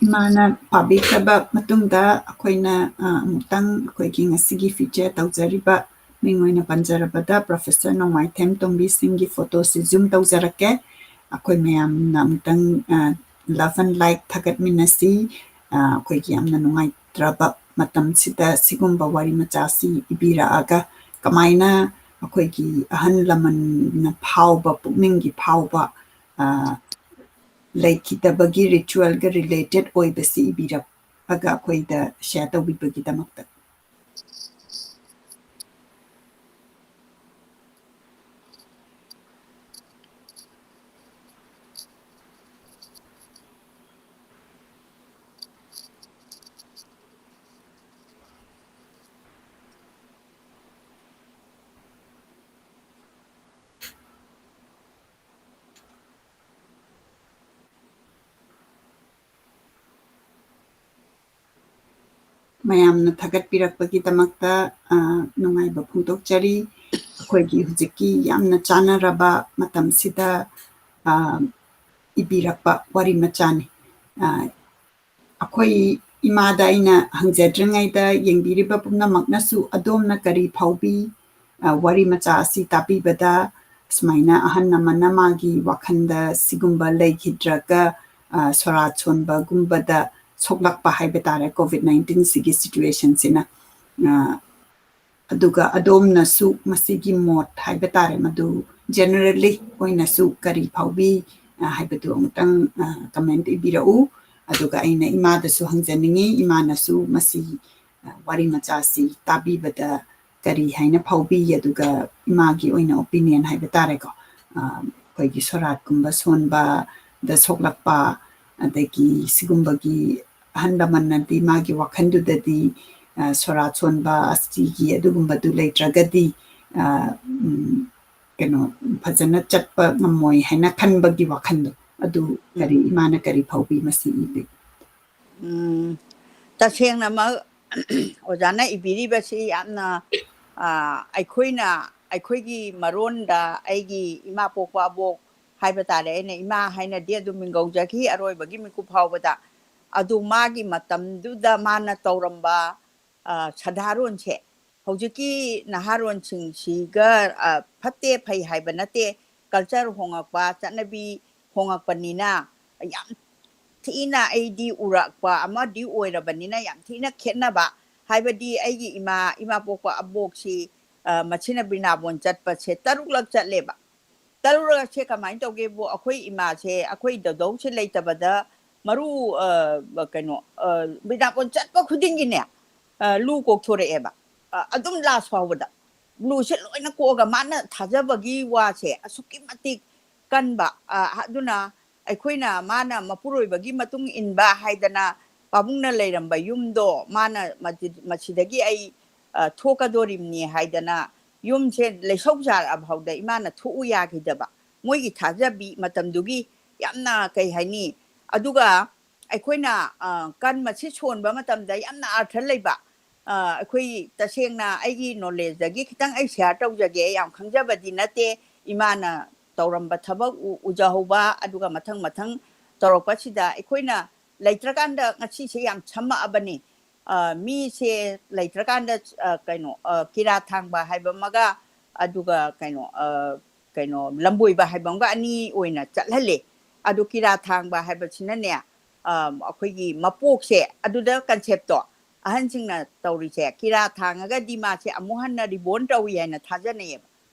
ꯏꯃꯥꯅ ꯄꯥꯕꯤꯈ꯭ꯔꯕ ꯃꯇꯨꯡꯗ ꯑꯩꯈꯣꯏꯅ, ꯑ, ꯑꯃꯨꯛꯇꯪ ꯑꯩꯈꯣꯏꯒꯤ ꯉꯁꯤꯒꯤ feature ꯇꯧꯖꯔꯤꯕ ꯃꯤꯡ ꯑꯣꯏꯅ ꯄꯟꯖꯔꯕꯗ Professor ꯅꯣꯡꯃꯥꯏꯊꯦꯝ ꯇꯣꯝꯕꯤ ꯁꯤꯡꯒꯤ photo ꯁꯤ zoom ꯇꯧꯖꯔꯛꯀꯦ꯫ ꯑꯩꯈꯣꯏ ꯃꯌꯥꯝꯅ ꯑꯃꯨꯛꯇꯪ, ꯑ, love and like ꯊꯥꯒꯠꯃꯤꯟꯅꯁꯤ꯫ ꯑ, ꯑꯩꯈꯣꯏꯒꯤ ꯌꯥꯝꯅ ꯅꯨꯡꯉꯥꯏꯇ꯭ꯔꯕ ꯃꯇꯝꯁꯤꯗ ꯁꯤꯒꯨꯝꯕ ꯋꯥꯔꯤ ꯃꯆꯥꯁꯤ ꯏꯕꯤꯔꯛꯑꯒ ꯀꯃꯥꯏꯅ ꯑꯩꯈꯣꯏꯒꯤ ꯑꯍꯜ ꯂꯃꯟꯅ ꯐꯥꯎꯕ, ꯄꯨꯛꯅꯤꯡꯒꯤ ꯐꯥꯎꯕ, ꯑ, ꯂꯩꯈꯤꯗꯕꯒꯤ ritual ꯒ related ꯑꯣꯏꯕꯁꯤ ꯏꯕꯤꯔꯛꯑꯒ ꯑꯩꯈꯣꯏꯗ share ꯇꯧꯕꯤꯕꯒꯤꯗꯃꯛꯇ꯫ ꯃꯌꯥꯝꯅ ꯊꯥꯒꯠꯄꯤꯔꯛꯄꯒꯤꯗꯃꯛꯇ, ꯑ, ꯅꯨꯡꯉꯥꯏꯕ ꯐꯣꯡꯗꯣꯛꯆꯔꯤ꯫ ꯑꯩꯈꯣꯏꯒꯤ ꯍꯧꯖꯤꯛꯀꯤ ꯌꯥꯝꯅ ꯆꯥꯟꯅꯔꯕ ꯃꯇꯝꯁꯤꯗ, ꯑ, ꯏꯕꯤꯔꯛꯄ ꯋꯥꯔꯤ ꯃꯆꯥꯅꯤ꯫ ꯑ, ꯑꯩꯈꯣꯏ ꯏꯃꯥꯗ ꯑꯩꯅ ꯍꯪꯖꯗ꯭ꯔꯤꯉꯩꯗ ꯌꯦꯡꯕꯤꯔꯤꯕ ꯄꯨꯝꯅꯃꯛꯅꯁꯨ ꯑꯗꯣꯝꯅ ꯀꯔꯤ ꯐꯥꯎꯕꯤ? ꯑ, ꯋꯥꯔꯤ ꯃꯆꯥ ꯑꯁꯤ ꯇꯥꯕꯤꯕꯗ ꯁꯨꯃꯥꯏꯅ ꯑꯍꯜ ꯑꯃꯅ ꯃꯥꯒꯤ ꯋꯥꯈꯜꯗ ꯁꯤꯒꯨꯝꯕ ꯂꯩꯈꯤꯗ꯭ꯔꯒ, ꯑ, ꯁꯣꯔꯥꯠ ꯁꯣꯟꯕꯒꯨꯝꯕꯗ ꯁꯣꯛꯂꯛꯄ ꯍꯥꯏꯕ ꯇꯥꯔꯦ, COVID nineteen ꯁꯤꯒꯤ situation ꯁꯤꯅ꯫ ꯑ, ꯑꯗꯨꯒ ꯑꯗꯣꯝꯅꯁꯨ ꯃꯁꯤꯒꯤ ꯃꯣꯠ ꯍꯥꯏꯕ ꯇꯥꯔꯦ, ꯃꯗꯨ generally ꯑꯣꯏꯅꯁꯨ ꯀꯔꯤ ꯐꯥꯎꯕꯤ, ꯑ, ꯍꯥꯏꯕꯗꯨ ꯑꯃꯨꯛꯇꯪ, ꯑ, comment ꯏꯕꯤꯔꯛꯎ꯫ ꯑꯗꯨꯒ ꯑꯩꯅ ꯏꯃꯥꯗꯁꯨ ꯍꯪꯖꯅꯤꯡꯉꯤ, ꯏꯃꯥꯅꯁꯨ ꯃꯁꯤ, ꯑ, ꯋꯥꯔꯤ ꯃꯆꯥꯁꯤ ꯇꯥꯕꯤꯕꯗ ꯀꯔꯤ ꯍꯥꯏꯅ ꯐꯥꯎꯕꯤ, ꯑꯗꯨꯒ ꯏꯃꯥꯒꯤ ꯑꯣꯏꯅ opinion ꯍꯥꯏꯕ ꯇꯥꯔꯦꯀꯣ, ꯑ, ꯑꯩꯈꯣꯏꯒꯤ ꯁꯣꯔꯥꯠꯀꯨꯝꯕ ꯁꯣꯟꯕꯗ ꯁꯣꯛꯂꯛꯄ, ꯑꯗꯒꯤ ꯁꯤꯒꯨꯝꯕꯒꯤ ꯑꯍꯜ ꯂꯃꯟꯅꯗꯤ ꯃꯥꯒꯤ ꯋꯥꯈꯜꯗꯨꯗꯗꯤ, ꯑ, ꯁꯣꯔꯥꯠ ꯁꯣꯟꯕ ꯑꯁꯤꯒꯤ ꯑꯗꯨꯒꯨꯝꯕꯗꯨ ꯂꯩꯇ꯭ꯔꯒꯗꯤ, ꯑ, ꯎꯝ, ꯀꯩꯅꯣ, ꯐꯖꯅ ꯆꯠꯄ ꯉꯝꯃꯣꯏ ꯍꯥꯏꯅ ꯈꯟꯕꯒꯤ ꯋꯥꯈꯜꯗꯣ, ꯑꯗꯨ ꯀꯔꯤ, ꯏꯃꯥꯅ ꯀꯔꯤ ꯐꯥꯎꯕꯤ ꯃꯁꯤ ꯏꯕꯤ? ꯎꯝ, ꯇꯁꯦꯡꯅꯃꯛ ꯑꯣꯖꯥꯅ ꯏꯕꯤꯔꯤꯕꯁꯤ ꯌꯥꯝꯅ, ꯑ, ꯑꯩꯈꯣꯏꯅ, ꯑꯩꯈꯣꯏꯒꯤ ꯃꯔꯣꯟꯗ ꯑꯩꯒꯤ ꯏꯃꯥ ꯄꯣꯛꯄ ꯑꯕꯣꯛ ꯍꯥꯏꯕ ꯇꯥꯔꯦ, ꯑꯩꯅ ꯏꯃꯥ ꯍꯥꯏꯅꯗꯤ ꯑꯗꯨꯝ ꯃꯤꯡꯒꯧꯖꯈꯤ ꯑꯔꯣꯏꯕꯒꯤ ꯃꯤꯀꯨꯞ ꯐꯥꯎꯕꯗ꯫ ꯑꯗꯨ ꯃꯥꯒꯤ ꯃꯇꯝꯗꯨꯗ ꯃꯥꯅ ꯇꯧꯔꯝꯕ, ꯑ, ꯁꯥꯗꯥꯔꯣꯟꯁꯦ ꯍꯧꯖꯤꯛꯀꯤ ꯅꯍꯥꯔꯣꯟꯁꯤꯡꯁꯤꯒ, ꯑ, ꯐꯠꯇꯦ ꯐꯩ ꯍꯥꯏꯕ ꯅꯠꯇꯦ, culture ꯍꯣꯡꯉꯛꯄ, ꯆꯠꯅꯕꯤ ꯍꯣꯡꯉꯛꯄꯅꯤꯅ ꯌꯥꯝ ꯊꯤꯅ ꯑꯩꯗꯤ ꯎꯔꯛꯄ ꯑꯃꯗꯤ ꯑꯣꯏꯔꯕꯅꯤꯅ ꯌꯥꯝ ꯊꯤꯅ ꯈꯦꯠꯅꯕ, ꯍꯥꯏꯕꯗꯤ ꯑꯩꯒꯤ ꯏꯃꯥ, ꯏꯃꯥ ꯄꯣꯛꯄ ꯑꯕꯣꯛꯁꯤ, ꯑ, ꯃꯁꯤꯅ ꯕ꯭ꯔꯤꯟꯗꯥꯕꯣꯟ ꯆꯠꯄꯁꯦ ꯇꯔꯨꯛꯂꯛ ꯆꯠꯂꯦꯕ꯫ ꯇꯔꯨꯛꯂꯛꯁꯦ ꯀꯃꯥꯏꯅ ꯇꯧꯒꯦꯕꯨ, ꯑꯩꯈꯣꯏ ꯏꯃꯥꯁꯦ ꯑꯩꯈꯣꯏ ꯗꯗꯧꯁꯦ ꯂꯩꯇꯕꯗ ꯃꯔꯨ, ꯑ, ꯀꯩꯅꯣ, ꯑ, ꯕ꯭ꯔꯤꯟꯗꯥꯕꯣꯟ ꯆꯠꯄ ꯈꯨꯗꯤꯡꯒꯤꯅꯦ, ꯑ, ꯂꯨ ꯀꯣꯛꯊꯣꯔꯛꯑꯦꯕ꯫ ꯑ, ꯑꯗꯨꯝ ꯂꯥꯁ ꯐꯥꯎꯕꯗ ꯂꯨꯁꯦ ꯂꯣꯏꯅ ꯀꯣꯛꯑꯒ ꯃꯥꯅ ꯊꯥꯖꯕꯒꯤ ꯋꯥꯁꯦ ꯑꯁꯨꯛꯀꯤ ꯃꯇꯤꯛ ꯀꯟꯕ꯫ ꯑ, ꯑꯗꯨꯅ ꯑꯩꯈꯣꯏꯅ ꯃꯥꯅ ꯃꯄꯨꯔꯣꯏꯕꯒꯤ ꯃꯇꯨꯡ ꯏꯟꯕ ꯍꯥꯏꯗꯅ ꯄꯥꯕꯨꯡꯅ ꯂꯩꯔꯝꯕ ꯌꯨꯝꯗꯣ ꯃꯥꯅ ꯃꯁꯤ-, ꯃꯁꯤꯗꯒꯤ ꯑꯩ, ꯑ, ꯊꯣꯛꯀꯗꯣꯔꯤꯕꯅꯤ ꯍꯥꯏꯗꯅ ꯌꯨꯝꯁꯦ ꯂꯩꯁꯧ ꯆꯥꯔꯛꯑ ꯐꯥꯎꯗ ꯏꯃꯥꯅ ꯊꯣꯛꯎ ꯌꯥꯈꯤꯗꯕ꯫ ꯃꯣꯏꯒꯤ ꯊꯥꯖꯕꯤ ꯃꯇꯝꯗꯨꯒꯤ ꯌꯥꯝꯅ ꯀꯩ ꯍꯥꯏꯅꯤ? ꯑꯗꯨꯒ ꯑꯩꯈꯣꯏꯅ, ꯑ, ꯀꯟ ꯃꯁꯤ ꯁꯣꯟꯕ ꯃꯇꯝꯗ ꯌꯥꯝꯅ ꯑꯥꯔꯊ ꯂꯩꯕ꯫ ꯑ, ꯑꯩꯈꯣꯏ ꯇꯁꯦꯡꯅ ꯑꯩꯒꯤ ꯅꯣꯂꯦꯖꯇꯒꯤ ꯈꯤꯇꯪ ꯑꯩ ꯁꯤꯌꯥꯔ ꯇꯧꯖꯒꯦ, ꯌꯥꯝ ꯈꯪꯖꯕꯗꯤ ꯅꯠꯇꯦ꯫ ꯏꯃꯥꯅ ꯇꯧꯔꯝꯕ ꯊꯕꯛ ꯎ-, ꯎꯖꯍꯧꯕ, ꯑꯗꯨꯒ ꯃꯊꯪ ꯃꯊꯪ ꯇꯧꯔꯛꯄꯁꯤꯗ ꯑꯩꯈꯣꯏꯅ ꯂꯩꯇ꯭ꯔꯀꯥꯟꯗ ꯉꯁꯤꯁꯦ ꯌꯥꯝ ꯁꯝꯃꯛꯑꯕꯅꯤ꯫ ꯑ, ꯃꯤꯁꯦ ꯂꯩꯇ꯭ꯔꯀꯥꯟꯗ, ꯑ, ꯀꯩꯅꯣ, ꯑ, ꯀꯤꯔꯥ ꯊꯥꯡꯕ ꯍꯥꯏꯕ ꯑꯃꯒ, ꯑꯗꯨꯒ ꯀꯩꯅꯣ, ꯑ, ꯀꯩꯅꯣ, ꯂꯝꯕꯣꯏꯕ ꯍꯥꯏꯕ ꯑꯃꯒ ꯑꯅꯤ ꯑꯣꯏꯅ ꯆꯠꯍꯜꯂꯦ꯫ ꯑꯗꯨ ꯀꯤꯔꯥ ꯊꯥꯡꯕ ꯍꯥꯏꯕꯁꯤꯅꯅꯦ, ꯑ, ꯑꯩꯈꯣꯏꯒꯤ ꯃꯄꯣꯛꯁꯦ ꯑꯗꯨꯗ ꯀꯟꯁꯦꯞꯇꯣ ꯑꯍꯟꯁꯤꯡꯅ ꯇꯧꯔꯤꯁꯦ, ꯀꯤꯔꯥ ꯊꯥꯡꯉꯒꯗꯤ ꯃꯥꯁꯦ ꯑꯃꯨꯛ ꯍꯟꯅ ꯔꯤꯕꯣꯔꯟ ꯇꯧꯏ ꯍꯥꯏꯅ ꯊꯥꯖꯅꯩꯌꯦꯕ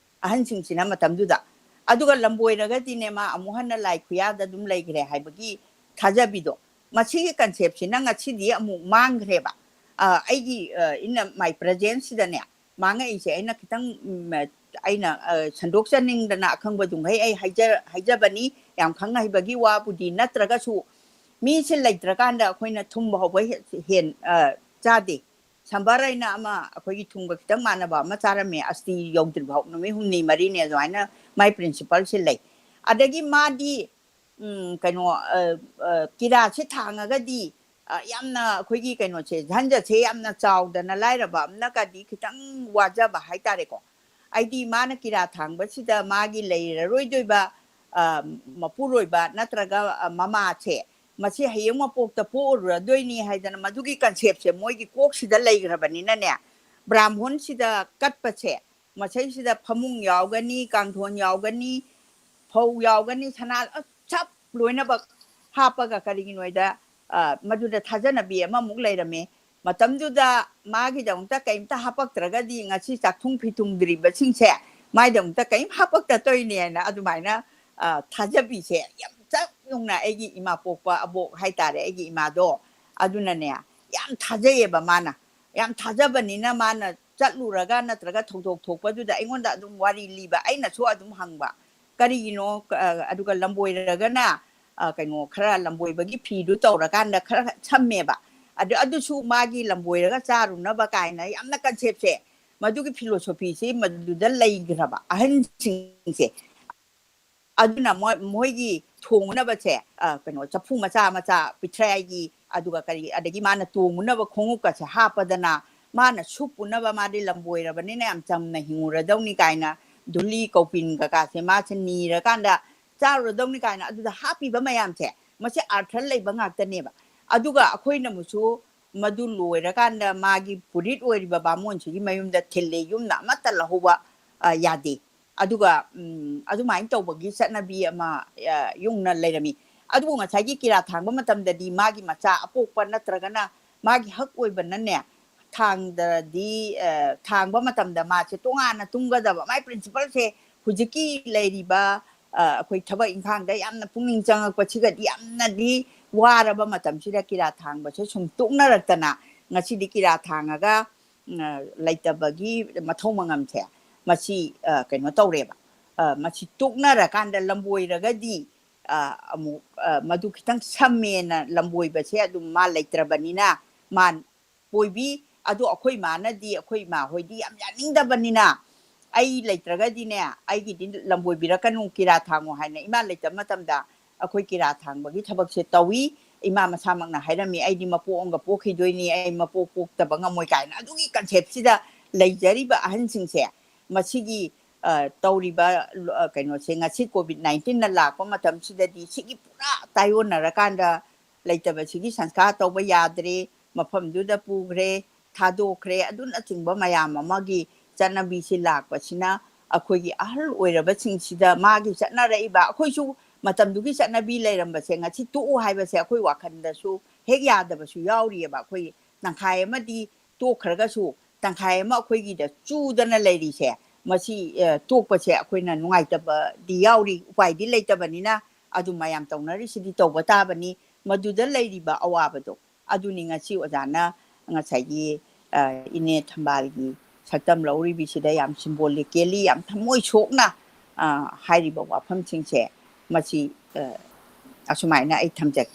ꯑꯍꯟꯁꯤꯡꯁꯤꯅ ꯃꯇꯝꯗꯨꯗ꯫ ꯑꯗꯨꯒ ꯂꯝꯕꯣꯏꯔꯒꯗꯤꯅꯦ ꯃꯥ ꯑꯃꯨꯛ ꯍꯟꯅ ꯂꯥꯏ ꯈꯨꯌꯥꯗ ꯑꯗꯨꯝ ꯂꯩꯈ꯭ꯔꯦ ꯍꯥꯏꯕꯒꯤ ꯊꯥꯖꯕꯤꯗꯣ꯫ ꯃꯁꯤꯒꯤ ꯀꯟꯁꯦꯞꯁꯤꯅ ꯉꯁꯤꯗꯤ ꯑꯃꯨꯛ ꯃꯥꯡꯈ꯭ꯔꯦꯕ꯫ ꯑ, ꯑꯩꯒꯤ, ꯑ, in my present ꯁꯤꯗꯅꯦ ꯃꯥꯡꯉꯛꯏꯁꯦ꯫ ꯑꯩꯅ ꯈꯤꯇꯪ, ꯎꯝ, ꯑꯩꯅ, ꯑ, ꯁꯟꯗꯣꯛꯆꯅꯤꯡꯗꯅ ꯑꯈꯪꯕꯗꯨꯉꯩ ꯑꯩ ꯍꯥꯏꯖ-, ꯍꯥꯏꯖꯕꯅꯤ꯫ ꯌꯥꯝ ꯈꯪ ꯍꯩꯕꯒꯤ ꯋꯥꯕꯨꯗꯤ ꯅꯠꯇ꯭ꯔꯒꯁꯨ ꯃꯤꯁꯦ ꯂꯩꯇ꯭ꯔꯀꯥꯟꯗ ꯑꯩꯈꯣꯏꯅ ꯊꯨꯝꯕ ꯍꯧꯕ ꯍꯦ-, ꯍꯦꯟ, ꯑ, ꯆꯥꯗꯦ꯫ ꯁꯝꯕꯔ ꯍꯥꯏꯅ ꯑꯃ ꯑꯩꯈꯣꯏꯒꯤ ꯊꯨꯝꯒ ꯈꯤꯇꯪ ꯃꯥꯟꯅꯕ ꯑꯃ ꯆꯥꯔꯝꯃꯦ, ꯑꯁꯇꯤ ꯌꯧꯗ꯭ꯔꯤ ꯐꯥꯎ ꯅꯨꯃꯤꯠ ꯍꯨꯝꯅꯤ ꯃꯔꯤꯅꯤ ꯑꯗꯨꯃꯥꯏꯅ ꯃꯥꯏ ꯄ꯭ꯔꯤꯟꯁꯤꯄꯜꯁꯦ ꯂꯩ꯫ ꯑꯗꯒꯤ ꯃꯥꯗꯤ ꯎꯝ, ꯀꯩꯅꯣ, ꯑ, ꯑ, ꯀꯤꯔꯥꯠꯁꯦ ꯊꯥꯡꯉꯒꯗꯤ, ꯑ, ꯌꯥꯝꯅ ꯑꯩꯈꯣꯏꯒꯤ ꯀꯩꯅꯣꯁꯦ, ꯖꯟꯖꯠꯁꯦ ꯌꯥꯝꯅ ꯆꯥꯎꯗꯅ ꯂꯥꯏꯔꯕ ꯑꯃꯅꯒꯗꯤ ꯈꯤꯇꯪ ꯋꯥꯖꯕ ꯍꯥꯏꯇꯥꯔꯦꯀꯣ꯫ ꯑꯩꯗꯤ ꯃꯥꯅ ꯀꯤꯔꯥꯠ ꯊꯥꯡꯕꯁꯤꯗ ꯃꯥꯒꯤ ꯂꯩꯔꯔꯣꯏꯗꯣꯏꯕ, ꯑ, ꯃꯄꯨꯔꯣꯏꯕ ꯅꯠꯇ꯭ꯔꯒ, ꯑ, ꯃꯃꯥꯁꯦ, ꯃꯁꯤ ꯍꯌꯦꯡ ꯃꯄꯣꯛꯇ ꯄꯣꯛꯑꯔꯣꯏꯗꯣꯏꯅꯤ ꯍꯥꯏꯗꯅ ꯃꯗꯨꯒꯤ ꯀꯟꯁꯦꯞꯁꯦ ꯃꯣꯏꯒꯤ ꯀꯣꯛꯁꯤꯗ ꯂꯩꯈ꯭ꯔꯕꯅꯤꯅꯅꯦ, ꯕ꯭ꯔꯥꯝꯍꯣꯟꯁꯤꯗ ꯀꯠꯄꯁꯦ, ꯃꯁꯩꯁꯤꯗ ꯐꯃꯨꯡ ꯌꯥꯎꯒꯅꯤ, ꯀꯥꯡꯊꯣꯟ ꯌꯥꯎꯒꯅꯤ, ꯐꯧ ꯌꯥꯎꯒꯅꯤ, ꯁꯅꯥ ꯆꯞ ꯂꯣꯏꯅꯃꯛ ꯍꯥꯞꯄꯒ, ꯀꯔꯤꯒꯤꯅꯣ ꯍꯥꯏꯗ, ꯑ, ꯃꯗꯨꯗ ꯊꯥꯖꯅꯕꯤ ꯑꯃꯃꯨꯛ ꯂꯩꯔꯝꯃꯦ꯫ ꯃꯇꯝꯗꯨꯗ ꯃꯥꯒꯤꯗꯃꯛꯇ ꯀꯩꯝꯇ ꯍꯥꯄꯛꯇ꯭ꯔꯒꯗꯤ ꯉꯁꯤ ꯆꯥꯛꯊꯨꯡ ꯐꯤꯊꯨꯡꯗ꯭ꯔꯤꯕꯁꯤꯡꯁꯦ ꯃꯥꯏꯗꯃꯛꯇ ꯀꯔꯤꯝ ꯍꯥꯄꯛꯇ ꯇꯧꯔꯤꯅꯦꯅ ꯑꯗꯨꯃꯥꯏꯅ, ꯑ, ꯊꯥꯖꯕꯤꯁꯦ ꯌꯥꯝ ꯆꯞ ꯌꯨꯡꯅ ꯑꯩꯒꯤ ꯏꯃꯥ ꯄꯣꯛꯄ ꯑꯕꯣꯛ ꯍꯥꯏꯇꯥꯔꯦ, ꯑꯩꯒꯤ ꯏꯃꯥꯗꯣ, ꯑꯗꯨꯅꯅꯦ ꯌꯥꯝ ꯊꯥꯖꯩꯌꯦꯕ ꯃꯥꯅ꯫ ꯌꯥꯝ ꯊꯥꯖꯕꯅꯤꯅ ꯃꯥꯅ ꯆꯠꯂꯨꯔꯒ ꯅꯠꯇ꯭ꯔꯒ ꯊꯧꯗꯣꯛ ꯊꯣꯛꯄꯗꯨꯗ ꯑꯩꯉꯣꯟꯗ ꯑꯗꯨꯝ ꯋꯥꯔꯤ ꯂꯤꯕ, ꯑꯩꯅꯁꯨ ꯑꯗꯨꯝ ꯍꯪꯕ, "ꯀꯔꯤꯒꯤꯅꯣ?" ꯑ, ꯑꯗꯨꯒ ꯂꯝꯕꯣꯏꯔꯒꯅ, ꯑ, ꯀꯩꯅꯣ, ꯈꯔ ꯂꯝꯕꯣꯏꯕꯒꯤ ꯐꯤꯗꯨ ꯇꯧꯔꯀꯥꯟꯗ ꯈꯔ ꯁꯝꯃꯦꯕ꯫ ꯑꯗꯨ, ꯑꯗꯨꯁꯨ ꯃꯥꯒꯤ ꯂꯝꯕꯣꯏꯔꯒ ꯆꯥꯔꯨꯅꯕ ꯀꯥꯏꯅ ꯌꯥꯝꯅ ꯀꯟꯁꯦꯞꯁꯦ, ꯃꯗꯨꯒꯤ ꯐꯤꯂꯣꯁꯣꯐꯤꯁꯤ ꯃꯗꯨꯗ ꯂꯩꯈ꯭ꯔꯕ ꯑꯍꯟꯁꯤꯡꯁꯦ꯫ ꯑꯗꯨꯅ ꯃꯣꯏ, ꯃꯣꯏꯒꯤ ꯊꯣꯡꯅꯕꯁꯦ, ꯑ, ꯀꯩꯅꯣ, ꯆꯐꯨ ꯃꯆꯥ ꯃꯆꯥ ꯄꯤꯊ꯭ꯔꯥꯏꯒꯤ, ꯑꯗꯨꯒ ꯀꯔꯤ, ꯑꯗꯒꯤ ꯃꯥꯅ ꯇꯣꯡꯉꯨꯅꯕ ꯈꯣꯡꯎꯞꯀꯁꯦ ꯍꯥꯞꯄꯗꯅ, ꯃꯥꯅ ꯁꯨꯞꯄꯨꯅꯕ, ꯃꯥꯗꯤ ꯂꯝꯕꯣꯏꯔꯕꯅꯤꯅ ꯌꯥꯝ ꯆꯝꯅ ꯍꯤꯡꯉꯨꯔꯗꯧꯅꯤ ꯀꯥꯏꯅ, ꯙꯨꯂꯤ ꯀꯧꯄꯤꯟ ꯀꯀꯥꯁꯦ ꯃꯥꯁꯦ ꯅꯤꯔꯀꯥꯟꯗ ꯆꯥꯔꯨꯔꯗꯧꯅꯤ ꯀꯥꯏꯅ ꯑꯗꯨꯗ ꯍꯥꯞꯄꯤꯕ ꯃꯌꯥꯝꯁꯦ, ꯃꯁꯤ ꯑꯥꯔꯊ ꯂꯩꯕ ꯉꯥꯛꯇꯅꯦꯕ꯫ ꯑꯗꯨꯒ ꯑꯩꯈꯣꯏꯅ ꯑꯃꯨꯛꯁꯨ ꯃꯗꯨ ꯂꯣꯏꯔꯀꯥꯟꯗ ꯃꯥꯒꯤ ꯄꯨꯔꯤꯠ ꯑꯣꯏꯔꯤꯕ ꯕꯥꯃꯣꯟꯁꯤꯒꯤ ꯃꯌꯨꯝꯗ ꯊꯤꯜꯂꯦ, ꯌꯨꯝꯅ ꯑꯃꯠꯇ ꯂꯧꯍꯧꯕ, ꯑ, ꯌꯥꯗꯦ꯫ ꯑꯗꯨꯒ, ꯎꯝ, ꯑꯗꯨꯃꯥꯏꯅ ꯇꯧꯕꯒꯤ ꯆꯠꯅꯕꯤ ꯑꯃ, ꯑ, ꯌꯨꯡꯅ ꯂꯩꯔꯝꯃꯤ꯫ ꯑꯗꯨꯕꯨ ꯉꯁꯥꯏꯒꯤ ꯀꯤꯔꯥꯠ ꯊꯥꯡꯕ ꯃꯇꯝꯗꯗꯤ ꯃꯥꯒꯤ ꯃꯆꯥ ꯑꯄꯣꯛꯄ ꯅꯠꯇ꯭ꯔꯒꯅ ꯃꯥꯒꯤ ꯍꯛ ꯑꯣꯏꯕꯅꯅꯦ, ꯊꯥꯡꯗꯗꯤ, ꯑ, ꯊꯥꯡꯕ ꯃꯇꯝꯗ ꯃꯥꯁꯦ ꯇꯣꯉꯥꯟꯅ ꯇꯨꯝꯒꯗꯕ꯫ ꯃꯥꯏ ꯄ꯭ꯔꯤꯟꯁꯤꯄꯜꯁꯦ ꯍꯧꯖꯤꯛꯀꯤ ꯂꯩꯔꯤꯕ, ꯑ, ꯑꯩꯈꯣꯏ ꯊꯕꯛ ꯏꯪꯈꯥꯡꯗ ꯌꯥꯝꯅ ꯄꯨꯛꯅꯤꯡ ꯆꯪꯉꯛꯄꯁꯤꯒꯗꯤ ꯌꯥꯝꯅꯗꯤ ꯋꯥꯔꯕ ꯃꯇꯝꯁꯤꯗ ꯀꯤꯔꯥꯠ ꯊꯥꯡꯕꯁꯦ ꯁꯨꯝ ꯇꯣꯛꯅꯔꯛꯇꯅ ꯉꯁꯤꯗꯤ ꯀꯤꯔꯥꯠ ꯊꯥꯡꯉꯒ, ꯎꯝ, ꯑ, ꯂꯩꯇꯕꯒꯤ ꯃꯊꯧ ꯃꯉꯝꯁꯦ ꯃꯁꯤ, ꯑ, ꯀꯩꯅꯣ ꯇꯧꯔꯦꯕ꯫ ꯑ, ꯃꯁꯤ ꯇꯣꯛꯅꯔꯀꯥꯟꯗ ꯂꯝꯕꯣꯏꯔꯒꯗꯤ, ꯑ, ꯑꯃꯨꯛ, ꯑ, ꯃꯗꯨ ꯈꯤꯇꯪ ꯁꯝꯃꯦꯅ ꯂꯝꯕꯣꯏꯕꯁꯦ ꯑꯗꯨꯝ ꯃꯥ ꯂꯩꯇ꯭ꯔꯕꯅꯤꯅ ꯃꯥ ꯄꯣꯏꯕꯤ꯫ ꯑꯗꯣ ꯑꯩꯈꯣꯏ ꯃꯥꯅꯗꯤ, ꯑꯩꯈꯣꯏ ꯏꯃꯥ ꯍꯣꯏꯗꯤ ꯌꯥꯝ ꯌꯥꯅꯤꯡꯗꯕꯅꯤꯅ, "ꯑꯩ ꯂꯩꯇ꯭ꯔꯒꯗꯤꯅꯦ, ꯑꯩꯒꯤꯗꯤ ꯂꯝꯕꯣꯏꯕꯤꯔꯛꯀꯅꯨ, ꯀꯤꯔꯥꯠ ꯊꯥꯡꯉꯣ" ꯍꯥꯏꯅ ꯏꯃꯥ ꯂꯩꯇꯕ ꯃꯇꯝꯗ, ꯑꯩꯈꯣꯏ ꯀꯤꯔꯥ ꯊꯥꯡꯕꯒꯤ ꯊꯕꯛꯁꯦ ꯇꯧꯏ꯫ ꯏꯃꯥ ꯃꯁꯥꯃꯛꯅ ꯍꯥꯏꯔꯝꯃꯤ, "ꯑꯩꯗꯤ ꯃꯄꯣꯛ ꯑꯃꯒ ꯄꯣꯛꯈꯤꯗꯣꯏꯅꯤ, ꯑꯩ ꯃꯄꯣꯛ ꯄꯣꯛꯇꯕ ꯉꯝꯃꯣꯏ" ꯀꯥꯏꯅ꯫ ꯑꯗꯨꯒꯤ concept ꯁꯤꯗ ꯂꯩꯖꯔꯤꯕ ꯑꯍꯟꯁꯤꯡꯁꯦ, ꯃꯁꯤꯒꯤ, ꯑ, ꯇꯧꯔꯤꯕ, ꯑ, ꯀꯩꯅꯣꯁꯦ, ꯉꯁꯤ COVID nineteen ꯅ ꯂꯥꯛꯄ ꯃꯇꯝꯁꯤꯗꯗꯤ ꯁꯤꯒꯤ ꯄꯨꯔꯥ ꯇꯥꯏꯑꯣꯟꯅꯔꯀꯥꯟꯗ ꯂꯩꯇꯕꯁꯤꯒꯤ ꯁꯪꯁꯀꯥꯔ ꯇꯧꯕ ꯌꯥꯗ꯭ꯔꯦ, ꯃꯐꯝꯗꯨꯗ ꯄꯨꯈ꯭ꯔꯦ, ꯊꯥꯗꯣꯛꯈ꯭ꯔꯦ, ꯑꯗꯨꯅꯆꯤꯡꯕ ꯃꯌꯥꯝ ꯑꯃꯒꯤ ꯆꯠꯅꯕꯤꯁꯤ ꯂꯥꯛꯄꯁꯤꯅ ꯑꯩꯈꯣꯏꯒꯤ ꯑꯍꯜ ꯑꯣꯏꯔꯕꯁꯤꯡꯁꯤꯗ ꯃꯥꯒꯤ ꯆꯠꯅꯔꯛꯏꯕ, ꯑꯩꯈꯣꯏꯁꯨ ꯃꯇꯝꯗꯨꯒꯤ ꯆꯠꯅꯕꯤ ꯂꯩꯔꯝꯕꯁꯦ ꯉꯁꯤ ꯇꯣꯛꯎ ꯍꯥꯏꯕꯁꯦ ꯑꯩꯈꯣꯏ ꯋꯥꯈꯜꯗꯁꯨ ꯍꯦꯛ ꯌꯥꯗꯕꯁꯨ ꯌꯥꯎꯔꯤꯑꯕ꯫ ꯑꯩꯈꯣꯏ ꯇꯪꯈꯥꯏ ꯑꯃꯗꯤ ꯇꯣꯛꯈ꯭ꯔꯒꯁꯨ ꯇꯪꯈꯥꯏ ꯑꯃ ꯑꯩꯈꯣꯏꯒꯤꯗ ꯆꯨꯗꯅ ꯂꯩꯔꯤꯁꯦ, ꯃꯁꯤ, ꯑ, ꯇꯣꯛꯄꯁꯦ ꯑꯩꯈꯣꯏꯅ ꯅꯨꯡꯉꯥꯏꯇꯕꯗꯤ ꯌꯥꯎꯔꯤ, ꯎꯄꯥꯏꯗꯤ ꯂꯩꯇꯕꯅꯤꯅ꯫ ꯑꯗꯨ ꯃꯌꯥꯝ ꯇꯧꯅꯔꯤꯁꯤꯗꯤ ꯇꯧꯕ ꯇꯥꯕꯅꯤ꯫ ꯃꯗꯨꯗ ꯂꯩꯔꯤꯕ ꯑꯋꯥꯕꯗꯣ ꯑꯗꯨꯅꯤ ꯉꯁꯤ ꯑꯣꯖꯥꯅ ꯉꯁꯥꯏꯒꯤ, ꯑ, ꯏꯅꯦ ꯊꯝꯕꯥꯜꯒꯤ ꯁꯛꯇꯝ ꯂꯧꯔꯤꯕꯤꯁꯤꯗ ꯌꯥꯝ symbolically, ꯌꯥꯝ ꯊꯃꯣꯏ ꯁꯣꯛꯅ, ꯑ, ꯍꯥꯏꯔꯤꯕ ꯋꯥꯐꯝꯁꯤꯡꯁꯦ, ꯃꯁꯤ, ꯑ, ꯑꯁꯨꯃꯥꯏꯅ ꯑꯩ ꯊꯝꯖꯒꯦ꯫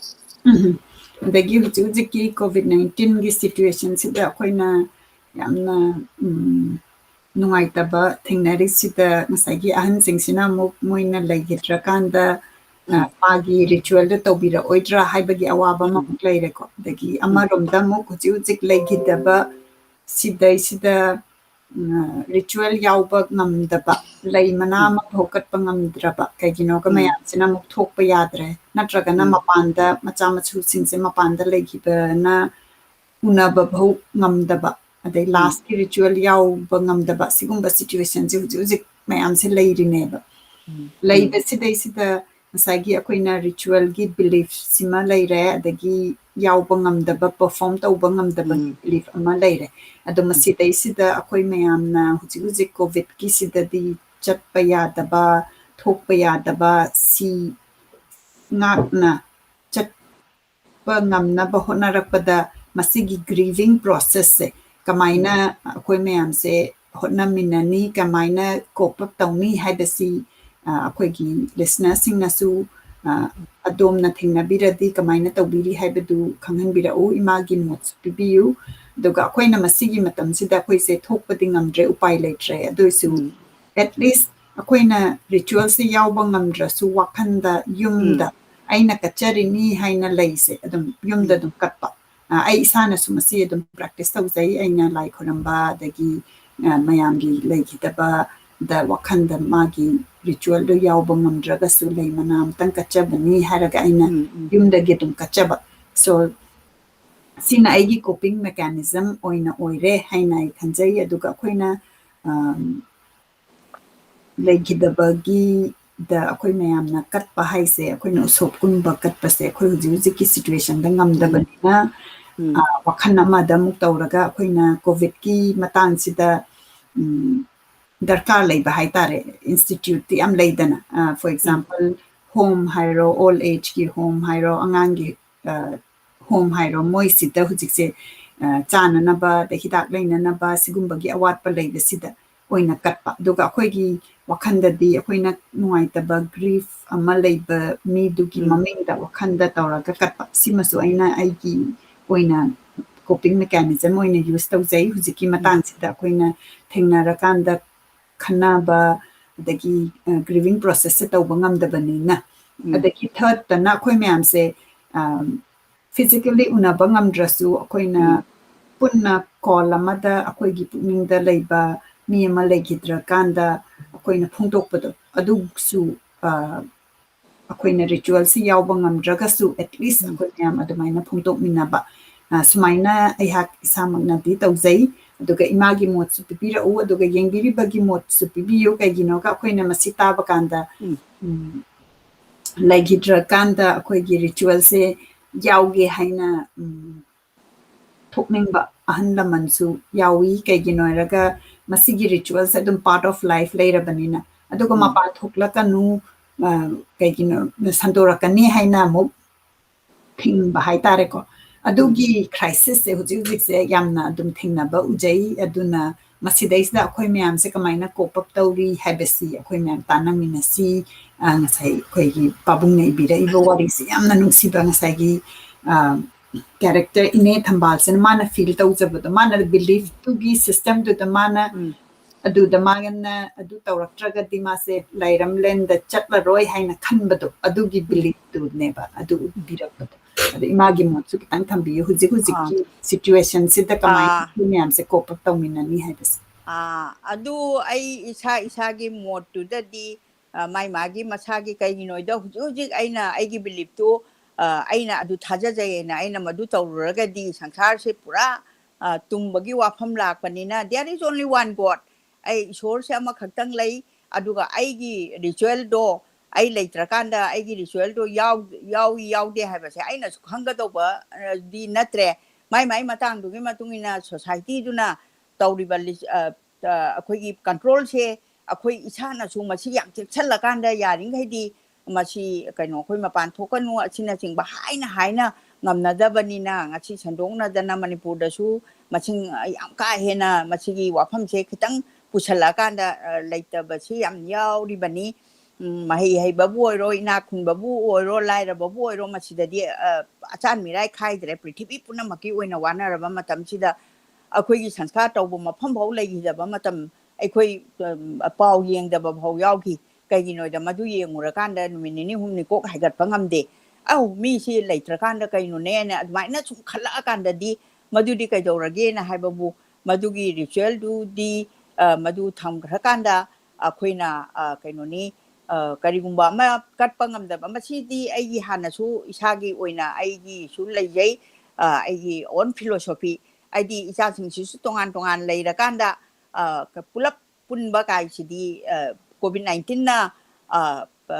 ꯎꯝ꯫ ꯑꯗꯒꯤ ꯍꯧꯖꯤꯛ ꯍꯧꯖꯤꯛꯀꯤ COVID nineteen ꯒꯤ situation ꯁꯤꯗ ꯑꯩꯈꯣꯏꯅ ꯌꯥꯝꯅ, ꯎꯝ, ꯅꯨꯡꯉꯥꯏꯇꯕ ꯊꯦꯡꯅꯔꯤꯁꯤꯗ ꯉꯁꯥꯏꯒꯤ ꯑꯍꯟꯁꯤꯡꯁꯤꯅ ꯑꯃꯨꯛ ꯃꯣꯏꯅ ꯂꯩꯈꯤꯗ꯭ꯔꯀꯥꯟꯗ, ꯑ, ꯎꯝ꯫ ꯃꯥꯒꯤ ritual ꯗꯣ ꯇꯧꯕꯤꯔꯛꯑꯣꯏꯗ꯭ꯔꯥ ꯍꯥꯏꯕꯒꯤ ꯑꯋꯥꯕ ꯎꯝ꯫ ꯑꯃꯃꯨꯛ ꯂꯩꯔꯦꯀꯣ꯫ ꯑꯗꯒꯤ ꯎꯝ꯫ ꯑꯃꯔꯣꯝꯗ ꯑꯃꯨꯛ ꯍꯧꯖꯤꯛ ꯍꯧꯖꯤꯛ ꯂꯩꯈꯤꯗꯕ ꯁꯤꯗꯩꯁꯤꯗ, ꯎꯝ, ritual ꯌꯥꯎꯕ ꯉꯝꯗꯕ, ꯂꯩ ꯃꯅꯥ ꯎꯝ꯫ ꯑꯃ ꯐꯥꯎ ꯀꯠꯄ ꯉꯝꯗ꯭ꯔꯕ, ꯀꯩꯒꯤꯅꯣꯒ ꯎꯝ꯫ ꯃꯌꯥꯝꯁꯤꯅ ꯑꯃꯨꯛ ꯊꯣꯛꯄ ꯌꯥꯗ꯭ꯔꯦ, ꯅꯠꯇ꯭ꯔꯒꯅ ꯎꯝ꯫ ꯃꯄꯥꯟꯗ ꯃꯆꯥ ꯃꯁꯨꯁꯤꯡꯁꯦ ꯃꯄꯥꯟꯗ ꯂꯩꯈꯤꯕꯅ ꯎꯅꯕ ꯐꯥꯎ ꯉꯝꯗꯕ, ꯑꯗꯩ ꯎꯝ꯫ last ꯀꯤ ritual ꯌꯥꯎꯕ ꯉꯝꯗꯕ, ꯁꯤꯒꯨꯝꯕ situation ꯁꯦ ꯍꯧꯖꯤꯛ ꯍꯧꯖꯤꯛ ꯃꯌꯥꯝꯁꯦ ꯂꯩꯔꯤꯅꯦꯕ꯫ ꯎꯝ꯫ ꯂꯩꯕꯁꯤꯗꯩꯁꯤꯗ ꯉꯁꯥꯏꯒꯤ ꯑꯩꯈꯣꯏꯅ ritual ꯒꯤ belief ꯁꯤꯃ ꯂꯩꯔꯦ, ꯑꯗꯒꯤ ꯌꯥꯎꯕ ꯉꯝꯗꯕ, perform ꯇꯧꯕ ꯉꯝꯗꯕꯒꯤ ꯎꯝ꯫ belief ꯑꯃ ꯂꯩꯔꯦ꯫ ꯑꯗꯣ ꯎꯝ꯫ ꯃꯁꯤꯗꯩꯁꯤꯗ ꯑꯩꯈꯣꯏ ꯃꯌꯥꯝꯅ ꯍꯧꯖꯤꯛ ꯍꯧꯖꯤꯛ COVID ꯀꯤꯁꯤꯗꯗꯤ ꯆꯠꯄ ꯌꯥꯗꯕ, ꯊꯣꯛꯄ ꯌꯥꯗꯕ, ꯁꯤ ꯉꯥꯛꯅ ꯆꯠꯄ ꯉꯝꯅꯕ ꯍꯣꯠꯅꯔꯛꯄꯗ ꯃꯁꯤꯒꯤ grieving process ꯁꯦ ꯀꯃꯥꯏꯅ ꯎꯝ꯫ ꯑꯩꯈꯣꯏ ꯃꯌꯥꯝꯁꯦ ꯍꯣꯠꯅꯃꯤꯟꯅꯅꯤ, ꯀꯃꯥꯏꯅ cope up ꯇꯧꯅꯤ ꯍꯥꯏꯕꯁꯤ, ꯑ, ꯑꯩꯈꯣꯏꯒꯤ listener ꯁꯤꯡꯅꯁꯨ, ꯑ, ꯑꯗꯣꯝꯅ ꯊꯦꯡꯅꯕꯤꯔꯗꯤ ꯀꯃꯥꯏꯅ ꯇꯧꯕꯤꯔꯤ ꯍꯥꯏꯕꯗꯨ ꯈꯪꯍꯟꯕꯤꯔꯛꯎ, ꯏꯃꯥꯒꯤ ꯃꯣꯠꯁꯨ ꯄꯤꯕꯤꯌꯨ꯫ ꯑꯗꯨꯒ ꯑꯩꯈꯣꯏꯅ ꯃꯁꯤꯒꯤ ꯃꯇꯝꯁꯤꯗ ꯑꯩꯈꯣꯏꯁꯦ ꯊꯣꯛꯄꯗꯤ ꯉꯝꯗ꯭ꯔꯦ, ꯎꯄꯥꯏ ꯂꯩꯇ꯭ꯔꯦ, ꯑꯗꯨ ꯑꯣꯏꯁꯨ ꯎꯝ꯫ at least ꯑꯩꯈꯣꯏꯅ ritual ꯁꯦ ꯌꯥꯎꯕ ꯉꯝꯗ꯭ꯔꯁꯨ ꯋꯥꯈꯟꯗ ꯌꯨꯝꯗ ꯎꯝ꯫ ꯑꯩꯅ ꯀꯠꯆꯔꯤꯅꯤ ꯍꯥꯏꯅ ꯂꯩꯁꯦ ꯑꯗꯨꯝ ꯌꯨꯝꯗ ꯑꯗꯨꯝ ꯀꯠꯄ꯫ ꯑ, ꯑꯩ ꯏꯁꯥꯅꯁꯨ ꯃꯁꯤ ꯑꯗꯨꯝ practice ꯇꯧꯖꯩ꯫ ꯑꯩꯅ ꯂꯥꯏ ꯈꯨꯔꯝꯕ, ꯑꯗꯒꯤ, ꯑ, ꯃꯌꯥꯝꯒꯤ ꯂꯩꯈꯤꯗꯕꯗ ꯋꯥꯈꯜꯗ ꯃꯥꯒꯤ ritual ꯗꯣ ꯌꯥꯎꯕ ꯉꯝꯗ꯭ꯔꯒꯁꯨ ꯂꯩ ꯃꯅꯥ ꯑꯃꯇꯪ ꯀꯠꯆꯕꯅꯤ ꯍꯥꯏꯔꯒ ꯑꯩꯅ ꯎꯝ, ꯎꯝ꯫ ꯌꯨꯝꯗꯒꯤ ꯑꯗꯨꯝ ꯀꯠꯆꯕ꯫ So, ꯁꯤꯅ ꯑꯩꯒꯤ coping mechanism ꯑꯣꯏꯅ ꯑꯣꯏꯔꯦ ꯍꯥꯏꯅ ꯑꯩ ꯈꯟꯖꯩ꯫ ꯑꯗꯨꯒ ꯑꯩꯈꯣꯏꯅ, ꯑꯝ, ꯂꯩꯈꯤꯗꯕꯒꯤꯗ ꯑꯩꯈꯣꯏ ꯃꯌꯥꯝꯅ ꯀꯠꯄ ꯍꯥꯏꯁꯦ, ꯑꯩꯈꯣꯏꯅ ꯎꯁꯣꯞꯀꯨꯝꯕ ꯀꯠꯄꯁꯦ, ꯑꯩꯈꯣꯏ ꯍꯧꯖꯤꯛ ꯍꯧꯖꯤꯛꯀꯤ situation ꯗ ꯉꯝꯗꯕꯅꯤꯅ, ꯎꯝ꯫ ꯑ, ꯋꯥꯈꯜ ꯑꯃꯗ ꯑꯃꯨꯛ ꯇꯧꯔꯒ ꯑꯩꯈꯣꯏꯅ COVID ꯀꯤ ꯃꯇꯥꯡꯁꯤꯗ, ꯎꯝ, ꯗꯔꯀꯥꯔ ꯂꯩꯕ ꯍꯥꯏꯇꯥꯔꯦ꯫ Institute ꯇꯤ ꯌꯥꯝ ꯂꯩꯗꯅ, ꯑ, for ꯎꯝ꯫ Example, home ꯍꯥꯏꯔꯣ, old age ꯀꯤ home ꯍꯥꯏꯔꯣ, ꯑꯉꯥꯡꯒꯤ, ꯑ, home ꯍꯥꯏꯔꯣ, ꯃꯣꯏꯁꯤꯗ ꯍꯧꯖꯤꯛꯁꯦ, ꯑ, ꯆꯥꯅꯅꯕ, ꯑꯗꯩ ꯍꯤꯗꯥꯛ ꯂꯩꯅꯅꯕ, ꯁꯤꯒꯨꯝꯕꯒꯤ ꯑꯋꯥꯠꯄ ꯂꯩꯕꯁꯤꯗ ꯑꯣꯏꯅ ꯀꯠꯄ꯫ ꯑꯗꯨꯒ ꯑꯩꯈꯣꯏꯒꯤ ꯋꯥꯈꯜꯗꯗꯤ ꯑꯩꯈꯣꯏꯅ ꯅꯨꯡꯉꯥꯏꯇꯕ, grief ꯑꯃ ꯂꯩꯕ ꯃꯤꯗꯨꯒꯤ ꯎꯝ꯫ ꯃꯃꯤꯡꯗ ꯋꯥꯈꯜꯗ ꯇꯧꯔꯒ ꯀꯠꯄ꯫ ꯁꯤꯃꯁꯨ ꯑꯩꯅ ꯑꯩꯒꯤ ꯑꯣꯏꯅ coping mechanism ꯑꯣꯏꯅ use ꯇꯧꯖꯩ꯫ ꯍꯧꯖꯤꯛꯀꯤ ꯎꯝ꯫ ꯃꯇꯥꯡꯁꯤꯗ ꯑꯩꯈꯣꯏꯅ ꯊꯦꯡꯅꯔꯀꯥꯟꯗ ꯈꯟꯅꯕ, ꯑꯗꯒꯤ, ꯑ, grieving process ꯁꯦ ꯇꯧꯕ ꯉꯝꯗꯕꯅꯤꯅ꯫ ꯎꯝ꯫ ꯑꯗꯒꯤ third ꯇꯅ ꯑꯩꯈꯣꯏ ꯃꯌꯥꯝꯁꯦ, ꯑ, physically ꯎꯅꯕ ꯉꯝꯗ꯭ꯔꯁꯨ ꯑꯩꯈꯣꯏꯅ ꯎꯝ꯫ ꯄꯨꯟꯅ call ꯑꯃꯗ ꯑꯩꯈꯣꯏꯒꯤ ꯄꯨꯛꯅꯤꯡꯗ ꯂꯩꯕ ꯃꯤ ꯑꯃ ꯂꯩꯈꯤꯗ꯭ꯔꯀꯥꯟꯗ ꯑꯩꯈꯣꯏꯅ ꯐꯣꯡꯗꯣꯛꯄꯗꯣ, ꯑꯗꯨꯁꯨ, ꯑ, ꯑꯩꯈꯣꯏꯅ ritual ꯁꯤ ꯌꯥꯎꯕ ꯉꯝꯗ꯭ꯔꯒꯁꯨ, at least ꯎꯝ꯫ ꯑꯩꯈꯣꯏ ꯃꯌꯥꯝ ꯑꯗꯨꯃꯥꯏꯅ ꯐꯣꯡꯗꯣꯛꯃꯤꯟꯅꯕ꯫ ꯑ, ꯁꯨꯃꯥꯏꯅ ꯑꯩꯍꯥꯛ ꯏꯁꯥꯃꯛꯅꯗꯤ ꯇꯧꯖꯩ꯫ ꯑꯗꯨꯒ ꯏꯃꯥꯒꯤ ꯃꯣꯠꯁꯨ ꯄꯤꯕꯤꯔꯛꯎ, ꯑꯗꯨꯒ ꯌꯦꯡꯕꯤꯔꯤꯕꯒꯤ ꯃꯣꯠꯁꯨ ꯄꯤꯕꯤꯌꯨ꯫ ꯀꯩꯒꯤꯅꯣꯒ ꯑꯩꯈꯣꯏꯅ ꯃꯁꯤ ꯇꯥꯕ ꯀꯥꯟꯗ, ꯎꯝ꯫ ꯎꯝ, ꯂꯩꯈꯤꯗ꯭ꯔꯀꯥꯟꯗ ꯑꯩꯈꯣꯏꯒꯤ ritual ꯁꯦ ꯌꯥꯎꯒꯦ ꯍꯥꯏꯅ, ꯎꯝ, ꯊꯣꯛꯅꯤꯡꯕ ꯑꯍꯜ ꯂꯃꯟꯁꯨ ꯌꯥꯎꯏ꯫ ꯀꯩꯒꯤꯅꯣ ꯍꯥꯏꯔꯒ ꯃꯁꯤꯒꯤ ritual ꯁꯦ ꯑꯗꯨꯝ part of life ꯂꯩꯔꯕꯅꯤꯅ꯫ ꯑꯗꯨꯒ ꯎꯝ꯫ ꯃꯄꯥꯟ ꯊꯣꯛꯂꯛꯀꯅꯨ, ꯑ, ꯀꯩꯒꯤꯅꯣ, ꯁꯟꯗꯣꯔꯛꯀꯅꯤ ꯍꯥꯏꯅ ꯑꯃꯨꯛ ꯊꯤꯡꯕ ꯍꯥꯏꯇꯥꯔꯦꯀꯣ꯫ ꯑꯗꯨꯒꯤ ꯎꯝ꯫ Crisis ꯁꯦ ꯍꯧꯖꯤꯛ ꯍꯧꯖꯤꯛꯁꯦ ꯌꯥꯝꯅ ꯑꯗꯨꯝ ꯊꯦꯡꯅꯕ ꯎꯖꯩ꯫ ꯑꯗꯨꯅ ꯃꯁꯤꯗꯩꯁꯤꯗ ꯑꯩꯈꯣꯏ ꯃꯌꯥꯝꯁꯦ ꯀꯃꯥꯏꯅ cope up ꯇꯧꯔꯤ ꯍꯥꯏꯕꯁꯤ ꯑꯩꯈꯣꯏ ꯃꯌꯥꯝ ꯇꯥꯟꯅꯃꯤꯟꯅꯁꯤ꯫ ꯑ, ꯉꯁꯥꯏ ꯑꯩꯈꯣꯏꯒꯤ ꯄꯥꯕꯨꯡꯅ ꯏꯕꯤꯔꯛꯏꯕ ꯋꯥꯔꯤꯁꯤ ꯌꯥꯝꯅ ꯅꯨꯡꯁꯤꯕ, ꯉꯁꯥꯏꯒꯤ, ꯑ, character ꯏꯅꯦ ꯊꯝꯕꯥꯜꯁꯤꯅ ꯃꯥꯅ feel ꯇꯧꯖꯕꯗꯣ, ꯃꯥꯅ belief ꯇꯨꯒꯤ system ꯗꯨꯗ ꯃꯥꯅ ꯎꯝ꯫ ꯑꯗꯨꯗ ꯃꯥꯅ ꯑꯗꯨ ꯇꯧꯔꯛꯇ꯭ꯔꯒꯗꯤ ꯃꯥꯁꯦ ꯂꯥꯏꯔꯝꯂꯦꯟꯗ ꯆꯠꯂꯔꯣꯏ ꯍꯥꯏꯅ ꯈꯟꯕꯗꯣ, ꯑꯗꯨꯒꯤ ꯕꯤꯂꯤꯐꯇꯨꯅꯦꯕ ꯑꯗꯨ ꯎꯠꯄꯤꯔꯛꯄꯗꯣ꯫ ꯑꯗꯣ ꯏꯃꯥꯒꯤ ꯃꯣꯠꯁꯨ ꯈꯤꯇꯪ ꯊꯝꯕꯤꯌꯨ, ꯍꯧꯖꯤꯛ ꯍꯧꯖꯤꯛꯀꯤ ꯁꯤꯆꯨꯋꯦꯁꯟꯁꯤꯗ ꯀꯃꯥꯏꯅ ꯑꯥ꯫ ꯑꯩꯈꯣꯏ ꯃꯌꯥꯝꯁꯦ ꯀꯣꯞ ꯑꯞ ꯇꯧꯃꯤꯟꯅꯅꯤ ꯍꯥꯏꯕꯁꯦ꯫ ꯑꯥ, ꯑꯗꯨ ꯑꯩ ꯏꯁꯥ ꯏꯁꯥꯒꯤ ꯃꯣꯠꯇꯨꯗꯗꯤ, ꯑ, ꯃꯥꯏ ꯃꯥꯒꯤ ꯃꯁꯥꯒꯤ, ꯀꯩꯒꯤꯅꯣꯗ ꯍꯧꯖꯤꯛ ꯍꯧꯖꯤꯛ ꯑꯩꯅ ꯑꯩꯒꯤ ꯕꯤꯂꯤꯐꯇꯨ, ꯑ, ꯑꯩꯅ ꯑꯗꯨ ꯊꯥꯖꯖꯩꯅ, ꯑꯩꯅ ꯃꯗꯨ ꯇꯧꯔꯨꯔꯒꯗꯤ ꯁꯪꯁꯥꯔꯁꯦ ꯄꯨꯔꯥ, ꯑ, ꯇꯨꯝꯕꯒꯤ ꯋꯥꯐꯝ ꯂꯥꯛꯄꯅꯤꯅ, there is only one God꯫ ꯑꯩ ꯏꯁꯣꯔꯁꯦ ꯑꯃꯈꯛꯇꯪ ꯂꯩ, ꯑꯗꯨꯒ ꯑꯩꯒꯤ ꯔꯤꯆꯨꯋꯦꯜꯗꯣ ꯑꯩ ꯂꯩꯇ꯭ꯔꯀꯥꯟꯗ ꯑꯩꯒꯤ ꯔꯤꯆꯨꯋꯦꯜꯗꯣ ꯌꯥꯎ-, ꯌꯥꯎꯏ ꯌꯥꯎꯗꯦ ꯍꯥꯏꯕꯁꯦ ꯑꯩꯅꯁꯨ ꯈꯪꯒꯗꯧꯕ, ꯑ, ꯗꯤ ꯅꯠꯇ꯭ꯔꯦ꯫ ꯃꯥꯏ ꯃꯥꯏ ꯃꯇꯥꯡꯗꯨꯒꯤ ꯃꯇꯨꯡ ꯏꯟꯅ ꯁꯣꯁꯥꯏꯇꯤꯗꯨꯅ ꯇꯧꯔꯤꯕ ꯂꯤꯆ-, ꯑ, ꯑ, ꯑꯩꯈꯣꯏꯒꯤ ꯀꯟꯇ꯭ꯔꯣꯜꯁꯦ ꯑꯩꯈꯣꯏ ꯏꯁꯥꯅꯁꯨ ꯃꯁꯤ ꯌꯥꯝ ꯆꯦꯛꯁꯤꯜꯂꯀꯥꯟꯗ ꯌꯥꯔꯤꯈꯩꯗꯤ ꯃꯁꯤ ꯀꯩꯅꯣ ꯑꯩꯈꯣꯏ ꯃꯄꯥꯟ ꯊꯣꯛꯀꯅꯨ ꯑꯁꯤꯅꯆꯤꯡꯕ ꯍꯥꯏꯅ ꯍꯥꯏꯅ ꯉꯝꯅꯗꯕꯅꯤꯅ ꯉꯁꯤ ꯁꯟꯗꯣꯛꯅꯗꯅ ꯃꯅꯤꯄꯨꯔꯗꯁꯨ ꯃꯁꯤꯡ ꯌꯥꯝ ꯀꯥ ꯍꯦꯟꯅ ꯃꯁꯤꯒꯤ ꯋꯥꯐꯝꯁꯦ ꯈꯤꯇꯪ ꯄꯨꯁꯜꯂꯛꯑꯀꯥꯟꯗ, ꯑ, ꯂꯩꯇꯕꯁꯤ ꯌꯥꯝ ꯌꯥꯎꯔꯤꯕꯅꯤ꯫ ꯎꯝ, ꯃꯍꯩ ꯍꯩꯕꯕꯨ ꯑꯣꯏꯔꯣ, ꯏꯅꯥꯛ ꯈꯨꯟꯕꯕꯨ ꯑꯣꯏꯔꯣ, ꯂꯥꯏꯔꯕꯕꯨ ꯑꯣꯏꯔꯣ, ꯃꯁꯤꯗꯗꯤ, ꯑ, ꯑꯆꯥꯟ ꯃꯤꯔꯥꯏ ꯈꯥꯏꯗ꯭ꯔꯦ꯫ ꯄ꯭ꯔꯤꯊꯤꯕꯤ ꯄꯨꯝꯅꯃꯛꯀꯤ ꯑꯣꯏꯅ ꯋꯥꯅꯔꯕ ꯃꯇꯝꯁꯤꯗ ꯑꯩꯈꯣꯏꯒꯤ ꯁꯪꯁꯀꯥꯔ ꯇꯧꯕ ꯃꯐꯝ ꯐꯥꯎ ꯂꯩꯈꯤꯗꯕ ꯃꯇꯝ, ꯑꯩꯈꯣꯏ, ꯑ, ꯄꯥꯎ ꯌꯦꯡꯗꯕ ꯐꯥꯎ ꯌꯥꯎꯈꯤ꯫ ꯀꯩꯒꯤꯅꯣꯗ ꯃꯗꯨ ꯌꯦꯡꯉꯨꯔꯀꯥꯟꯗ ꯅꯨꯃꯤꯠ ꯅꯤꯅꯤ ꯍꯨꯝꯅꯤ ꯀꯣꯛ ꯍꯥꯏꯒꯠꯄ ꯉꯝꯗꯦ꯫ ꯑꯧ, ꯃꯤꯁꯤ ꯂꯩꯇ꯭ꯔꯀꯥꯟꯗ ꯀꯩꯅꯣꯅꯦꯅ ꯑꯗꯨꯃꯥꯏꯅ ꯁꯨꯝ ꯈꯜꯂꯛꯑꯀꯥꯟꯗꯗꯤ ꯃꯗꯨꯗꯤ ꯀꯩꯗꯧꯔꯒꯦꯅ ꯍꯥꯏꯕꯕꯨ ꯃꯗꯨꯒꯤ ꯔꯤꯆꯨꯋꯦꯜꯗꯨꯗꯤ, ꯑ, ꯃꯗꯨ ꯊꯝꯈ꯭ꯔꯀꯥꯟꯗ ꯑꯩꯈꯣꯏꯅ, ꯑ, ꯀꯩꯅꯣꯅꯤ, ꯑ, ꯀꯔꯤꯒꯨꯝꯕ ꯑꯃ ꯀꯠꯄ ꯉꯝꯗꯕ, ꯃꯁꯤꯗꯤ ꯑꯩꯒꯤ ꯍꯥꯟꯅꯁꯨ ꯏꯁꯥꯒꯤ ꯑꯣꯏꯅ ꯑꯩꯒꯤꯁꯨ ꯂꯩꯖꯩ, ꯑ, ꯑꯩꯒꯤ own philosophy꯫ ꯍꯥꯏꯗꯤ ꯏꯆꯥꯁꯤꯡꯁꯤꯁꯨ ꯇꯣꯉꯥꯟ ꯇꯣꯉꯥꯟ ꯂꯩꯔꯀꯥꯟꯗ, ꯑ, ꯄꯨꯂꯞ ꯄꯨꯟꯕ ꯀꯥꯏꯁꯤꯗꯤ, ꯑ, COVID nineteenꯅ, ꯑ, ꯑ,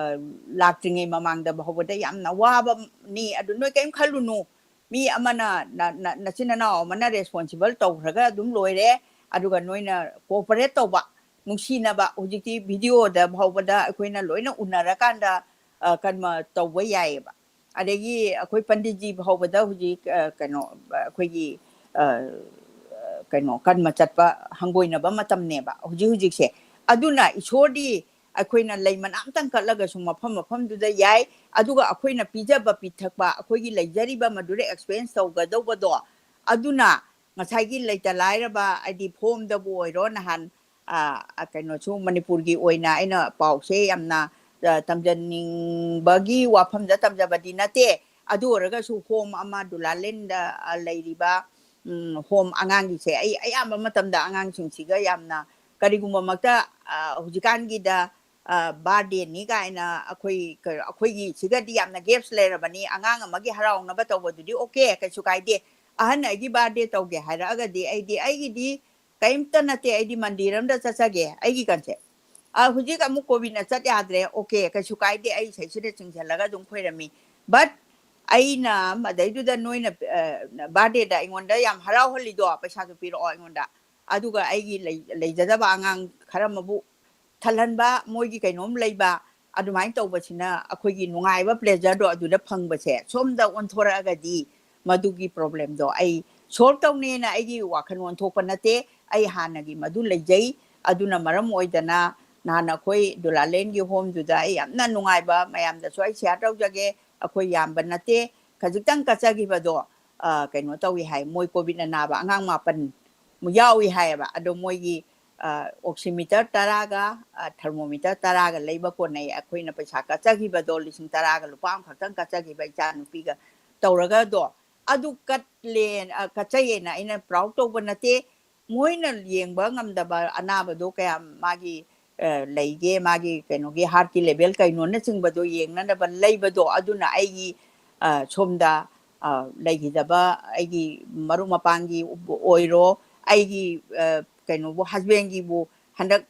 ꯂꯥꯛꯇ꯭ꯔꯤꯉꯩ ꯃꯃꯥꯡꯗ ꯐꯥꯎꯕꯗ ꯌꯥꯝꯅ ꯋꯥꯕꯅꯤ꯫ ꯑꯗꯨ ꯅꯣꯏ ꯀꯔꯤꯝ ꯈꯜꯂꯨꯅꯨ, ꯃꯤ ꯑꯃꯅ ꯅ-, ꯅ-, ꯅꯆꯤꯟ ꯅꯅꯥꯎ ꯑꯃꯅ ꯔꯦꯁꯄꯣꯟꯁꯤꯕꯜ ꯇꯧꯈ꯭ꯔꯒ ꯑꯗꯨꯝ ꯂꯣꯏꯔꯦ꯫ ꯑꯗꯨꯒ ꯅꯣꯏꯅ ꯀꯣꯑꯣꯄꯔꯦꯠ ꯇꯧꯕ, ꯅꯨꯡꯁꯤꯅꯕ, ꯍꯧꯖꯤꯛꯇꯤ ꯚꯤꯗꯤꯑꯣꯗ ꯐꯥꯎꯕꯗ ꯑꯩꯈꯣꯏꯅ ꯂꯣꯏꯅ ꯎꯅꯔꯀꯥꯟꯗ, ꯑ, ꯀꯔꯃ ꯇꯧꯕ ꯌꯥꯏꯌꯦꯕ꯫ ꯑꯗꯒꯤ ꯑꯩꯈꯣꯏ ꯄꯟꯗꯤꯠꯖꯤ ꯐꯥꯎꯕꯗ ꯍꯧꯖꯤꯛ, ꯑ, ꯀꯩꯅꯣ, ꯑꯩꯈꯣꯏꯒꯤ, ꯑ, ꯀꯩꯅꯣ, ꯀꯔꯃ ꯆꯠꯄ ꯍꯪꯒꯣꯏꯅꯕ ꯃꯇꯝꯅꯦꯕ ꯍꯧꯖꯤꯛ ꯍꯧꯖꯤꯛꯁꯦ꯫ ꯑꯗꯨꯅ ꯏꯁꯣꯔꯗꯤ ꯑꯩꯈꯣꯏꯅ ꯂꯩ ꯃꯅꯥ ꯑꯝꯇꯪ ꯀꯠꯂꯒꯁꯨ ꯃꯐꯝ ꯃꯐꯝꯗꯨꯗ ꯌꯥꯏ꯫ ꯑꯗꯨꯒ ꯑꯩꯈꯣꯏꯅ ꯄꯤꯖꯕ ꯄꯤꯊꯛꯄ, ꯑꯩꯈꯣꯏꯒꯤ ꯂꯩꯖꯔꯤꯕ ꯃꯗꯨꯗ ꯑꯦꯛꯁꯄꯦꯟꯁ ꯇꯧꯒꯗꯧꯕꯗꯣ, ꯑꯗꯨꯅ ꯉꯁꯥꯏꯒꯤ ꯂꯩꯇ ꯂꯥꯏꯔꯕ, ꯍꯥꯏꯗꯤ ꯐꯣꯝꯗꯕꯨ ꯑꯣꯏꯔꯣ, ꯅꯍꯥꯟ, ꯑ, ꯑ, ꯀꯩꯅꯣꯁꯨ ꯃꯅꯤꯄꯨꯔꯒꯤ ꯑꯣꯏꯅ ꯑꯩꯅ ꯄꯥꯎꯁꯦ ꯌꯥꯝꯅ, ꯑ, ꯇꯝꯖꯅꯤꯡꯕꯒꯤ ꯋꯥꯐꯝꯗ ꯇꯝꯖꯕꯗꯤ ꯅꯠꯇꯦ꯫ ꯑꯗꯨ ꯑꯣꯏꯔꯒꯁꯨ ꯍꯣꯝ ꯑꯃ ꯗꯨꯂꯥꯂꯦꯟꯗ, ꯑ, ꯂꯩꯔꯤꯕ, ꯎꯝ, ꯍꯣꯝ ꯑꯉꯥꯡꯒꯤꯁꯦ ꯑꯩ ꯑꯌꯥꯝꯕ ꯃꯇꯝꯗ ꯑꯉꯥꯡꯁꯤꯡꯁꯤꯒ ꯌꯥꯝꯅ ꯀꯔꯤꯒꯨꯝꯕꯃꯛꯇ, ꯑ, ꯍꯧꯖꯤꯛꯀꯥꯟꯒꯤꯗ, ꯑ, ꯕꯥꯔꯗꯦꯅꯤ ꯀꯥꯏꯅ ꯑꯩꯈꯣꯏ ꯀ-, ꯑꯩꯈꯣꯏꯒꯤ ꯁꯤꯒꯗꯤ ꯌꯥꯝꯅ ꯒꯦꯞꯁ ꯂꯩꯔꯕꯅꯤ꯫ ꯑꯉꯥꯡ ꯑꯃꯒꯤ ꯍꯔꯥꯎꯅꯕ ꯇꯧꯕꯗꯨꯗꯤ ꯑꯣꯀꯦ, ꯀꯩꯁꯨ ꯀꯥꯏꯗꯦ꯫ ꯑꯍꯟ ꯑꯩꯒꯤ ꯕꯥꯔꯗꯦ ꯇꯧꯒꯦ ꯍꯥꯏꯔꯛꯑꯒꯗꯤ ꯑꯩꯗꯤ, ꯑꯩꯒꯤꯗꯤ ꯀꯔꯤꯝꯇ ꯅꯠꯇꯦ, ꯑꯩꯗꯤ ꯃꯟꯗꯤꯔ ꯑꯝꯗ ꯆꯠꯆꯒꯦ, ꯑꯩꯒꯤ ꯀꯟꯁꯦ꯫ ꯑ, ꯍꯧꯖꯤꯛ ꯑꯃꯨꯛ ꯀꯣꯚꯤꯗꯅ ꯆꯠ ꯌꯥꯗ꯭ꯔꯦ, ꯑꯣꯀꯦ, ꯀꯩꯁꯨ ꯀꯥꯏꯗꯦ, ꯑꯩ ꯏꯁꯩꯁꯤꯗ ꯆꯤꯡꯁꯤꯜꯂꯒ ꯑꯗꯨꯝ ꯈꯣꯏꯔꯝꯃꯤ꯫ But ꯑꯩꯅ ꯃꯗꯩꯗꯨꯗ ꯅꯣꯏꯅ, ꯑ, ꯕꯥꯔꯗꯦꯗ ꯑꯩꯉꯣꯟꯗ ꯌꯥꯝ ꯍꯔꯥꯎꯍꯜꯂꯤꯗꯣ, ꯄꯩꯁꯥꯁꯨ ꯄꯤꯔꯛꯑꯣ ꯑꯩꯉꯣꯟꯗ, ꯑꯗꯨꯒ ꯑꯩꯒꯤ ꯂꯩ-, ꯂꯩꯖꯗꯕ ꯑꯉꯥꯡ ꯈꯔ ꯑꯃꯕꯨ ꯊꯜꯍꯟꯕ, ꯃꯣꯏꯒꯤ ꯀꯩꯅꯣꯝ ꯂꯩꯕ, ꯑꯗꯨꯃꯥꯏꯅ ꯇꯧꯕꯁꯤꯅ ꯑꯩꯈꯣꯏꯒꯤ ꯅꯨꯡꯉꯥꯏꯕ ꯄ꯭ꯂꯦꯖꯔꯗꯣ ꯑꯗꯨꯗ ꯐꯪꯕꯁꯦ ꯁꯣꯝꯗ ꯑꯣꯟꯊꯣꯔꯛꯑꯒꯗꯤ ꯃꯗꯨꯒꯤ ꯄ꯭ꯔꯣꯕ꯭ꯂꯦꯝꯗꯣ ꯑꯩ ꯁꯣꯜꯕ ꯇꯧꯅꯦꯅ ꯑꯩꯒꯤ ꯋꯥꯈꯜ ꯑꯣꯟꯊꯣꯛꯄ ꯅꯠꯇꯦ꯫ ꯑꯩ ꯍꯥꯟꯅꯒꯤ ꯃꯗꯨ ꯂꯩꯖꯩ꯫ ꯑꯗꯨꯅ ꯃꯔꯝ ꯑꯣꯏꯗꯅ ꯅꯍꯥꯟ ꯑꯩꯈꯣꯏ ꯗꯨꯂꯥꯂꯦꯟꯒꯤ ꯍꯣꯝꯗꯨꯗ ꯑꯩ ꯌꯥꯝꯅ ꯅꯨꯡꯉꯥꯏꯕ ꯃꯌꯥꯝꯗꯁꯨ ꯑꯩ ꯁꯤꯌꯥꯔ ꯇꯧꯖꯒꯦ꯫ ꯑꯩꯈꯣꯏ ꯌꯥꯝꯕ ꯅꯠꯇꯦ, ꯈꯖꯤꯛꯇꯪ ꯀꯠꯆꯈꯤꯕꯗꯣ, ꯑ, ꯀꯩꯅꯣ ꯇꯧꯏ ꯍꯥꯏ, ꯃꯣꯏ ꯀꯣꯚꯤꯗꯅ ꯅꯥꯕ ꯑꯉꯥꯡ ꯃꯥꯄꯟ ꯌꯥꯎꯏ ꯍꯥꯏꯌꯦꯕ꯫ ꯑꯗꯣ ꯃꯣꯏꯒꯤ, ꯑ, ꯑꯣꯛꯁꯤꯃꯤꯇꯔ ꯇꯔꯥꯒ, ꯑ, ꯊꯔꯃꯣꯃꯤꯇꯔ ꯇꯔꯥꯒ ꯂꯩꯕ ꯀꯣꯟꯅꯩ꯫ ꯑꯩꯈꯣꯏꯅ ꯄꯩꯁꯥ ꯀꯠꯆꯈꯤꯕꯗꯣ ꯂꯤꯁꯤꯡ ꯇꯔꯥꯒ ꯂꯨꯄꯥ ꯑꯃꯈꯛꯇꯪ ꯀꯠꯆꯈꯤꯕ ꯏꯆꯥ ꯅꯨꯄꯤꯒ ꯇꯧꯔꯒꯗꯣ, ꯑꯗꯨ ꯀꯠꯂꯦ, ꯑ, ꯀꯠꯆꯩꯌꯦꯅ ꯑꯩꯅ ꯄ꯭ꯔꯥꯎꯗ ꯇꯧꯕ ꯅꯠꯇꯦ꯫ ꯃꯣꯏꯅ ꯌꯦꯡꯕ ꯉꯝꯗꯕ ꯑꯅꯥꯕꯗꯣ ꯀꯌꯥꯝ ꯃꯥꯒꯤ, ꯑ, ꯂꯩꯒꯦ, ꯃꯥꯒꯤ ꯀꯩꯅꯣꯒꯤ ꯍꯥꯔꯠꯀꯤ ꯂꯦꯚꯦꯜ ꯀꯩꯅꯣꯅꯆꯤꯡꯕꯗꯣ ꯌꯦꯡꯅꯅꯕ ꯂꯩꯕꯗꯣ, ꯑꯗꯨꯅ ꯑꯩꯒꯤ, ꯑ, ꯁꯣꯝꯗ, ꯑ, ꯂꯩꯈꯤꯗꯕ ꯑꯩꯒꯤ ꯃꯔꯨꯞ ꯃꯄꯥꯡꯒꯤ ꯑꯣꯏꯔꯣ, ꯑꯩꯒꯤ, ꯑ, ꯀꯩꯅꯣꯕꯨ, ꯍꯁꯕꯦꯟꯒꯤꯕꯨ ꯍꯟꯗꯛ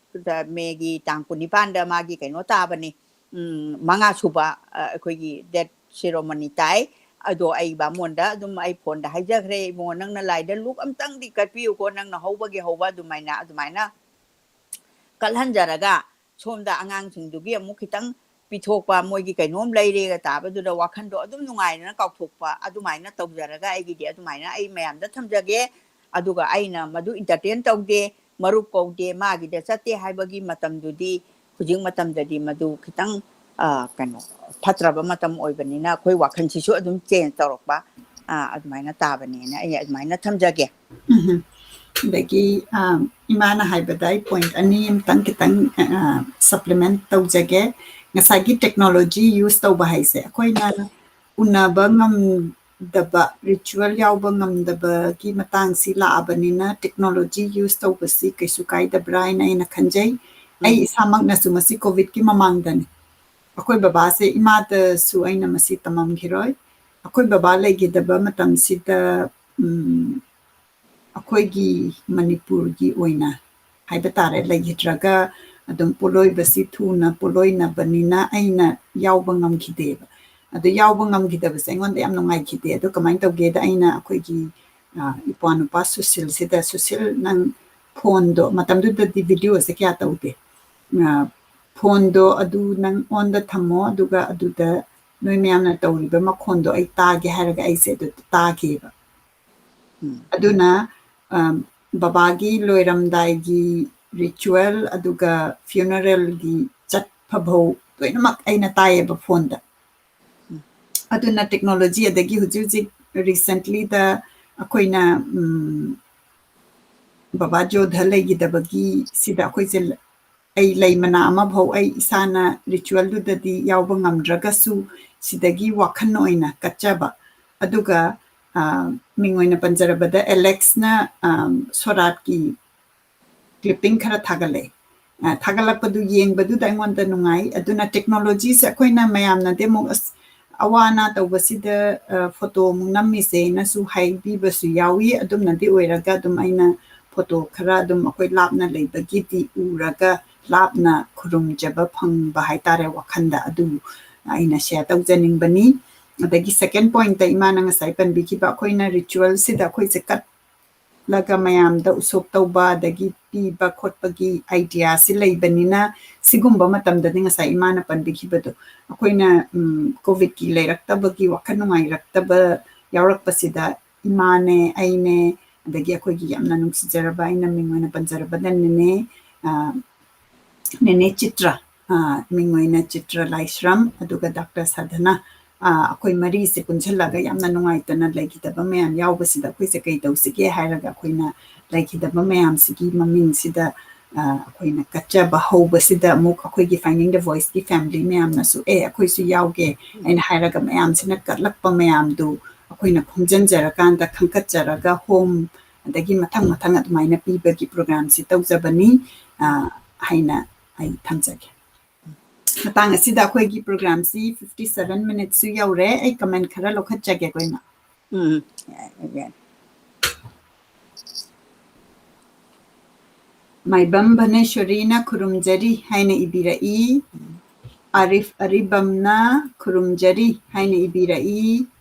ꯃꯦꯒꯤ ꯇꯥꯡ ꯀꯨꯟꯅꯤꯄꯥꯟꯗ ꯃꯥꯒꯤ ꯀꯩꯅꯣ ꯇꯥꯕꯅꯤ, ꯎꯝ, ꯃꯉꯥ ꯁꯨꯕ, ꯑ, ꯑꯩꯈꯣꯏꯒꯤ ꯗꯦꯠ ꯁꯦꯔꯣꯃꯣꯅꯤ ꯇꯥꯏ꯫ ꯑꯗꯣ ꯑꯩ ꯕꯥꯃꯣꯟꯗ ꯑꯗꯨꯝ ꯑꯩ ꯐꯣꯟꯗ ꯍꯥꯏꯖꯈ꯭ꯔꯦ, "ꯏꯕꯨꯡꯉꯣ, ꯅꯪꯅ ꯂꯥꯏꯗ ꯂꯨꯛ ꯑꯝꯇꯪꯗꯤ ꯀꯠꯄꯤꯌꯨꯀꯣ, ꯅꯪꯅ ꯍꯧꯕꯒꯤ ꯍꯧꯕ ꯑꯗꯨꯃꯥꯏꯅ, ꯑꯗꯨꯃꯥꯏꯅ ꯀꯠꯍꯟꯖꯔꯒ ꯁꯣꯝꯗ ꯑꯉꯥꯡꯁꯤꯡꯗꯨꯒꯤ ꯑꯃꯨꯛ ꯈꯤꯇꯪ ꯄꯤꯊꯣꯛꯄ, ꯃꯣꯏꯒꯤ ꯀꯩꯅꯣꯝ ꯂꯩꯔꯦꯒ ꯇꯥꯕꯗꯨꯗ ꯋꯥꯈꯟꯗꯣ ꯑꯗꯨꯝ ꯅꯨꯡꯉꯥꯏꯗꯅ ꯀꯥꯎꯊꯣꯛꯄ, ꯑꯗꯨꯃꯥꯏꯅ ꯇꯧꯖꯔꯒ ꯑꯩꯒꯤꯗꯤ ꯑꯗꯨꯃꯥꯏꯅ ꯑꯩ ꯃꯌꯥꯝꯗ ꯊꯝꯖꯒꯦ꯫ ꯑꯗꯨꯒ ꯑꯩꯅ ꯃꯗꯨ ꯏꯟꯇꯔꯇꯦꯟ ꯇꯧꯗꯦ, ꯃꯔꯨꯞ ꯀꯧꯗꯦ, ꯃꯥꯒꯤꯗ ꯆꯠꯇꯦ ꯍꯥꯏꯕꯒꯤ ꯃꯇꯝꯗꯨꯗꯤ ꯍꯧꯖꯤꯛ ꯃꯇꯝꯗꯗꯤ ꯃꯗꯨ ꯈꯤꯇꯪ, ꯑ, ꯀꯩꯅꯣ, ꯐꯠꯇ꯭ꯔꯕ ꯃꯇꯝ ꯑꯣꯏꯕꯅꯤꯅ ꯑꯩꯈꯣꯏ ꯋꯥꯈꯜꯁꯤꯁꯨ ꯑꯗꯨꯝ ꯆꯦꯟꯖ ꯇꯧꯔꯛꯄ, ꯑ, ꯑꯗꯨꯃꯥꯏꯅ ꯇꯥꯕꯅꯦꯅ ꯑꯩ ꯑꯗꯨꯃꯥꯏꯅ ꯊꯝꯖꯒꯦ꯫ ꯎꯝ꯫ ꯑꯗꯒꯤ ꯑ, ꯏꯃꯥꯅ ꯍꯥꯏꯕꯗ ꯑꯩ ꯄꯣꯏꯟꯠ ꯑꯅꯤ ꯑꯃꯇꯪ ꯈꯤꯇꯪ ꯁꯄ꯭ꯂꯤꯃꯦꯟꯠ ꯇꯧꯖꯒꯦ꯫ ꯉꯁꯥꯏꯒꯤ ꯇꯦꯛꯅꯣꯂꯣꯖꯤ ꯌꯨꯁ ꯇꯧꯕ ꯍꯥꯏꯁꯦ ꯑꯩꯈꯣꯏꯅ ꯎꯅꯕ ꯉꯝꯗꯕ, ꯔꯤꯆꯨꯋꯦꯜ ꯌꯥꯎꯕ ꯉꯝꯗꯕꯒꯤ ꯃꯇꯥꯡꯁꯤ ꯂꯥꯛꯑꯕꯅꯤꯅ ꯇꯦꯛꯅꯣꯂꯣꯖꯤ ꯌꯨꯁ ꯇꯧꯕꯁꯤ ꯀꯩꯁꯨ ꯀꯥꯏꯗꯕ꯭ꯔꯥ ꯍꯥꯏꯅ ꯑꯩꯅ ꯈꯟꯖꯩ꯫ ꯑꯩ ꯏꯁꯥꯃꯛꯅꯁꯨ ꯃꯁꯤ ꯀꯣꯚꯤꯗꯀꯤ ꯃꯃꯥꯡꯗꯅꯤ꯫ ꯑꯩꯈꯣꯏ ꯕꯕꯥꯁꯦ ꯏꯃꯥꯗꯁꯨ ꯑꯩꯅ ꯃꯁꯤ ꯇꯝꯃꯝꯈꯤꯔꯣꯏ꯫ ꯑꯩꯈꯣꯏ ꯕꯕꯥ ꯂꯩꯈꯤꯗꯕ ꯃꯇꯝꯁꯤꯗ ꯎꯝ, ꯑꯩꯈꯣꯏꯒꯤ ꯃꯅꯤꯄꯨꯔꯒꯤ ꯑꯣꯏꯅ ꯍꯥꯏꯕ ꯇꯥꯔꯦ, ꯂꯩꯈꯤꯗ꯭ꯔꯒ ꯑꯗꯨꯝ ꯄꯣꯠꯂꯣꯏꯕꯁꯤ ꯊꯨꯅ ꯄꯣꯠꯂꯣꯏꯅꯕꯅꯤꯅ ꯑꯩꯅ ꯌꯥꯎꯕ ꯉꯝꯈꯤꯗꯦꯕ꯫ ꯑꯗꯨ ꯌꯥꯎꯕ ꯉꯝꯈꯤꯗꯕꯁꯦ ꯑꯩꯉꯣꯟꯗ ꯌꯥꯝ ꯅꯨꯡꯉꯥꯏꯈꯤꯗꯦ꯫ ꯑꯗꯨ ꯀꯃꯥꯏꯅ ꯇꯧꯒꯦꯗ, ꯑꯩꯅ ꯑꯩꯈꯣꯏꯒꯤ ꯑ, ꯏꯄ꯭ꯋꯥ ꯅꯨꯄꯥ ꯁꯨꯁꯤꯜꯁꯤꯗ, "ꯁꯨꯁꯤꯜ, ꯅꯪ ꯐꯣꯟꯗꯣ", ꯃꯇꯝꯗꯨꯗ ꯚꯤꯗꯤꯑꯣꯁꯦ ꯀꯌꯥ ꯇꯧꯗꯦ, ꯑ, "ꯐꯣꯟꯗꯣ ꯑꯗꯨ ꯅꯪ ꯑꯣꯟꯗ ꯊꯝꯃꯣ, ꯑꯗꯨꯒ ꯑꯗꯨꯗ ꯅꯣꯏ ꯃꯌꯥꯝꯅ ꯇꯧꯔꯤꯕ ꯃꯈꯣꯟꯗꯣ ꯑꯩ ꯇꯥꯒꯦ" ꯍꯥꯏꯔꯒ ꯑꯩꯁꯦ ꯑꯗꯨ ꯇꯥꯈꯤꯕ꯫ ꯑꯗꯨꯅ ꯑ, ꯕꯕꯥꯒꯤ ꯂꯣꯏꯔꯝꯗꯥꯏꯒꯤ ꯔꯤꯆꯨꯋꯦꯜ ꯑꯗꯨꯒ ꯐ꯭ꯌꯨꯅꯔꯦꯜꯒꯤ ꯆꯠꯐꯐꯧ ꯂꯣꯏꯅꯃꯛ ꯑꯩꯅ ꯇꯥꯏꯌꯦꯕ ꯐꯣꯟꯗ꯫ ꯑꯗꯨꯅ ꯇꯦꯛꯅꯣꯂꯣꯖꯤ, ꯑꯗꯒꯤ ꯍꯧꯖꯤꯛ ꯍꯧꯖꯤꯛ ꯔꯤꯁꯦꯟꯠꯂꯤꯗ ꯑꯩꯈꯣꯏꯅ ꯎꯝ, ꯕꯕꯥ ꯖꯣꯙ ꯂꯩꯈꯤꯗꯕꯒꯤ ꯁꯤꯗ ꯑꯩꯈꯣꯏꯁꯦ, ꯑꯩ ꯂꯩ ꯃꯅꯥ ꯑꯃꯐꯥꯎ ꯑꯩ ꯏꯁꯥꯅ ꯔꯤꯆꯨꯋꯦꯜꯗꯨꯗꯗꯤ ꯌꯥꯎꯕ ꯉꯝꯗ꯭ꯔꯒꯁꯨ ꯁꯤꯗꯒꯤ ꯋꯥꯈꯜ ꯑꯣꯏꯅ ꯀꯠꯆꯕ꯫ ꯑꯗꯨꯒ ꯑ, ꯃꯤꯡ ꯑꯣꯏꯅ ꯄꯟꯖꯔꯕꯗ ꯑꯦꯂꯦꯛꯁꯅ ꯑ, ꯁꯣꯔꯥꯠꯀꯤ ꯀ꯭ꯂꯤꯞꯄꯤꯡ ꯈꯔ ꯊꯥꯒꯠꯂꯛꯑꯦ꯫ ꯑ, ꯊꯥꯒꯠꯂꯛꯄꯗꯨ ꯌꯦꯡꯕꯗꯨꯗ ꯑꯩꯉꯣꯟꯗ ꯅꯨꯡꯉꯥꯏ꯫ ꯑꯗꯨꯅ ꯇꯦꯛꯅꯣꯂꯣꯖꯤꯁꯦ ꯑꯩꯈꯣꯏꯅ ꯃꯌꯥꯝꯅꯗꯤ ꯑꯃꯨꯛ ꯑꯁ, ꯑꯋꯥ ꯑꯅꯥ ꯇꯧꯕꯁꯤꯗ ꯑ, ꯐꯣꯇꯣ ꯑꯃꯨꯛ ꯅꯝꯃꯤꯁꯦꯅꯁꯨ ꯍꯥꯏꯕꯤꯕꯁꯨ ꯌꯥꯎꯏ꯫ ꯑꯗꯨꯝꯅꯗꯤ ꯑꯣꯏꯔꯒ ꯑꯗꯨꯝ ꯑꯩꯅ ꯐꯣꯇꯣ ꯈꯔ ꯑꯗꯨꯝ ꯑꯩꯈꯣꯏ ꯂꯥꯞꯅ ꯂꯩꯕꯒꯤꯗꯤ ꯎꯔꯒ ꯂꯥꯞꯅ ꯈꯨꯔꯨꯝꯖꯕ ꯐꯪꯕ ꯍꯥꯏꯇꯥꯔꯦ ꯋꯥꯈꯜꯗ꯫ ꯑꯗꯨ ꯑꯩꯅ ꯁꯤꯌꯔ ꯇꯧꯖꯅꯤꯡꯕꯅꯤ꯫ ꯑꯗꯒꯤ ꯁꯦꯀꯦꯟ ꯄꯣꯏꯟꯠꯇ ꯏꯃꯥꯅ ꯉꯁꯥꯏ ꯄꯟꯕꯤꯈꯤꯕ, ꯑꯩꯈꯣꯏꯅ ꯔꯤꯆꯨꯋꯦꯜꯁꯤꯗ ꯑꯩꯈꯣꯏꯁꯦ ꯀꯠꯂꯒ ꯃꯌꯥꯝꯗ ꯎꯁꯣꯞ ꯇꯧꯕ ꯑꯗꯒꯤ ꯄꯤꯕ ꯈꯣꯠꯄꯒꯤ ꯑꯥꯏꯗꯤꯌꯥꯁꯤ ꯂꯩꯕꯅꯤꯅ, ꯁꯤꯒꯨꯝꯕ ꯃꯇꯝꯗꯗꯤ ꯉꯁꯥꯏ ꯏꯃꯥꯅ ꯄꯟꯕꯤꯈꯤꯕꯗꯣ, ꯑꯩꯈꯣꯏꯅ ꯎꯝ, ꯀꯣꯚꯤꯗꯀꯤ ꯂꯩꯔꯛꯇꯕꯒꯤ, ꯋꯥꯈꯜ ꯅꯨꯡꯉꯥꯏꯔꯛꯇꯕ ꯌꯥꯎꯔꯛꯄꯁꯤꯗ ꯏꯃꯥꯅꯦ, ꯑꯩꯅꯦ, ꯑꯗꯒꯤ ꯑꯩꯈꯣꯏꯒꯤ ꯌꯥꯝꯅ ꯅꯨꯡꯁꯤꯖꯔꯕ, ꯑꯩꯅ ꯃꯤꯡ ꯑꯣꯏꯅ ꯄꯟꯖꯔꯕꯗ ꯅꯦꯅꯦ, ꯑ, ꯅꯦꯅꯦ ꯆꯤꯇ꯭ꯔ, ꯑ, ꯃꯤꯡ ꯑꯣꯏꯅ ꯆꯤꯇ꯭ꯔ ꯂꯥꯏꯁ꯭ꯔꯝ, ꯑꯗꯨꯒ ꯗꯥꯛꯇꯔ ꯁꯥꯙꯅ, ꯑꯩꯈꯣꯏ ꯃꯔꯤꯁꯦ ꯄꯨꯟꯁꯤꯜꯂꯒ ꯌꯥꯝꯅ ꯅꯨꯡꯉꯥꯏꯇꯅ ꯂꯩꯈꯤꯗꯕ ꯃꯌꯥꯝ ꯌꯥꯎꯕꯁꯤꯗ ꯑꯩꯈꯣꯏꯁꯦ ꯀꯩ ꯇꯧꯁꯤꯒꯦ ꯍꯥꯏꯔꯒ ꯑꯩꯈꯣꯏꯅ ꯂꯩꯈꯤꯗꯕ ꯃꯌꯥꯝꯁꯤꯒꯤ ꯃꯃꯤꯡꯁꯤꯗ ꯑꯩꯈꯣꯏꯅ ꯀꯠꯆꯕ ꯍꯧꯕꯁꯤꯗ ꯑꯃꯨꯛ ꯑꯩꯈꯣꯏꯒꯤ Finding the Voiceꯀꯤ family ꯃꯌꯥꯝꯅꯁꯨ, "ꯑꯦ, ꯑꯩꯈꯣꯏꯁꯨ ꯌꯥꯎꯒꯦ" ꯍꯥꯏꯅ ꯍꯥꯏꯔꯒ ꯃꯌꯥꯝꯁꯤꯅ ꯀꯠꯂꯛꯄ ꯃꯌꯥꯝꯗꯨ ꯑꯩꯈꯣꯏꯅ ꯈꯣꯝꯖꯤꯟꯖꯔꯀꯥꯟꯗ ꯈꯟꯒꯠꯆꯔꯒ ꯍꯣꯝ ꯑꯗꯒꯤ ꯃꯊꯪ ꯃꯊꯪ ꯑꯗꯨꯃꯥꯏꯅ ꯄꯤꯕꯒꯤ programꯁꯤ ꯇꯧꯖꯕꯅꯤ ꯍꯥꯏꯅ ꯑꯩ ꯊꯝꯖꯒꯦ꯫ ꯃꯇꯥꯡ ꯑꯁꯤꯗ ꯑꯩꯈꯣꯏꯒꯤ programꯁꯤ fifty seven minutesꯁꯨ ꯌꯧꯔꯦ꯫ ꯑꯩ comment ꯈꯔ ꯂꯧꯈꯠꯆꯒꯦ ꯑꯩꯈꯣꯏꯅ꯫ ꯎꯝ, ꯌꯥꯏ, ꯌꯥꯏ꯫ ꯃꯥꯏꯕꯝ ꯚꯅꯦꯁ꯭ꯋꯔꯤꯅ ꯈꯨꯔꯨꯝꯖꯔꯤ ꯍꯥꯏꯅ ꯏꯕꯤꯔꯛꯏ꯫ ꯑꯥꯔꯤꯐ ꯑꯔꯤꯕꯝꯅ ꯈꯨꯔꯨꯝꯖꯔꯤ ꯍꯥꯏꯅ ꯏꯕꯤꯔꯛꯏ꯫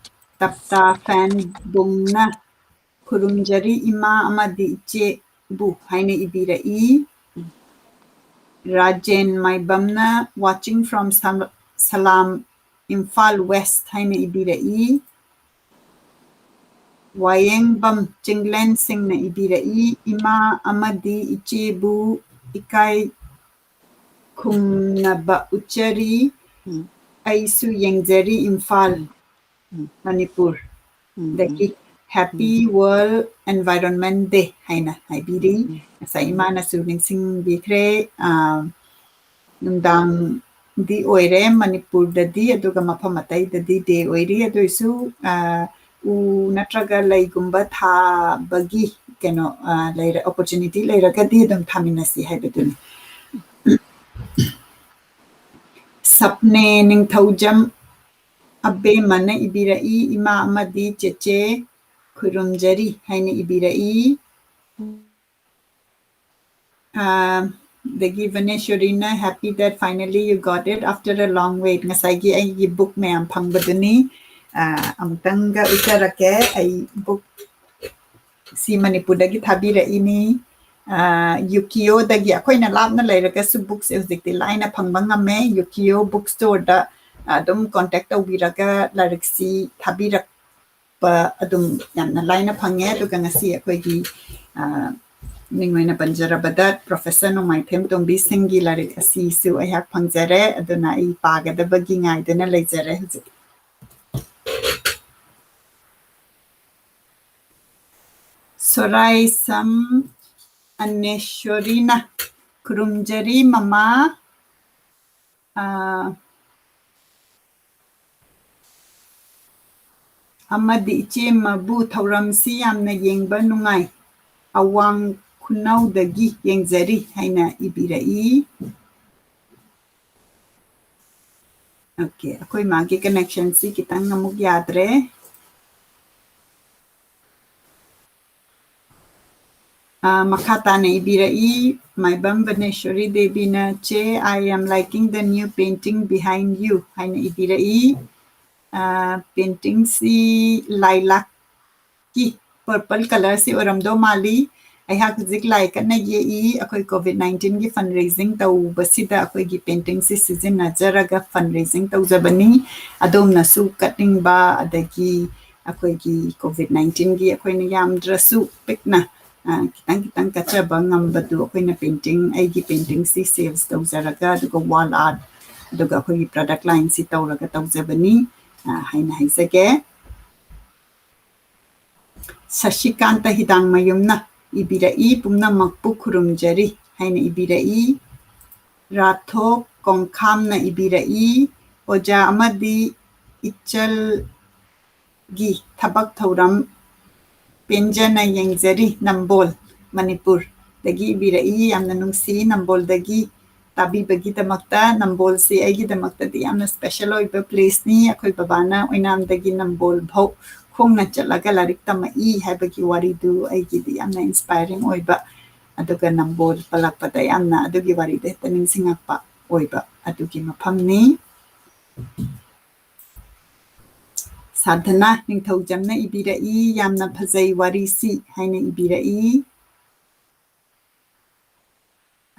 ꯇꯞꯇꯥ ꯐꯦꯟꯕꯨꯡꯅ ꯈꯨꯔꯨꯝꯖꯔꯤ ꯏꯃꯥ ꯑꯃꯗꯤ ꯏꯆꯦꯕꯨ ꯍꯥꯏꯅ ꯏꯕꯤꯔꯛꯏ꯫ Rajen ꯃꯥꯏꯕꯝꯅ watching from Salam, Imphal West ꯍꯥꯏꯅ ꯏꯕꯤꯔꯛꯏ꯫ ꯋꯥꯌꯦꯡꯕꯝ ꯆꯤꯡꯂꯦꯟ ꯁꯤꯡꯅ ꯏꯕꯤꯔꯛꯏ, "ꯏꯃꯥ ꯑꯃꯗꯤ ꯏꯆꯦꯕꯨ ꯏꯀꯥꯏ ꯈꯨꯝꯅꯕ ꯎꯠꯆꯔꯤ꯫ ꯎꯝ꯫ ꯑꯩꯁꯨ ꯌꯦꯡꯖꯔꯤ ꯏꯝꯐꯥꯜ, ꯎꯝ꯫ ꯃꯅꯤꯄꯨꯔ꯫ ꯎꯝ, ꯗꯒꯤ ꯎꯝ꯫ Happy ꯎꯝ꯫ World Environment Day" ꯍꯥꯏꯅ ꯍꯥꯏꯕꯤꯔꯤ꯫ ꯎꯝ꯫ ꯉꯁꯥꯏ ꯏꯃꯥꯅꯁꯨ ꯅꯤꯡꯁꯤꯡꯕꯤꯈ꯭ꯔꯦ꯫ ꯑꯥ, ꯅꯨꯡꯗꯥꯡꯗꯤ ꯑꯣꯏꯔꯦ ꯃꯅꯤꯄꯨꯔꯗꯗꯤ, ꯑꯗꯨꯒ ꯃꯐꯝ ꯑꯇꯩꯗꯗꯤ day ꯑꯣꯏꯔꯤ꯫ ꯑꯗꯨ ꯑꯣꯏꯁꯨ, ꯑꯥ, ꯎ ꯅꯠꯇ꯭ꯔꯒ ꯂꯩꯒꯨꯝꯕ ꯊꯥꯕꯒꯤ ꯀꯩꯅꯣ, ꯑꯥ, ꯂꯩꯔ-, opportunity ꯂꯩꯔꯒꯗꯤ ꯑꯗꯨꯝ ꯊꯥꯃꯤꯟꯅꯁꯤ ꯍꯥꯏꯕꯗꯨꯅꯤ꯫ ꯁꯞꯅꯦ ꯅꯤꯡꯊꯧꯖꯝ ꯑꯕꯦꯝꯃꯅ ꯏꯕꯤꯔꯛꯏ, "ꯏꯃꯥ ꯑꯃꯗꯤ ꯆꯦꯆꯦ ꯈꯨꯔꯨꯝꯖꯔꯤ" ꯍꯥꯏꯅ ꯏꯕꯤꯔꯛꯏ꯫ ꯑꯥ, ꯑꯗꯒꯤ ꯚꯅꯦꯁ꯭ꯋꯔꯤꯅ, "Happy that finally you got it after a long wait"꯫ ꯉꯁꯥꯏꯒꯤ ꯑꯩꯒꯤ book ꯃꯌꯥꯝ ꯐꯪꯕꯗꯨꯅꯤ꯫ ꯑꯥ, ꯑꯃꯨꯛꯇꯪꯒ ꯎꯠꯆꯔꯛꯀꯦ꯫ ꯑꯩ book ꯁꯤ ꯃꯅꯤꯄꯨꯔꯗꯒꯤ ꯊꯥꯕꯤꯔꯛꯏꯅꯤ꯫ ꯑꯥ, ꯌꯨꯀꯤꯌꯣꯗꯒꯤ꯫ ꯑꯩꯈꯣꯏꯅ ꯂꯥꯞꯅ ꯂꯩꯔꯒꯁꯨ bookꯁꯦ ꯍꯧꯖꯤꯛꯇꯤ ꯂꯥꯏꯅ ꯐꯪꯕ ꯉꯝꯃꯦ꯫ ꯌꯨꯀꯤꯌꯣ book storeꯗ ꯑꯗꯨꯝ contact ꯇꯧꯕꯤꯔꯒ ꯂꯥꯏꯔꯤꯛꯁꯤ ꯊꯥꯕꯤꯔꯛꯄ ꯑꯗꯨꯝ ꯌꯥꯝꯅ ꯂꯥꯏꯅ ꯐꯪꯉꯦ꯫ ꯑꯗꯨꯒ ꯉꯁꯤ ꯑꯩꯈꯣꯏꯒꯤ, ꯑꯥ, ꯃꯤꯡ ꯑꯣꯏꯅ ꯄꯟꯖꯔꯕꯗ Professor ꯅꯣꯡꯃꯥꯏꯊꯦꯝ ꯇꯣꯝꯕꯤ ꯁꯤꯡꯒꯤ ꯂꯥꯏꯔꯤꯛ ꯑꯁꯤꯁꯨ ꯑꯩꯍꯥꯛ ꯐꯪꯖꯔꯦ꯫ ꯑꯗꯨꯅ ꯑꯩ ꯄꯥꯒꯗꯕꯒꯤ ꯉꯥꯏꯗꯨꯅ ꯂꯩꯖꯔꯦ ꯍꯧꯖꯤꯛ꯫ ꯁꯣꯔꯥꯏꯁꯝ ꯑꯅꯦꯁꯣꯔꯤꯅ ꯈꯨꯔꯨꯝꯖꯔꯤ ꯃꯃꯥ꯫ ꯑꯥ, ꯑꯃꯗꯤ ꯏꯆꯦꯃꯕꯨ ꯊꯧꯔꯝꯁꯤ ꯌꯥꯝꯅ ꯌꯦꯡꯕ ꯅꯨꯡꯉꯥꯏ꯫ ꯑꯋꯥꯡ ꯈꯨꯅꯧꯗꯒꯤ ꯌꯦꯡꯖꯔꯤ ꯍꯥꯏꯅ ꯏꯕꯤꯔꯛꯏ꯫ ꯑꯣꯀꯦ, ꯑꯩꯈꯣꯏ ꯃꯥꯒꯤ connectionꯁꯤ ꯈꯤꯇꯪ ꯑꯃꯨꯛ ꯌꯥꯗ꯭ꯔꯦ꯫ ꯑꯥ, ꯃꯈꯥ ꯇꯥꯅ ꯏꯕꯤꯔꯛꯏ, ꯃꯥꯏꯕꯝ ꯕꯅꯦꯁꯣꯔꯤ ꯗꯦꯕꯤꯅ, "ꯆꯦ, I am liking the new painting behind you" ꯍꯥꯏꯅ ꯏꯕꯤꯔꯛꯏ꯫ ꯑꯥ, paintingꯁꯤ ꯂꯥꯏꯂꯥꯛꯀꯤ purple colourꯁꯤ ꯑꯣꯏꯔꯝꯗꯧ ꯃꯥꯜꯂꯤ꯫ ꯑꯩꯍꯥꯛ ꯍꯧꯖꯤꯛ ꯂꯥꯏ ꯀꯟꯅ ꯌꯦꯛꯏ꯫ ꯑꯩꯈꯣꯏ COVID nineteenꯒꯤ fundraising ꯇꯧꯕꯁꯤꯗ ꯑꯩꯈꯣꯏꯒꯤ paintingꯁꯤ ꯁꯤꯖꯤꯟꯅꯖꯔꯒ fundraising ꯇꯧꯖꯕꯅꯤ꯫ ꯑꯗꯣꯝꯅꯁꯨ ꯀꯠꯅꯤꯡꯕ, ꯑꯗꯒꯤ ꯑꯩꯈꯣꯏꯒꯤ COVID nineteenꯒꯤ ꯑꯩꯈꯣꯏꯅ ꯌꯥꯝꯗ꯭ꯔꯁꯨ ꯄꯤꯛꯅ, ꯑ, ꯈꯤꯇꯪ ꯈꯤꯇꯪ ꯀꯠꯆꯕ ꯉꯝꯕꯗꯨ ꯑꯩꯈꯣꯏꯅ painting, ꯑꯩꯒꯤ paintingꯁꯤ sales ꯇꯧꯖꯔꯒ, ꯑꯗꯨꯒ wall art, ꯑꯗꯨꯒ ꯑꯩꯈꯣꯏꯒꯤ product lineꯁꯤ ꯇꯧꯔꯒ ꯇꯧꯖꯕꯅꯤ꯫ ꯑ, ꯍꯥꯏꯅ ꯍꯥꯏꯖꯒꯦ꯫ ꯁꯁꯤꯀꯥꯟꯇ ꯍꯤꯗꯥꯡꯃꯌꯨꯝꯅ ꯏꯕꯤꯔꯛꯏ, "ꯄꯨꯝꯅꯃꯛꯄꯨ ꯈꯨꯔꯨꯝꯖꯔꯤ" ꯍꯥꯏꯅ ꯏꯕꯤꯔꯛꯏ꯫ ꯔꯥꯊꯣꯛ ꯀꯣꯡꯈꯥꯝꯅ ꯏꯕꯤꯔꯛꯏ, "ꯑꯣꯖꯥ ꯑꯃꯗꯤ ꯏꯆꯜꯒꯤ ꯊꯕꯛ ꯊꯧꯔꯝ ꯄꯦꯟꯖꯅ ꯌꯦꯡꯖꯔꯤ, ꯅꯝꯕꯣꯜ, ꯃꯅꯤꯄꯨꯔꯗꯒꯤ" ꯏꯕꯤꯔꯛꯏ꯫ ꯌꯥꯝꯅ ꯅꯨꯡꯁꯤ, ꯅꯝꯕꯣꯜꯗꯒꯤ ꯇꯥꯕꯤꯕꯒꯤꯗꯃꯛꯇ꯫ ꯅꯝꯕꯣꯜꯁꯤ ꯑꯩꯒꯤꯗꯃꯛꯇꯗꯤ ꯌꯥꯝꯅ special ꯑꯣꯏꯕ placeꯅꯤ꯫ ꯑꯩꯈꯣꯏ ꯕꯕꯥꯅ ꯑꯣꯏꯅꯥꯝꯗꯒꯤ ꯅꯝꯕꯣꯜ ꯐꯥꯎ ꯈꯣꯡꯅ ꯆꯠꯂꯒ ꯂꯥꯏꯔꯤꯛ ꯇꯝꯃꯛꯏ ꯍꯥꯏꯕꯒꯤ ꯋꯥꯔꯤꯗꯨ ꯑꯩꯒꯤꯗꯤ ꯌꯥꯝꯅ inspiring ꯑꯣꯏꯕ, ꯑꯗꯨꯒ ꯅꯝꯕꯣꯜ ꯄꯜꯂꯛꯄꯗ ꯌꯥꯝꯅ ꯑꯗꯨꯒꯤ ꯋꯥꯔꯤꯗ ꯍꯦꯛꯇ ꯅꯤꯡꯁꯤꯡꯉꯛꯄ ꯑꯣꯏꯕ ꯑꯗꯨꯒꯤ ꯃꯐꯝꯅꯤ꯫ ꯁꯥꯙꯅꯥ ꯅꯤꯡꯊꯧꯖꯝꯅ ꯏꯕꯤꯔꯛꯏ, "ꯌꯥꯝꯅ ꯐꯖꯩ ꯋꯥꯔꯤꯁꯤ" ꯍꯥꯏꯅ ꯏꯕꯤꯔꯛꯏ꯫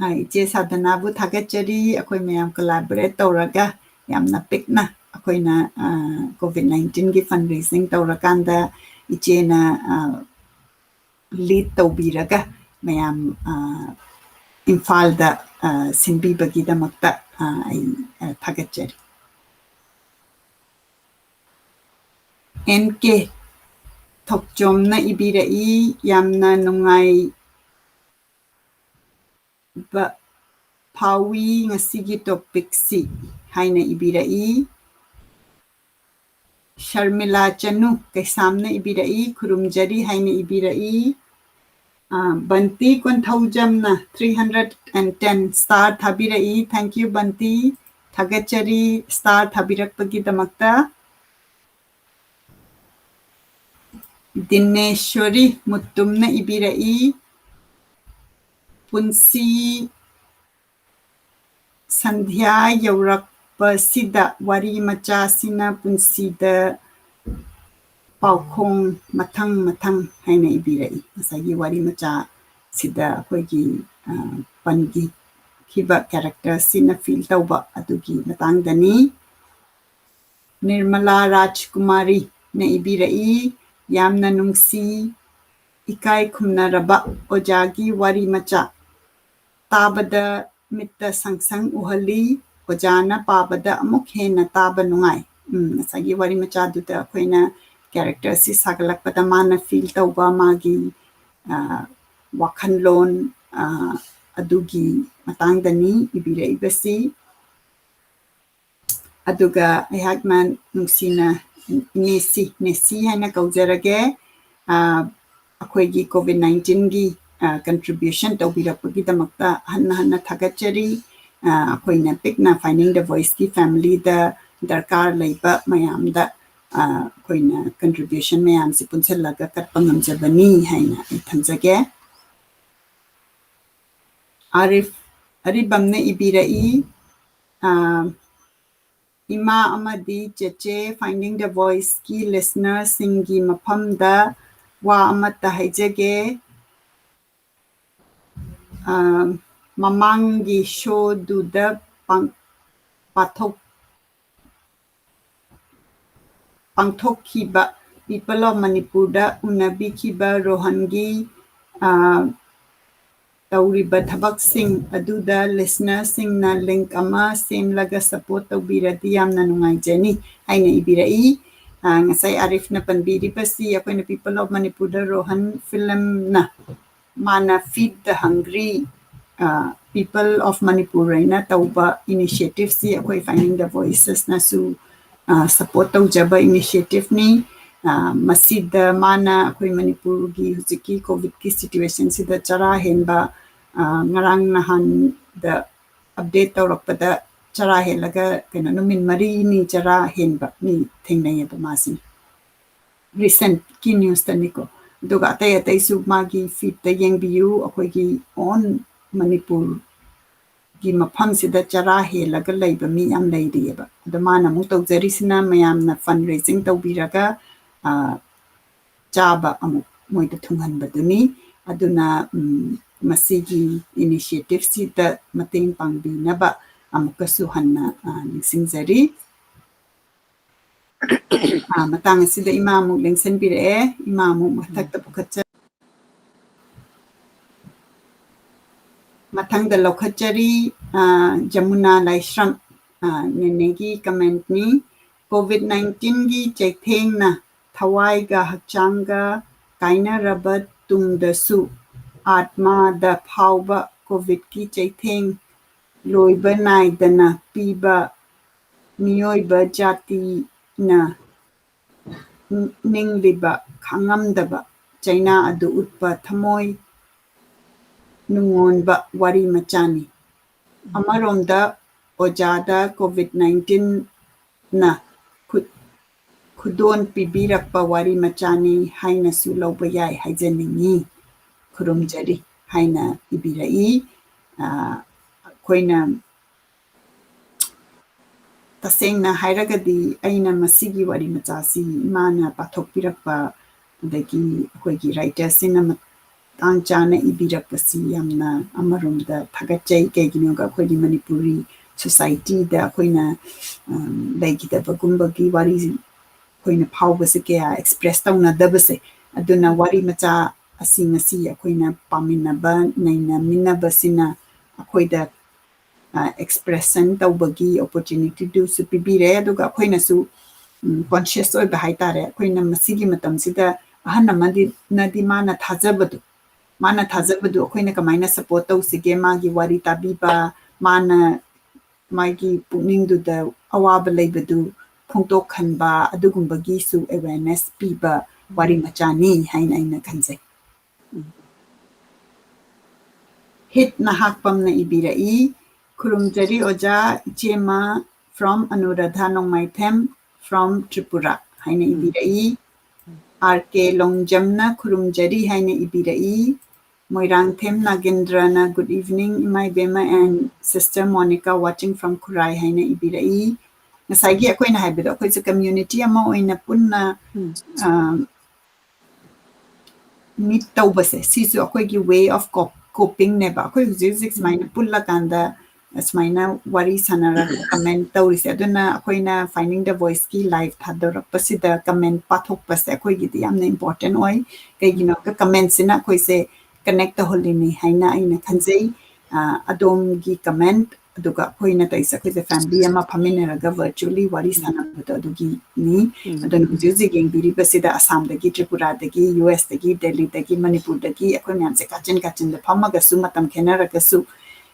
ꯑ, ꯏꯆꯦ ꯁꯥꯙꯅꯥꯕꯨ ꯊꯥꯒꯠꯆꯔꯤ꯫ ꯑꯩꯈꯣꯏ ꯃꯌꯥꯝ collaborate ꯇꯧꯔꯒ ꯌꯥꯝꯅ ꯄꯤꯛꯅ ꯑꯩꯈꯣꯏꯅ, ꯑ, COVID nineteenꯒꯤ fundraising ꯇꯧꯔꯀꯥꯟꯗ ꯏꯆꯦꯅ, ꯑ, lead ꯇꯧꯕꯤꯔꯒ ꯃꯌꯥꯝ, ꯑ, ꯏꯝꯐꯥꯜꯗ, ꯑ, ꯁꯤꯟꯕꯤꯕꯒꯤꯗꯃꯛꯇ, ꯑ, ꯑꯩ, ꯑ, ꯊꯥꯒꯠꯆꯔꯤ꯫ ꯑꯦꯟ ꯀꯦ ꯊꯣꯛꯆꯣꯝꯅ ꯏꯕꯤꯔꯛꯏ, "ꯌꯥꯝꯅ ꯅꯨꯡꯉꯥꯏꯕ ꯐꯥꯎꯏ ꯉꯁꯤꯒꯤ ꯇꯣꯄꯤꯛꯁꯤ" ꯍꯥꯏꯅ ꯏꯕꯤꯔꯛꯏ꯫ ꯁꯔꯃꯤꯂꯥ ꯆꯅꯨ ꯀꯩꯁꯥꯝꯅ ꯏꯕꯤꯔꯛꯏ, "ꯈꯨꯔꯨꯝꯖꯔꯤ" ꯍꯥꯏꯅ ꯏꯕꯤꯔꯛꯏ꯫ ꯑ, ꯕꯟꯇꯤ ꯀꯣꯟꯊꯧꯖꯝꯅ three hundred and ten star ꯊꯥꯕꯤꯔꯛꯏ꯫ Thank you, ꯕꯟꯇꯤ꯫ ꯊꯥꯒꯠꯆꯔꯤ star ꯊꯥꯕꯤꯔꯛꯄꯒꯤꯗꯃꯛꯇ꯫ ꯗꯤꯅꯦꯁꯣꯔꯤ ꯃꯨꯇꯨꯝꯅ ꯏꯕꯤꯔꯛꯏ, "ꯄꯨꯟꯁꯤ ꯁꯟꯙ꯭ꯌꯥ ꯌꯧꯔꯛꯄꯁꯤꯗ ꯋꯥꯔꯤ ꯃꯆꯥꯁꯤꯅ ꯄꯨꯟꯁꯤꯗ ꯄꯥꯎꯈꯣꯡ ꯃꯊꯪ ꯃꯊꯪ" ꯍꯥꯏꯅ ꯏꯕꯤꯔꯛꯏ꯫ ꯉꯁꯥꯏꯒꯤ ꯋꯥꯔꯤ ꯃꯆꯥꯁꯤꯗ ꯑꯩꯈꯣꯏꯒꯤ, ꯑ, ꯄꯟꯈꯤꯈꯤꯕ ꯀꯦꯔꯦꯛꯇꯔꯁꯤꯅ ꯐꯤꯜ ꯇꯧꯕ ꯑꯗꯨꯒꯤ ꯃꯇꯥꯡꯗꯅꯤ꯫ ꯅꯤꯔꯃꯂꯥ ꯔꯥꯖꯀꯨꯃꯥꯔꯤꯅ ꯏꯕꯤꯔꯛꯏ, "ꯌꯥꯝꯅ ꯅꯨꯡꯁꯤ, ꯏꯀꯥꯏ ꯈꯨꯝꯅꯔꯕ ꯑꯣꯖꯥꯒꯤ ꯋꯥꯔꯤ ꯃꯆꯥ꯫ ꯇꯥꯕꯗ ꯃꯤꯠꯇ ꯁꯪ ꯁꯪ ꯎꯍꯜꯂꯤ, ꯑꯣꯖꯥꯅ ꯄꯥꯕꯗ ꯑꯃꯨꯛ ꯍꯦꯟꯅ ꯇꯥꯕ ꯅꯨꯡꯉꯥꯏ"꯫ ꯎꯝ, ꯉꯁꯥꯏꯒꯤ ꯋꯥꯔꯤ ꯃꯆꯥꯗꯨꯗ ꯑꯩꯈꯣꯏꯅ ꯀꯦꯔꯦꯛꯇꯔꯁꯤ ꯁꯥꯒꯠꯂꯛꯄꯗ ꯃꯥꯅ ꯐꯤꯜ ꯇꯧꯕ ꯃꯥꯒꯤ, ꯑ, ꯋꯥꯈꯜꯂꯣꯟ, ꯑ, ꯑꯗꯨꯒꯤ ꯃꯇꯥꯡꯗꯅꯤ ꯏꯕꯤꯔꯛꯏꯕꯁꯤ꯫ ꯑꯗꯨꯒ ꯑꯩꯍꯥꯛꯅ ꯅꯨꯡꯁꯤꯅ ꯅꯦꯁꯤ, ꯅꯦꯁꯤ ꯍꯥꯏꯅ ꯀꯧꯖꯔꯒꯦ꯫ ꯑ, ꯑꯩꯈꯣꯏꯒꯤ COVID nineteenꯒꯤ, ꯑ, contribution ꯇꯧꯕꯤꯔꯛꯄꯒꯤꯗꯃꯛꯇ ꯍꯟꯅ ꯍꯟꯅ ꯊꯥꯒꯠꯆꯔꯤ꯫ ꯑ, ꯑꯩꯈꯣꯏꯅ ꯄꯤꯛꯅ Finding the Voiceꯀꯤ familyꯗ ꯗꯔꯀꯥꯔ ꯂꯩꯕ ꯃꯌꯥꯝꯗ, ꯑ, ꯑꯩꯈꯣꯏꯅ contribution ꯃꯌꯥꯝꯁꯤ ꯄꯨꯟꯁꯤꯜꯂꯒ ꯀꯠꯄ ꯉꯝꯖꯕꯅꯤ ꯍꯥꯏꯅ ꯑꯩ ꯊꯝꯖꯒꯦ꯫ ꯑꯥꯔꯤꯐ ꯑꯔꯤꯕꯝꯅ ꯏꯕꯤꯔꯛꯏ, ꯑ, "ꯏꯃꯥ ꯑꯃꯗꯤ ꯆꯦꯆꯦ Finding the Voiceꯀꯤ listenerꯁꯤꯡꯒꯤ ꯃꯐꯝꯗ ꯋꯥ ꯑꯃꯠꯇ ꯍꯥꯏꯖꯒꯦ꯫ ꯑ, ꯃꯃꯥꯡꯒꯤ showꯗꯨꯗ ꯄꯥꯡ-, ꯄꯥꯊꯣꯛ-, ꯄꯥꯡꯊꯣꯛꯈꯤꯕ People of Manipurꯗ ꯎꯅꯕꯤꯈꯤꯕ ꯔꯣꯍꯟꯒꯤ, ꯑ, ꯇꯧꯔꯤꯕ ꯊꯕꯛꯁꯤꯡ ꯑꯗꯨꯗ listenerꯁꯤꯡꯅ link ꯑꯃ ꯁꯦꯝꯂꯒ support ꯇꯧꯕꯤꯔꯗꯤ ꯌꯥꯝꯅ ꯅꯨꯡꯉꯥꯏꯖꯅꯤ" ꯍꯥꯏꯅ ꯏꯕꯤꯔꯛꯏ꯫ ꯑ, ꯉꯁꯥꯏ ꯑꯥꯔꯤꯐꯅ ꯄꯟꯕꯤꯔꯤꯕꯁꯤ ꯑꯩꯈꯣꯏꯅ People of Manipurꯗ ꯔꯣꯍꯟ ꯐꯤꯂꯝꯅ ꯃꯥꯅ Feed the Hungry, ꯑ, People of Manipur ꯍꯥꯏꯅ ꯇꯧꯕ initiativeꯁꯤ ꯑꯩꯈꯣꯏ Finding the Voicesꯅꯁꯨ, ꯑ, support ꯇꯧꯖꯕ initiativeꯅꯤ꯫ ꯑ, ꯃꯁꯤꯗ ꯃꯥꯅ ꯑꯩꯈꯣꯏ ꯃꯅꯤꯄꯨꯔꯒꯤ ꯍꯧꯖꯤꯛꯀꯤ COVIDꯀꯤ situationꯁꯤꯗ ꯆꯔꯥ ꯍꯦꯟꯕ, ꯑ, ꯉꯔꯥꯡ ꯅꯍꯥꯟꯗ update ꯇꯧꯔꯛꯄꯗ ꯆꯔꯥ ꯍꯦꯜꯂꯒ ꯀꯩꯅꯣ ꯅꯨꯃꯤꯠ ꯃꯔꯤꯅꯤ ꯆꯔꯥ ꯍꯦꯟꯕ ꯃꯤ ꯊꯦꯡꯅꯩꯌꯦꯕ ꯃꯥꯁꯤꯅ꯫ Recentꯀꯤ newsꯇꯅꯤꯀꯣ꯫ ꯑꯗꯨꯒ ꯑꯇꯩ ꯑꯇꯩꯁꯨ ꯃꯥꯒꯤ Feedꯇ ꯌꯦꯡꯕꯤꯌꯨ꯫ ꯑꯩꯈꯣꯏꯒꯤ own ꯃꯅꯤꯄꯨꯔꯒꯤ ꯃꯐꯝꯁꯤꯗ ꯆꯔꯥ ꯍꯦꯜꯂꯒ ꯂꯩꯕ ꯃꯤ ꯌꯥꯝ ꯂꯩꯔꯤꯑꯕ꯫ ꯑꯗꯣ ꯃꯥꯅ ꯑꯃꯨꯛ ꯇꯧꯖꯔꯤꯁꯤꯅ ꯃꯌꯥꯝꯅ fundraising ꯇꯧꯕꯤꯔꯒ, ꯑ, ꯆꯥꯕ ꯑꯃꯨꯛ ꯃꯣꯏꯗ ꯊꯨꯡꯍꯟꯕꯗꯨꯅꯤ꯫ ꯑꯗꯨꯅ, ꯎꯝ, ꯃꯁꯤꯒꯤ initiativeꯁꯤꯗ ꯃꯇꯦꯡ ꯄꯥꯡꯕꯤꯅꯕ ꯑꯃꯨꯛꯀꯁꯨ ꯍꯟꯅ, ꯑ, ꯅꯤꯡꯁꯤꯡꯖꯔꯤ꯫ ꯑ, ꯃꯇꯥꯡ ꯑꯁꯤꯗ ꯏꯃꯥ ꯑꯃꯨꯛ ꯂꯦꯡꯁꯤꯟꯕꯤꯔꯛꯑꯦ꯫ ꯏꯃꯥ ꯑꯃꯨꯛ ꯃꯊꯛꯇ ꯄꯨꯈꯠꯆ-, ꯃꯊꯪꯗ ꯂꯧꯈꯠꯆꯔꯤ, ꯑ, ꯖꯃꯨꯅꯥ ꯂꯥꯏꯁ꯭ꯔꯝ, ꯑ, ꯅꯦꯅꯦꯒꯤ commentꯅꯤ꯫ COVID nineteenꯒꯤ ꯆꯩꯊꯦꯡꯅ ꯊꯋꯥꯏꯒ ꯍꯛꯆꯥꯡꯒ ꯀꯥꯏꯅꯔꯕ ꯇꯨꯡꯗꯁꯨ ꯑꯥꯠꯃꯥꯗ ꯐꯥꯎꯕ COVIDꯀꯤ ꯆꯩꯊꯦꯡ ꯂꯣꯏꯕ ꯅꯥꯏꯗꯅ ꯄꯤꯕ ꯃꯤꯑꯣꯏꯕ ꯖꯥꯇꯤꯅ ꯅꯤꯡꯂꯤꯕ ꯈꯥꯡꯉꯝꯗꯕ ꯆꯩꯅꯥ ꯑꯗꯨ ꯎꯠꯄ ꯊꯃꯣꯏ ꯅꯨꯡꯉꯣꯟꯕ ꯋꯥꯔꯤ ꯃꯆꯥꯅꯤ꯫ ꯑꯃꯔꯣꯝꯗ ꯑꯣꯖꯥꯗ COVID nineteenꯅ ꯈꯨꯠ-, ꯈꯨꯗꯣꯟ ꯄꯤꯕꯤꯔꯛꯄ ꯋꯥꯔꯤ ꯃꯆꯥꯅꯤ ꯍꯥꯏꯅꯁꯨ ꯂꯧꯕ ꯌꯥꯏ ꯍꯥꯏꯖꯅꯤꯡꯉꯤ꯫ ꯈꯨꯔꯨꯝꯖꯔꯤ ꯍꯥꯏꯅ ꯏꯕꯤꯔꯛꯏ꯫ ꯑ, ꯑꯩꯈꯣꯏꯅ ꯇꯁꯦꯡꯅ ꯍꯥꯏꯔꯒꯗꯤ ꯑꯩꯅ ꯃꯁꯤꯒꯤ ꯋꯥꯔꯤ ꯃꯆꯥꯁꯤ ꯏꯃꯥꯅ ꯄꯥꯊꯣꯛꯄꯤꯔꯛꯄ, ꯑꯗꯒꯤ ꯑꯩꯈꯣꯏꯒꯤ writerꯁꯤꯅ ꯃꯇꯥꯡ ꯆꯥꯅ ꯏꯕꯤꯔꯛꯄꯁꯤ ꯌꯥꯝꯅ ꯑꯃꯔꯣꯝꯗ ꯊꯥꯒꯠꯆꯩ꯫ ꯀꯩꯒꯤꯅꯣꯗ ꯑꯩꯈꯣꯏꯒꯤ ꯃꯅꯤꯄꯨꯔꯤ societyꯗ ꯑꯩꯈꯣꯏꯅ, ꯎꯝ, ꯂꯩꯈꯤꯗꯕꯒꯨꯝꯕꯒꯤ ꯋꯥꯔꯤ ꯑꯩꯈꯣꯏꯅ ꯐꯥꯎꯕꯁꯦ ꯀꯌꯥ express ꯇꯧꯅꯗꯕꯁꯦ꯫ ꯑꯗꯨꯅ ꯋꯥꯔꯤ ꯃꯆꯥ ꯑꯁꯤ ꯉꯁꯤ ꯑꯩꯈꯣꯏꯅ ꯄꯥꯃꯤꯟꯅꯕ, ꯅꯩꯅꯃꯤꯟꯅꯕꯁꯤꯅ ꯑꯩꯈꯣꯏꯗ, ꯑ, expression ꯇꯧꯕꯒꯤ opportunityꯗꯨꯁꯨ ꯄꯤꯕꯤꯔꯦ꯫ ꯑꯗꯨꯒ ꯑꯩꯈꯣꯏꯅꯁꯨ ꯀꯣꯟꯁꯤꯌꯁ ꯑꯣꯏꯕ ꯍꯥꯏꯇꯥꯔꯦ꯫ ꯑꯩꯈꯣꯏꯅ ꯃꯁꯤꯒꯤ ꯃꯇꯝꯁꯤꯗ ꯑꯍꯟ ꯑꯃꯗꯤꯅꯗꯤ ꯃꯥꯅ ꯊꯥꯖꯕꯗꯣ, ꯃꯥꯅ ꯊꯥꯖꯕꯗꯨ ꯑꯩꯈꯣꯏꯅ ꯀꯃꯥꯏꯅ ꯁꯞꯄꯣꯔꯠ ꯇꯧꯁꯤꯒꯦ? ꯃꯥꯒꯤ ꯋꯥꯔꯤ ꯇꯥꯕꯤꯕ, ꯃꯥꯅ ꯃꯥꯒꯤ ꯄꯨꯛꯅꯤꯡꯗꯨꯗ ꯑꯋꯥꯕ ꯂꯩꯕꯗꯨ ꯐꯣꯡꯗꯣꯛꯍꯟꯕ, ꯑꯗꯨꯒꯨꯝꯕꯒꯤꯁꯨ ꯑꯦꯋꯦꯔꯅꯦꯁ ꯄꯤꯕ ꯋꯥꯔꯤ ꯃꯆꯥꯅꯤ ꯍꯥꯏꯅ ꯑꯩꯅ ꯈꯟꯖꯩ꯫ ꯍꯤꯠ ꯅꯍꯥꯛꯄꯝꯅ ꯏꯕꯤꯔꯛꯏ, "ꯈꯨꯔꯨꯝꯖꯔꯤ ꯑꯣꯖꯥ, ꯏꯆꯦꯃ from ꯑꯅꯨꯔꯥꯙꯥ ꯅꯣꯡꯃꯥꯏꯊꯦꯝ from ꯇ꯭ꯔꯤꯄꯨꯔꯥ" ꯍꯥꯏꯅ ꯏꯕꯤꯔꯛꯏ꯫ ꯑꯥꯔ ꯀꯦ ꯂꯣꯡꯖꯝꯅ "ꯈꯨꯔꯨꯝꯖꯔꯤ" ꯍꯥꯏꯅ ꯏꯕꯤꯔꯛꯏ꯫ ꯃꯣꯏꯔꯥꯡꯊꯦꯝ ꯅꯥꯒꯦꯟꯗ꯭ꯔꯅ "Good evening ꯏꯃꯥ ꯏꯕꯦꯝꯃ and sister Monica, watching from ꯈꯨꯔꯥꯏ" ꯍꯥꯏꯅ ꯏꯕꯤꯔꯛꯏ꯫ ꯉꯁꯥꯏꯒꯤ ꯑꯩꯈꯣꯏꯅ ꯍꯥꯏꯕꯗꯣ, ꯑꯩꯈꯣꯏꯁꯦ ꯀꯝꯃ꯭ꯌꯨꯅꯤꯇꯤ ꯑꯃ ꯑꯣꯏꯅ ꯄꯨꯟꯅ, ꯑ, ꯃꯤꯠ ꯇꯧꯕꯁꯦ, ꯁꯤꯁꯨ ꯑꯩꯈꯣꯏꯒꯤ way of cop-, copingꯅꯦꯕ꯫ ꯑꯩꯈꯣꯏ ꯍꯧꯖꯤꯛ ꯍꯧꯖꯤꯛ ꯁꯨꯃꯥꯏꯅ ꯄꯨꯜꯂꯀꯥꯟꯗ ꯁꯨꯃꯥꯏꯅ ꯋꯥꯔꯤ ꯁꯥꯟꯅꯔꯒ ꯀꯃꯦꯟ ꯇꯧꯔꯤꯁꯦ꯫ ꯑꯗꯨꯅ ꯑꯩꯈꯣꯏꯅ Finding the Voiceꯀꯤ ꯂꯥꯏꯚ ꯊꯥꯗꯣꯔꯛꯄꯁꯤꯗ ꯀꯃꯦꯟ ꯄꯥꯊꯣꯛꯄꯁꯦ ꯑꯩꯈꯣꯏꯒꯤꯗꯤ ꯌꯥꯝꯅ ꯏꯝꯄꯣꯔꯇꯦꯟ ꯑꯣꯏ꯫ ꯀꯩꯒꯤꯅꯣ ꯍꯥꯏꯕꯗ ꯀꯃꯦꯟꯁꯤꯅ ꯑꯩꯈꯣꯏꯁꯦ ꯀꯅꯦꯛ ꯇꯧꯍꯜꯂꯤꯅꯤ ꯍꯥꯏꯅ ꯑꯩꯅ ꯈꯟꯖꯩ꯫ ꯑ, ꯑꯗꯣꯝꯒꯤ ꯀꯃꯦꯟ, ꯑꯗꯨꯒ ꯑꯩꯈꯣꯏꯅ ꯇꯧꯔꯤꯁꯦ, ꯑꯩꯈꯣꯏꯁꯦ ꯐꯦꯃꯤꯂꯤ ꯑꯃ ꯐꯝꯃꯤꯟꯅꯔꯒ ꯚꯔꯆꯨꯋꯦꯜꯂꯤ ꯋꯥꯔꯤ ꯁꯥꯟꯅꯕꯗꯣ ꯑꯗꯨꯒꯤꯅꯤ꯫ ꯑꯗꯨꯅ ꯍꯧꯖꯤꯛ ꯍꯧꯖꯤꯛ ꯌꯦꯡꯕꯤꯔꯤꯕꯁꯤꯗ ꯑꯁꯥꯝꯗꯒꯤ, ꯇ꯭ꯔꯤꯄꯨꯔꯥꯗꯒꯤ, ꯌꯨ ꯑꯦꯁꯇꯒꯤ, ꯗꯦꯜꯂꯤꯗꯒꯤ, ꯃꯅꯤꯄꯨꯔꯗꯒꯤ ꯑꯩꯈꯣꯏ ꯃꯌꯥꯝꯁꯦ ꯀꯥꯆꯤꯟ ꯀꯥꯆꯤꯟꯗ ꯐꯝꯃꯒꯁꯨ, ꯃꯇꯝ ꯈꯦꯠꯅꯔꯒꯁꯨ,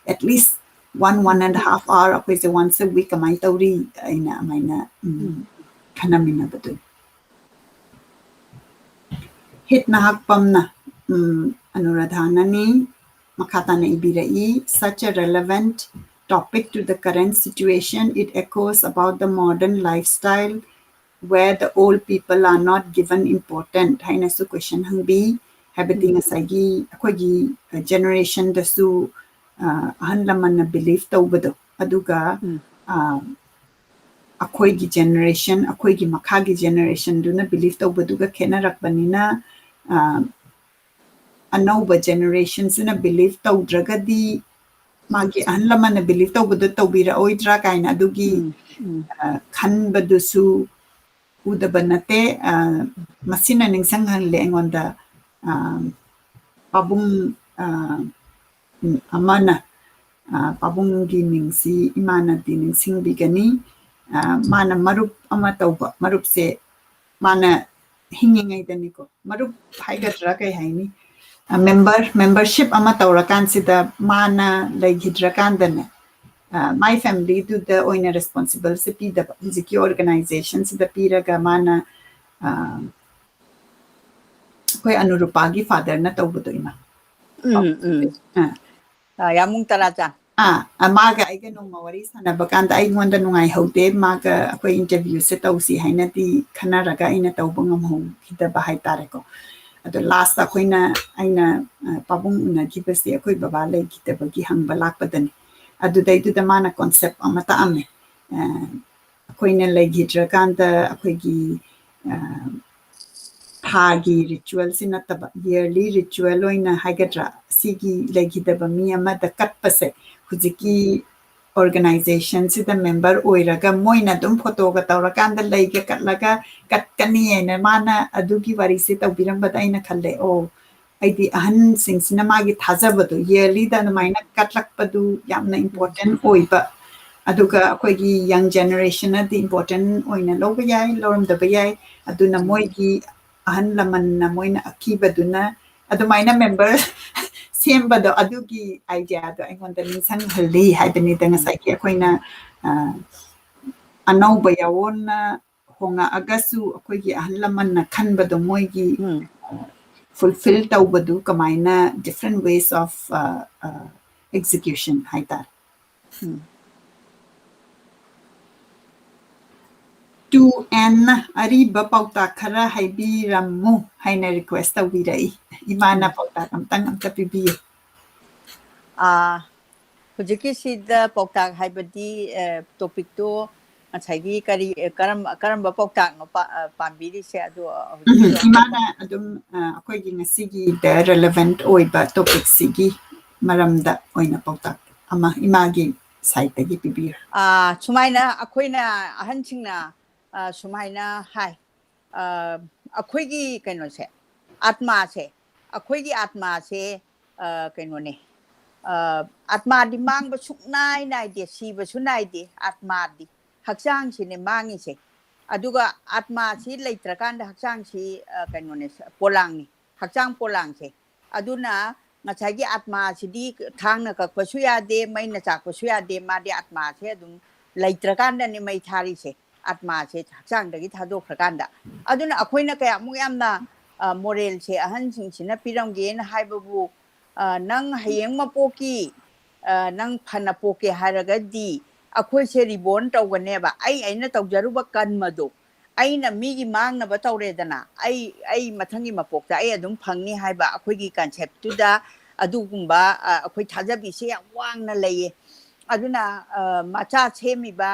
at least one, one and a half hour ꯑꯩꯈꯣꯏꯁꯦ once a week ꯀꯃꯥꯏꯅ ꯇꯧꯔꯤ ꯑꯩꯅ ꯑꯗꯨꯃꯥꯏꯅ, ꯎꯝ, ꯈꯟꯅꯃꯤꯟꯅꯕꯗꯨꯅꯤ꯫ ꯍꯤꯠ ꯅꯍꯥꯛꯄꯝꯅ, ꯎꯝ, ꯑꯅꯨꯔꯥꯙꯥꯅꯅꯤ꯫ ꯃꯈꯥ ꯇꯥꯅ ꯏꯕꯤꯔꯛꯏ, "Such a relevant topic to the current situation. It echoes about the modern lifestyle where the old people are not given important" ꯍꯥꯏꯅꯁꯨ ꯀꯣꯏꯁꯟ ꯍꯪꯕꯤ꯫ ꯍꯥꯏꯕꯗꯤ ꯉꯁꯥꯏꯒꯤ ꯑꯩꯈꯣꯏꯒꯤ ꯖꯦꯅꯦꯔꯦꯁꯟꯗꯁꯨ, ꯑ, ꯑꯍꯜ ꯂꯃꯟꯅ ꯕꯤꯂꯤꯐ ꯇꯧꯕꯗꯣ, ꯑꯗꯨꯒ, ꯑ, ꯑꯩꯈꯣꯏꯒꯤ ꯖꯦꯅꯦꯔꯦꯁꯟ, ꯑꯩꯈꯣꯏꯒꯤ ꯃꯈꯥꯒꯤ ꯖꯦꯅꯦꯔꯦꯁꯟꯗꯨꯅ ꯕꯤꯂꯤꯐ ꯇꯧꯕꯗꯨꯒ ꯈꯦꯠꯅꯔꯛꯄꯅꯤꯅ, ꯑ, ꯑꯅꯧꯕ ꯖꯦꯅꯦꯔꯦꯁꯟꯁꯤꯅ ꯕꯤꯂꯤꯐ ꯇꯧꯗ꯭ꯔꯒꯗꯤ, ꯃꯥꯒꯤ ꯑꯍꯜ ꯂꯃꯟꯅ ꯕꯤꯂꯤꯐ ꯇꯧꯕꯗꯣ ꯇꯧꯕꯤꯔꯛꯑꯣꯏꯗ꯭ꯔꯥ ꯀꯥꯏꯅ ꯑꯗꯨꯒꯤ, ꯑ, ꯈꯟꯕꯗꯨꯁꯨ ꯎꯗꯕ ꯅꯠꯇꯦ꯫ ꯑ, ꯃꯁꯤꯅ ꯅꯤꯡꯁꯤꯡꯍꯜꯂꯦ ꯑꯩꯉꯣꯟꯗ, ꯑ, ꯄꯥꯕꯨꯡ, ꯑ, ꯑꯃꯅ, ꯑ, ꯄꯥꯕꯨꯡꯒꯤ ꯃꯤꯡꯁꯤ ꯏꯃꯥꯅꯗꯤ ꯅꯤꯡꯁꯤꯡꯕꯤꯒꯅꯤ꯫ ꯑ, ꯃꯥꯅ ꯃꯔꯨꯞ ꯑꯃ ꯇꯧꯕ, ꯃꯔꯨꯞꯁꯦ ꯃꯥꯅ ꯍꯤꯡꯉꯤꯉꯩꯗꯅꯤꯀꯣ, ꯃꯔꯨꯞ ꯍꯥꯏꯒꯗ꯭ꯔꯥ ꯀꯩ ꯍꯥꯏꯅꯤ, ꯃꯦꯝꯕꯔ ꯃꯦꯝꯕꯔꯁꯤꯞ ꯑꯃ ꯇꯧꯔꯀꯥꯟꯁꯤꯗ ꯃꯥꯅ ꯂꯩꯈꯤꯗ꯭ꯔꯀꯥꯟꯗꯅꯦ, ꯃꯥꯏ ꯐꯦꯃꯤꯂꯤꯗꯨꯗ ꯑꯣꯏꯅ ꯔꯦꯁꯄꯣꯟꯁꯤꯕꯜꯁꯦ ꯄꯤꯗꯕ, ꯍꯧꯖꯤꯛꯀꯤ ꯑꯣꯔꯒꯅꯥꯏꯖꯦꯁꯟꯁꯤꯗ ꯄꯤꯔꯒ ꯃꯥꯅ ꯑꯩꯈꯣꯏ ꯑꯅꯨꯔꯨꯄꯥꯒꯤ ꯐꯥꯗꯔꯅ ꯇꯧꯕꯗꯣ, ꯏꯃꯥ꯫ ꯎꯝ ꯎꯝ ꯑꯥ꯫ ꯑꯥ, ꯌꯥꯝꯃꯨꯡ ꯇꯔꯥꯆꯥꯟ꯫ ꯑꯥ, ꯑ, ꯃꯥꯒ ꯑꯩꯒ ꯅꯣꯡꯃ ꯋꯥꯔꯤ ꯁꯥꯟꯅꯕ ꯀꯥꯟꯗ ꯑꯩꯉꯣꯟꯗ ꯅꯨꯡꯉꯥꯏꯍꯧꯗꯦ, ꯃꯥꯒ ꯑꯩꯈꯣꯏ ꯏꯟꯇꯔꯚ꯭ꯌꯨꯁꯦ ꯇꯧꯁꯤ ꯍꯥꯏꯅꯗꯤ ꯈꯟꯅꯔꯒ ꯑꯩꯅ ꯇꯧꯕ ꯉꯝꯍꯧꯈꯤꯗꯕ ꯍꯥꯏꯇꯥꯔꯦꯀꯣ꯫ ꯑꯗꯣ ꯂꯥꯁꯇ ꯑꯩꯈꯣꯏꯅ, ꯑꯩꯅ, ꯑ, ꯄꯥꯕꯨꯡ ꯎꯅꯈꯤꯕꯁꯦ ꯑꯩꯈꯣꯏ ꯕꯕꯥ ꯂꯩꯈꯤꯗꯕꯒꯤ ꯍꯪꯕ ꯂꯥꯛꯄꯗꯅꯤ꯫ ꯑꯗꯨꯗꯩꯗꯨꯗ ꯃꯥꯅ ꯀꯣꯟꯁꯦꯞ ꯑꯃ ꯇꯥꯛꯑꯝꯃꯦ꯫ ꯑ, ꯑꯩꯈꯣꯏꯅ ꯂꯩꯈꯤꯗ꯭ꯔꯀꯥꯟꯗ ꯑꯩꯈꯣꯏꯒꯤ, ꯑ, ꯊꯥꯒꯤ ꯔꯤꯆꯨꯋꯦꯜꯁꯤ ꯅꯠꯇꯕ, ꯌꯔꯂꯤ ꯔꯤꯆꯨꯋꯦꯜ ꯑꯣꯏꯅ ꯍꯥꯏꯒꯗ꯭ꯔꯥ, ꯁꯤꯒꯤ ꯂꯩꯈꯤꯗꯕ ꯃꯤ ꯑꯃꯗ ꯀꯠꯄꯁꯦ ꯍꯧꯖꯤꯛꯀꯤ ꯑꯣꯔꯒꯅꯥꯏꯖꯦꯁꯟꯁꯤꯗ ꯃꯦꯝꯕꯔ ꯑꯣꯏꯔꯒ ꯃꯣꯏꯅ ꯑꯗꯨꯝ ꯐꯣꯇꯣꯒ ꯇꯧꯔꯀꯥꯟꯗ ꯂꯩꯒ ꯀꯠꯂꯒ ꯀꯠꯀꯅꯤ ꯍꯥꯏꯅ ꯃꯥꯅ ꯑꯗꯨꯒꯤ ꯋꯥꯔꯤꯁꯦ ꯇꯧꯕꯤꯔꯝꯕꯗ ꯑꯩꯅ ꯈꯜꯂꯦ, ꯑꯣ, ꯍꯥꯏꯗꯤ ꯑꯍꯟꯁꯤꯡꯁꯤꯅ ꯃꯥꯒꯤ ꯊꯥꯖꯕꯗꯣ ꯌꯔꯂꯤꯗ ꯑꯗꯨꯃꯥꯏꯅ ꯀꯠꯂꯛꯄꯗꯨ ꯌꯥꯝꯅ ꯏꯝꯄꯣꯔꯇꯦꯟ ꯑꯣꯏꯕ, ꯑꯗꯨꯒ ꯑꯩꯈꯣꯏꯒꯤ ꯌꯪ ꯖꯦꯅꯦꯔꯦꯁꯟꯅꯗꯤ ꯏꯝꯄꯣꯔꯇꯦꯟ ꯑꯣꯏꯅ ꯂꯧꯕ ꯌꯥꯏ, ꯂꯧꯔꯝꯗꯕ ꯌꯥꯏ, ꯑꯗꯨꯅ ꯃꯣꯏꯒꯤ ꯑꯍꯜ ꯂꯃꯟꯅ ꯃꯣꯏꯅ ꯑꯀꯤꯕꯗꯨꯅ ꯑꯗꯨꯃꯥꯏꯅ ꯃꯦꯝꯕꯔ ꯁꯦꯝꯕꯗꯣ, ꯑꯗꯨꯒꯤ ꯑꯥꯏꯗꯤꯌꯥꯗꯣ ꯑꯩꯉꯣꯟꯗ ꯅꯤꯡꯁꯤꯡꯍꯜꯂꯤ ꯍꯥꯏꯕꯅꯤꯗ꯫ ꯉꯁꯥꯏꯒꯤ ꯑꯩꯈꯣꯏꯅ, ꯑ, ꯑꯅꯧꯕ ꯌꯥꯑꯣꯟꯅ ꯍꯣꯉꯛꯑꯒꯁꯨ ꯑꯩꯈꯣꯏꯒꯤ ꯑꯍꯜ ꯂꯃꯟꯅ ꯈꯟꯕꯗꯣ ꯃꯣꯏꯒꯤ, ꯎꯝ꯫ ꯑ, ꯐꯨꯜꯐꯤꯜ ꯇꯧꯕꯗꯨ ꯀꯃꯥꯏꯅ different ways of, ꯑ, ꯑ, execution ꯍꯥꯏꯇꯥꯔꯦ꯫ ꯎꯝ꯫ ꯇꯨ ꯑꯦꯟ ꯑꯔꯤꯕ ꯄꯥꯎꯇꯥꯛ ꯈꯔ ꯍꯥꯏꯕꯤꯔꯝꯃꯨ ꯍꯥꯏꯅ ꯔꯤꯀ꯭ꯋꯦꯁ ꯇꯧꯕꯤꯔꯛꯏ꯫ ꯏꯃꯥꯅ ꯎꯝ꯫ ꯄꯥꯎꯇꯥꯛ ꯑꯝꯇꯪ ꯑꯝꯇ ꯄꯤꯕꯤꯌꯨ꯫ ꯑꯥ, ꯍꯧꯖꯤꯛꯀꯤꯁꯤꯗ ꯄꯥꯎꯇꯥꯛ ꯍꯥꯏꯕꯗꯤ, ꯑ, ꯇꯣꯄꯤꯛꯇꯣ ꯉꯁꯥꯏꯒꯤ ꯀꯔꯤ, ꯀꯔꯝ-, ꯀꯔꯝꯕ ꯄꯥꯎꯇꯥꯛꯅꯣ ꯄꯥ-, ꯑ, ꯄꯥꯝꯕꯤꯔꯤꯁꯦ? ꯑꯗꯣ, ꯑ, ꯎꯝ, ꯍꯧꯖꯤꯛꯀꯤꯗꯣ ꯏꯃꯥꯅ ꯑꯗꯨꯝ, ꯑ, ꯑꯩꯈꯣꯏꯒꯤ ꯉꯁꯤꯒꯤꯗ relevant ꯑꯣꯏꯕ ꯇꯣꯄꯤꯛꯁꯤꯒꯤ ꯃꯔꯝꯗ ꯑꯣꯏꯅ ꯄꯥꯎꯇꯥꯛ ꯑꯃ ꯏꯃꯥꯒꯤ ꯁꯥꯏꯠꯇꯒꯤ ꯄꯤꯕꯤꯌꯨ꯫ ꯑꯥ, ꯁꯨꯃꯥꯏꯅ ꯑꯩꯈꯣꯏꯅ ꯑꯍꯟꯁꯤꯡꯅ, ꯑ, ꯁꯨꯃꯥꯏꯅ ꯍꯥꯏ, ꯑ, ꯑꯩꯈꯣꯏꯒꯤ ꯀꯩꯅꯣꯁꯦ, ꯑꯥꯠꯃꯥꯁꯦ, ꯑꯩꯈꯣꯏꯒꯤ ꯑꯥꯠꯃꯥꯁꯦ, ꯑ, ꯀꯩꯅꯣꯅꯦ, ꯑ, ꯑꯥꯠꯃꯥꯗꯤ ꯃꯥꯡꯕ ꯁꯨꯡꯅꯥꯏ ꯅꯥꯏꯗꯦ, ꯁꯤꯕꯁꯨ ꯅꯥꯏꯗꯦ ꯑꯥꯠꯃꯥꯗꯤ꯫ ꯍꯛꯆꯥꯡꯁꯤꯅꯦ ꯃꯥꯡꯉꯤꯁꯦ꯫ ꯑꯗꯨꯒ ꯑꯥꯠꯃꯥꯁꯤ ꯂꯩꯇ꯭ꯔꯀꯥꯟꯗ ꯍꯛꯆꯥꯡꯁꯤ, ꯑ, ꯀꯩꯅꯣꯅꯦ, ꯄꯣꯂꯥꯡꯅꯤ, ꯍꯛꯆꯥꯡ ꯄꯣꯂꯥꯡꯁꯦ꯫ ꯑꯗꯨꯅ ꯉꯁꯥꯏꯒꯤ ꯑꯥꯠꯃꯥꯁꯤꯗꯤ ꯊꯥꯡꯅ ꯀꯛꯄꯁꯨ ꯌꯥꯗꯦ, ꯃꯩꯅ ꯆꯥꯛꯄꯁꯨ ꯌꯥꯗꯦ, ꯃꯥꯗꯤ ꯑꯥꯠꯃꯥꯁꯦ ꯑꯗꯨꯝ ꯂꯩꯇ꯭ꯔꯀꯥꯟꯗꯅꯦ ꯃꯩ ꯊꯥꯔꯤꯁꯦ, ꯑꯥꯠꯃꯥꯁꯦ ꯍꯛꯆꯥꯡꯗꯒꯤ ꯊꯥꯗꯣꯛꯈ꯭ꯔꯀꯥꯟꯗ꯫ ꯑꯗꯨꯅ ꯑꯩꯈꯣꯏꯅ ꯀꯌꯥꯃꯨꯛ ꯌꯥꯝꯅ, ꯑ, ꯃꯣꯔꯦꯜꯁꯦ ꯑꯍꯟꯁꯤꯡꯁꯤꯅ ꯄꯤꯔꯝꯒꯦꯅ ꯍꯥꯏꯕꯕꯨ, ꯑ, ꯅꯪ ꯍꯌꯦꯡ ꯃꯄꯣꯛꯀꯤ, ꯑ, ꯅꯪ ꯐꯅ ꯄꯣꯛꯀꯦ ꯍꯥꯏꯔꯒꯗꯤ ꯑꯩꯈꯣꯏꯁꯦ ꯔꯤꯕꯣꯔꯟ ꯇꯧꯒꯅꯦꯕ꯫ ꯑꯩ, ꯑꯩꯅ ꯇꯧꯖꯔꯨꯕ ꯀꯔꯃꯗꯣ ꯑꯩꯅ ꯃꯤꯒꯤ ꯃꯥꯡꯅꯕ ꯇꯧꯔꯦꯗꯅ, ꯑꯩ, ꯑꯩ ꯃꯊꯪꯒꯤ ꯃꯄꯣꯛꯇ ꯑꯩ ꯑꯗꯨꯝ ꯐꯪꯅꯤ ꯍꯥꯏꯕ ꯑꯩꯈꯣꯏꯒꯤ ꯀꯟꯁꯦꯞꯇꯨꯗ ꯑꯗꯨꯒꯨꯝꯕ, ꯑ, ꯑꯩꯈꯣꯏ ꯊꯥꯖꯕꯤꯁꯦ ꯌꯥꯝ ꯋꯥꯡꯅ ꯂꯩꯌꯦ꯫ ꯑꯗꯨꯅ, ꯑ, ꯃꯆꯥ ꯁꯦꯝꯃꯤꯕ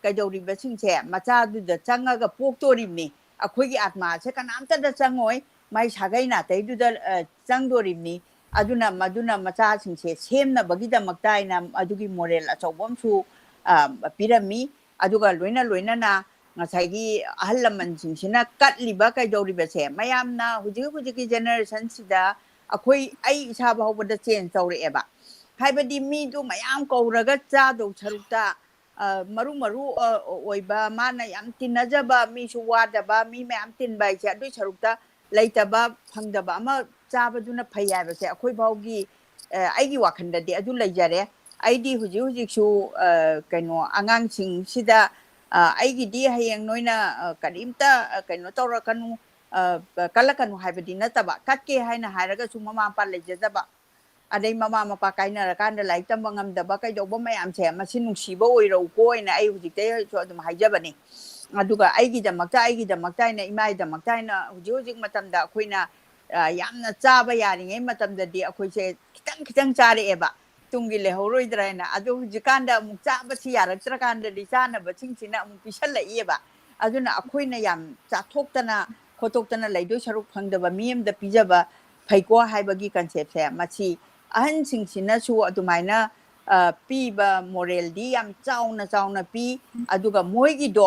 ꯀꯩꯗꯧꯔꯤꯕꯁꯤꯡꯁꯦ ꯃꯆꯥꯗꯨꯗ ꯆꯪꯉꯒ ꯄꯣꯛꯇꯣꯔꯤꯕꯅꯤ꯫ ꯑꯩꯈꯣꯏꯒꯤ ꯑꯥꯠꯃꯥꯁꯦ ꯀꯅꯥꯝꯇꯗ ꯆꯪꯉꯣꯏ, ꯃꯥꯏ ꯁꯥꯒꯩ ꯅꯥꯇꯩꯗꯨꯗ, ꯑ, ꯆꯪꯗꯣꯔꯤꯕꯅꯤ꯫ ꯑꯗꯨꯅ ꯃꯗꯨꯅ ꯃꯆꯥꯁꯤꯡꯁꯦ ꯁꯦꯝꯅꯕꯒꯤꯗꯃꯛꯇ ꯍꯥꯏꯅ ꯑꯗꯨꯒꯤ ꯃꯣꯔꯦꯜ ꯑꯆꯧꯕ ꯑꯃꯁꯨ, ꯑ, ꯄꯤꯔꯝꯃꯤ꯫ ꯑꯗꯨꯒ ꯂꯣꯏꯅ ꯂꯣꯏꯅꯅ ꯉꯁꯥꯏꯒꯤ ꯑꯍꯜ ꯂꯃꯟꯁꯤꯡꯁꯤꯅ ꯀꯠꯂꯤꯕ ꯀꯩꯗꯧꯔꯤꯕꯁꯦ ꯃꯌꯥꯝꯅ ꯍꯧꯖꯤꯛ ꯍꯧꯖꯤꯛꯀꯤ ꯖꯦꯅꯦꯔꯦꯁꯟꯁꯤꯗ ꯑꯩꯈꯣꯏ, ꯑꯩ ꯏꯁꯥ ꯐꯥꯎꯕꯗ ꯆꯦꯟꯖ ꯇꯧꯔꯛꯑꯦꯕ꯫ ꯍꯥꯏꯕꯗꯤ ꯃꯤꯗꯨ ꯃꯌꯥꯝ ꯀꯧꯔꯒ ꯆꯥꯗꯧ ꯁꯔꯨꯛꯇ, ꯑ, ꯃꯔꯨ ꯃꯔꯨ, ꯑ, ꯑꯣꯏꯕ, ꯃꯥꯅ ꯌꯥꯝ ꯇꯤꯟꯅꯖꯕ, ꯃꯤꯁꯨ ꯋꯥꯗꯕ, ꯃꯤ ꯃꯌꯥꯝ ꯇꯤꯟꯕ ꯍꯥꯏꯁꯦ ꯑꯗꯨꯏ ꯁꯔꯨꯛꯇ ꯂꯩꯇꯕ, ꯐꯪꯗꯕ ꯑꯃ ꯆꯥꯕꯗꯨꯅ ꯐꯩ ꯍꯥꯏꯕꯁꯦ ꯑꯩꯈꯣꯏ ꯐꯥꯎꯒꯤ, ꯑ, ꯑꯩꯒꯤ ꯋꯥꯈꯜꯗꯗꯤ ꯑꯗꯨ ꯂꯩꯖꯔꯦ꯫ ꯑꯩꯗꯤ ꯍꯧꯖꯤꯛ ꯍꯧꯖꯤꯛꯁꯨ, ꯑ, ꯀꯩꯅꯣ, ꯑꯉꯥꯡꯁꯤꯡꯁꯤꯗ, ꯑ, ꯑꯩꯒꯤꯗꯤ ꯍꯌꯦꯡ ꯅꯣꯏꯅ, ꯑ, ꯀꯔꯤꯝꯇ, ꯑ, ꯀꯩꯅꯣ ꯇꯧꯔꯛꯀꯅꯨ, ꯑ, ꯀꯜꯂꯛꯀꯅꯨ ꯍꯥꯏꯕꯗꯤ ꯅꯠꯇꯕ, ꯀꯠꯀꯦ ꯍꯥꯏꯅ ꯍꯥꯏꯔꯒꯁꯨ ꯃꯃꯥ ꯃꯄꯥ ꯂꯩꯖꯗꯕ, ꯑꯗꯩ ꯃꯃꯥ ꯃꯄꯥ ꯀꯥꯏꯅꯔꯀꯥꯟꯗ ꯂꯥꯏꯔꯤꯛ ꯇꯝꯕ ꯉꯝꯗꯕ ꯀꯩꯗꯧꯕ ꯃꯌꯥꯝꯁꯦ, ꯃꯁꯤ ꯅꯨꯡꯁꯤꯕ ꯑꯣꯏꯔꯛꯎꯀꯣ ꯍꯥꯏꯅ ꯑꯩ ꯍꯧꯖꯤꯛꯇꯩꯁꯨ ꯑꯗꯨꯝ ꯍꯥꯏꯖꯕꯅꯤ꯫ ꯑꯗꯨꯒ ꯑꯩꯒꯤꯗꯃꯛꯇ, ꯑꯩꯒꯤꯗꯃꯛꯇ ꯍꯥꯏꯅ, ꯏꯃꯥꯒꯤꯗꯃꯛꯇ ꯍꯥꯏꯅ ꯍꯧꯖꯤꯛ ꯍꯧꯖꯤꯛ ꯃꯇꯝꯗ ꯑꯩꯈꯣꯏꯅ, ꯑ, ꯌꯥꯝꯅ ꯆꯥꯕ ꯌꯥꯔꯤꯉꯩ ꯃꯇꯝꯗꯗꯤ ꯑꯩꯈꯣꯏꯁꯦ ꯈꯤꯇꯪ ꯈꯤꯇꯪ ꯆꯥꯔꯛꯑꯦꯕ, ꯇꯨꯡꯒꯤ ꯂꯩꯍꯧꯔꯣꯏꯗ꯭ꯔꯥ ꯍꯥꯏꯅ꯫ ꯑꯗꯣ ꯍꯧꯖꯤꯛꯀꯥꯟꯗ ꯑꯃꯨꯛ ꯆꯥꯕꯁꯤ ꯌꯥꯔꯛꯇ꯭ꯔꯀꯥꯟꯗꯗꯤ ꯆꯥꯅꯕꯁꯤꯡꯁꯤꯅ ꯑꯃꯨꯛ ꯄꯤꯁꯜꯂꯛꯏꯑꯕ꯫ ꯑꯗꯨꯅ ꯑꯩꯈꯣꯏꯅ ꯌꯥꯝ ꯆꯥꯊꯣꯛꯇꯅ ꯈꯣꯠꯇꯣꯛꯇꯅ ꯂꯩꯗꯣꯏ ꯁꯔꯨꯛ ꯐꯪꯗꯕ ꯃꯤ ꯑꯃꯗ ꯄꯤꯖꯕ ꯐꯩꯀꯣ ꯍꯥꯏꯕꯒꯤ ꯀꯟꯁꯦꯞꯁꯦ, ꯃꯁꯤ ꯑꯍꯟꯁꯤꯡꯁꯤꯅꯁꯨ ꯑꯗꯨꯃꯥꯏꯅ, ꯑ, ꯄꯤꯕ ꯃꯣꯔꯦꯜꯗꯤ ꯌꯥꯝ ꯆꯥꯎꯅ ꯆꯥꯎꯅ ꯄꯤ꯫ ꯑꯗꯨꯒ ꯃꯣꯏꯒꯤꯗꯣ,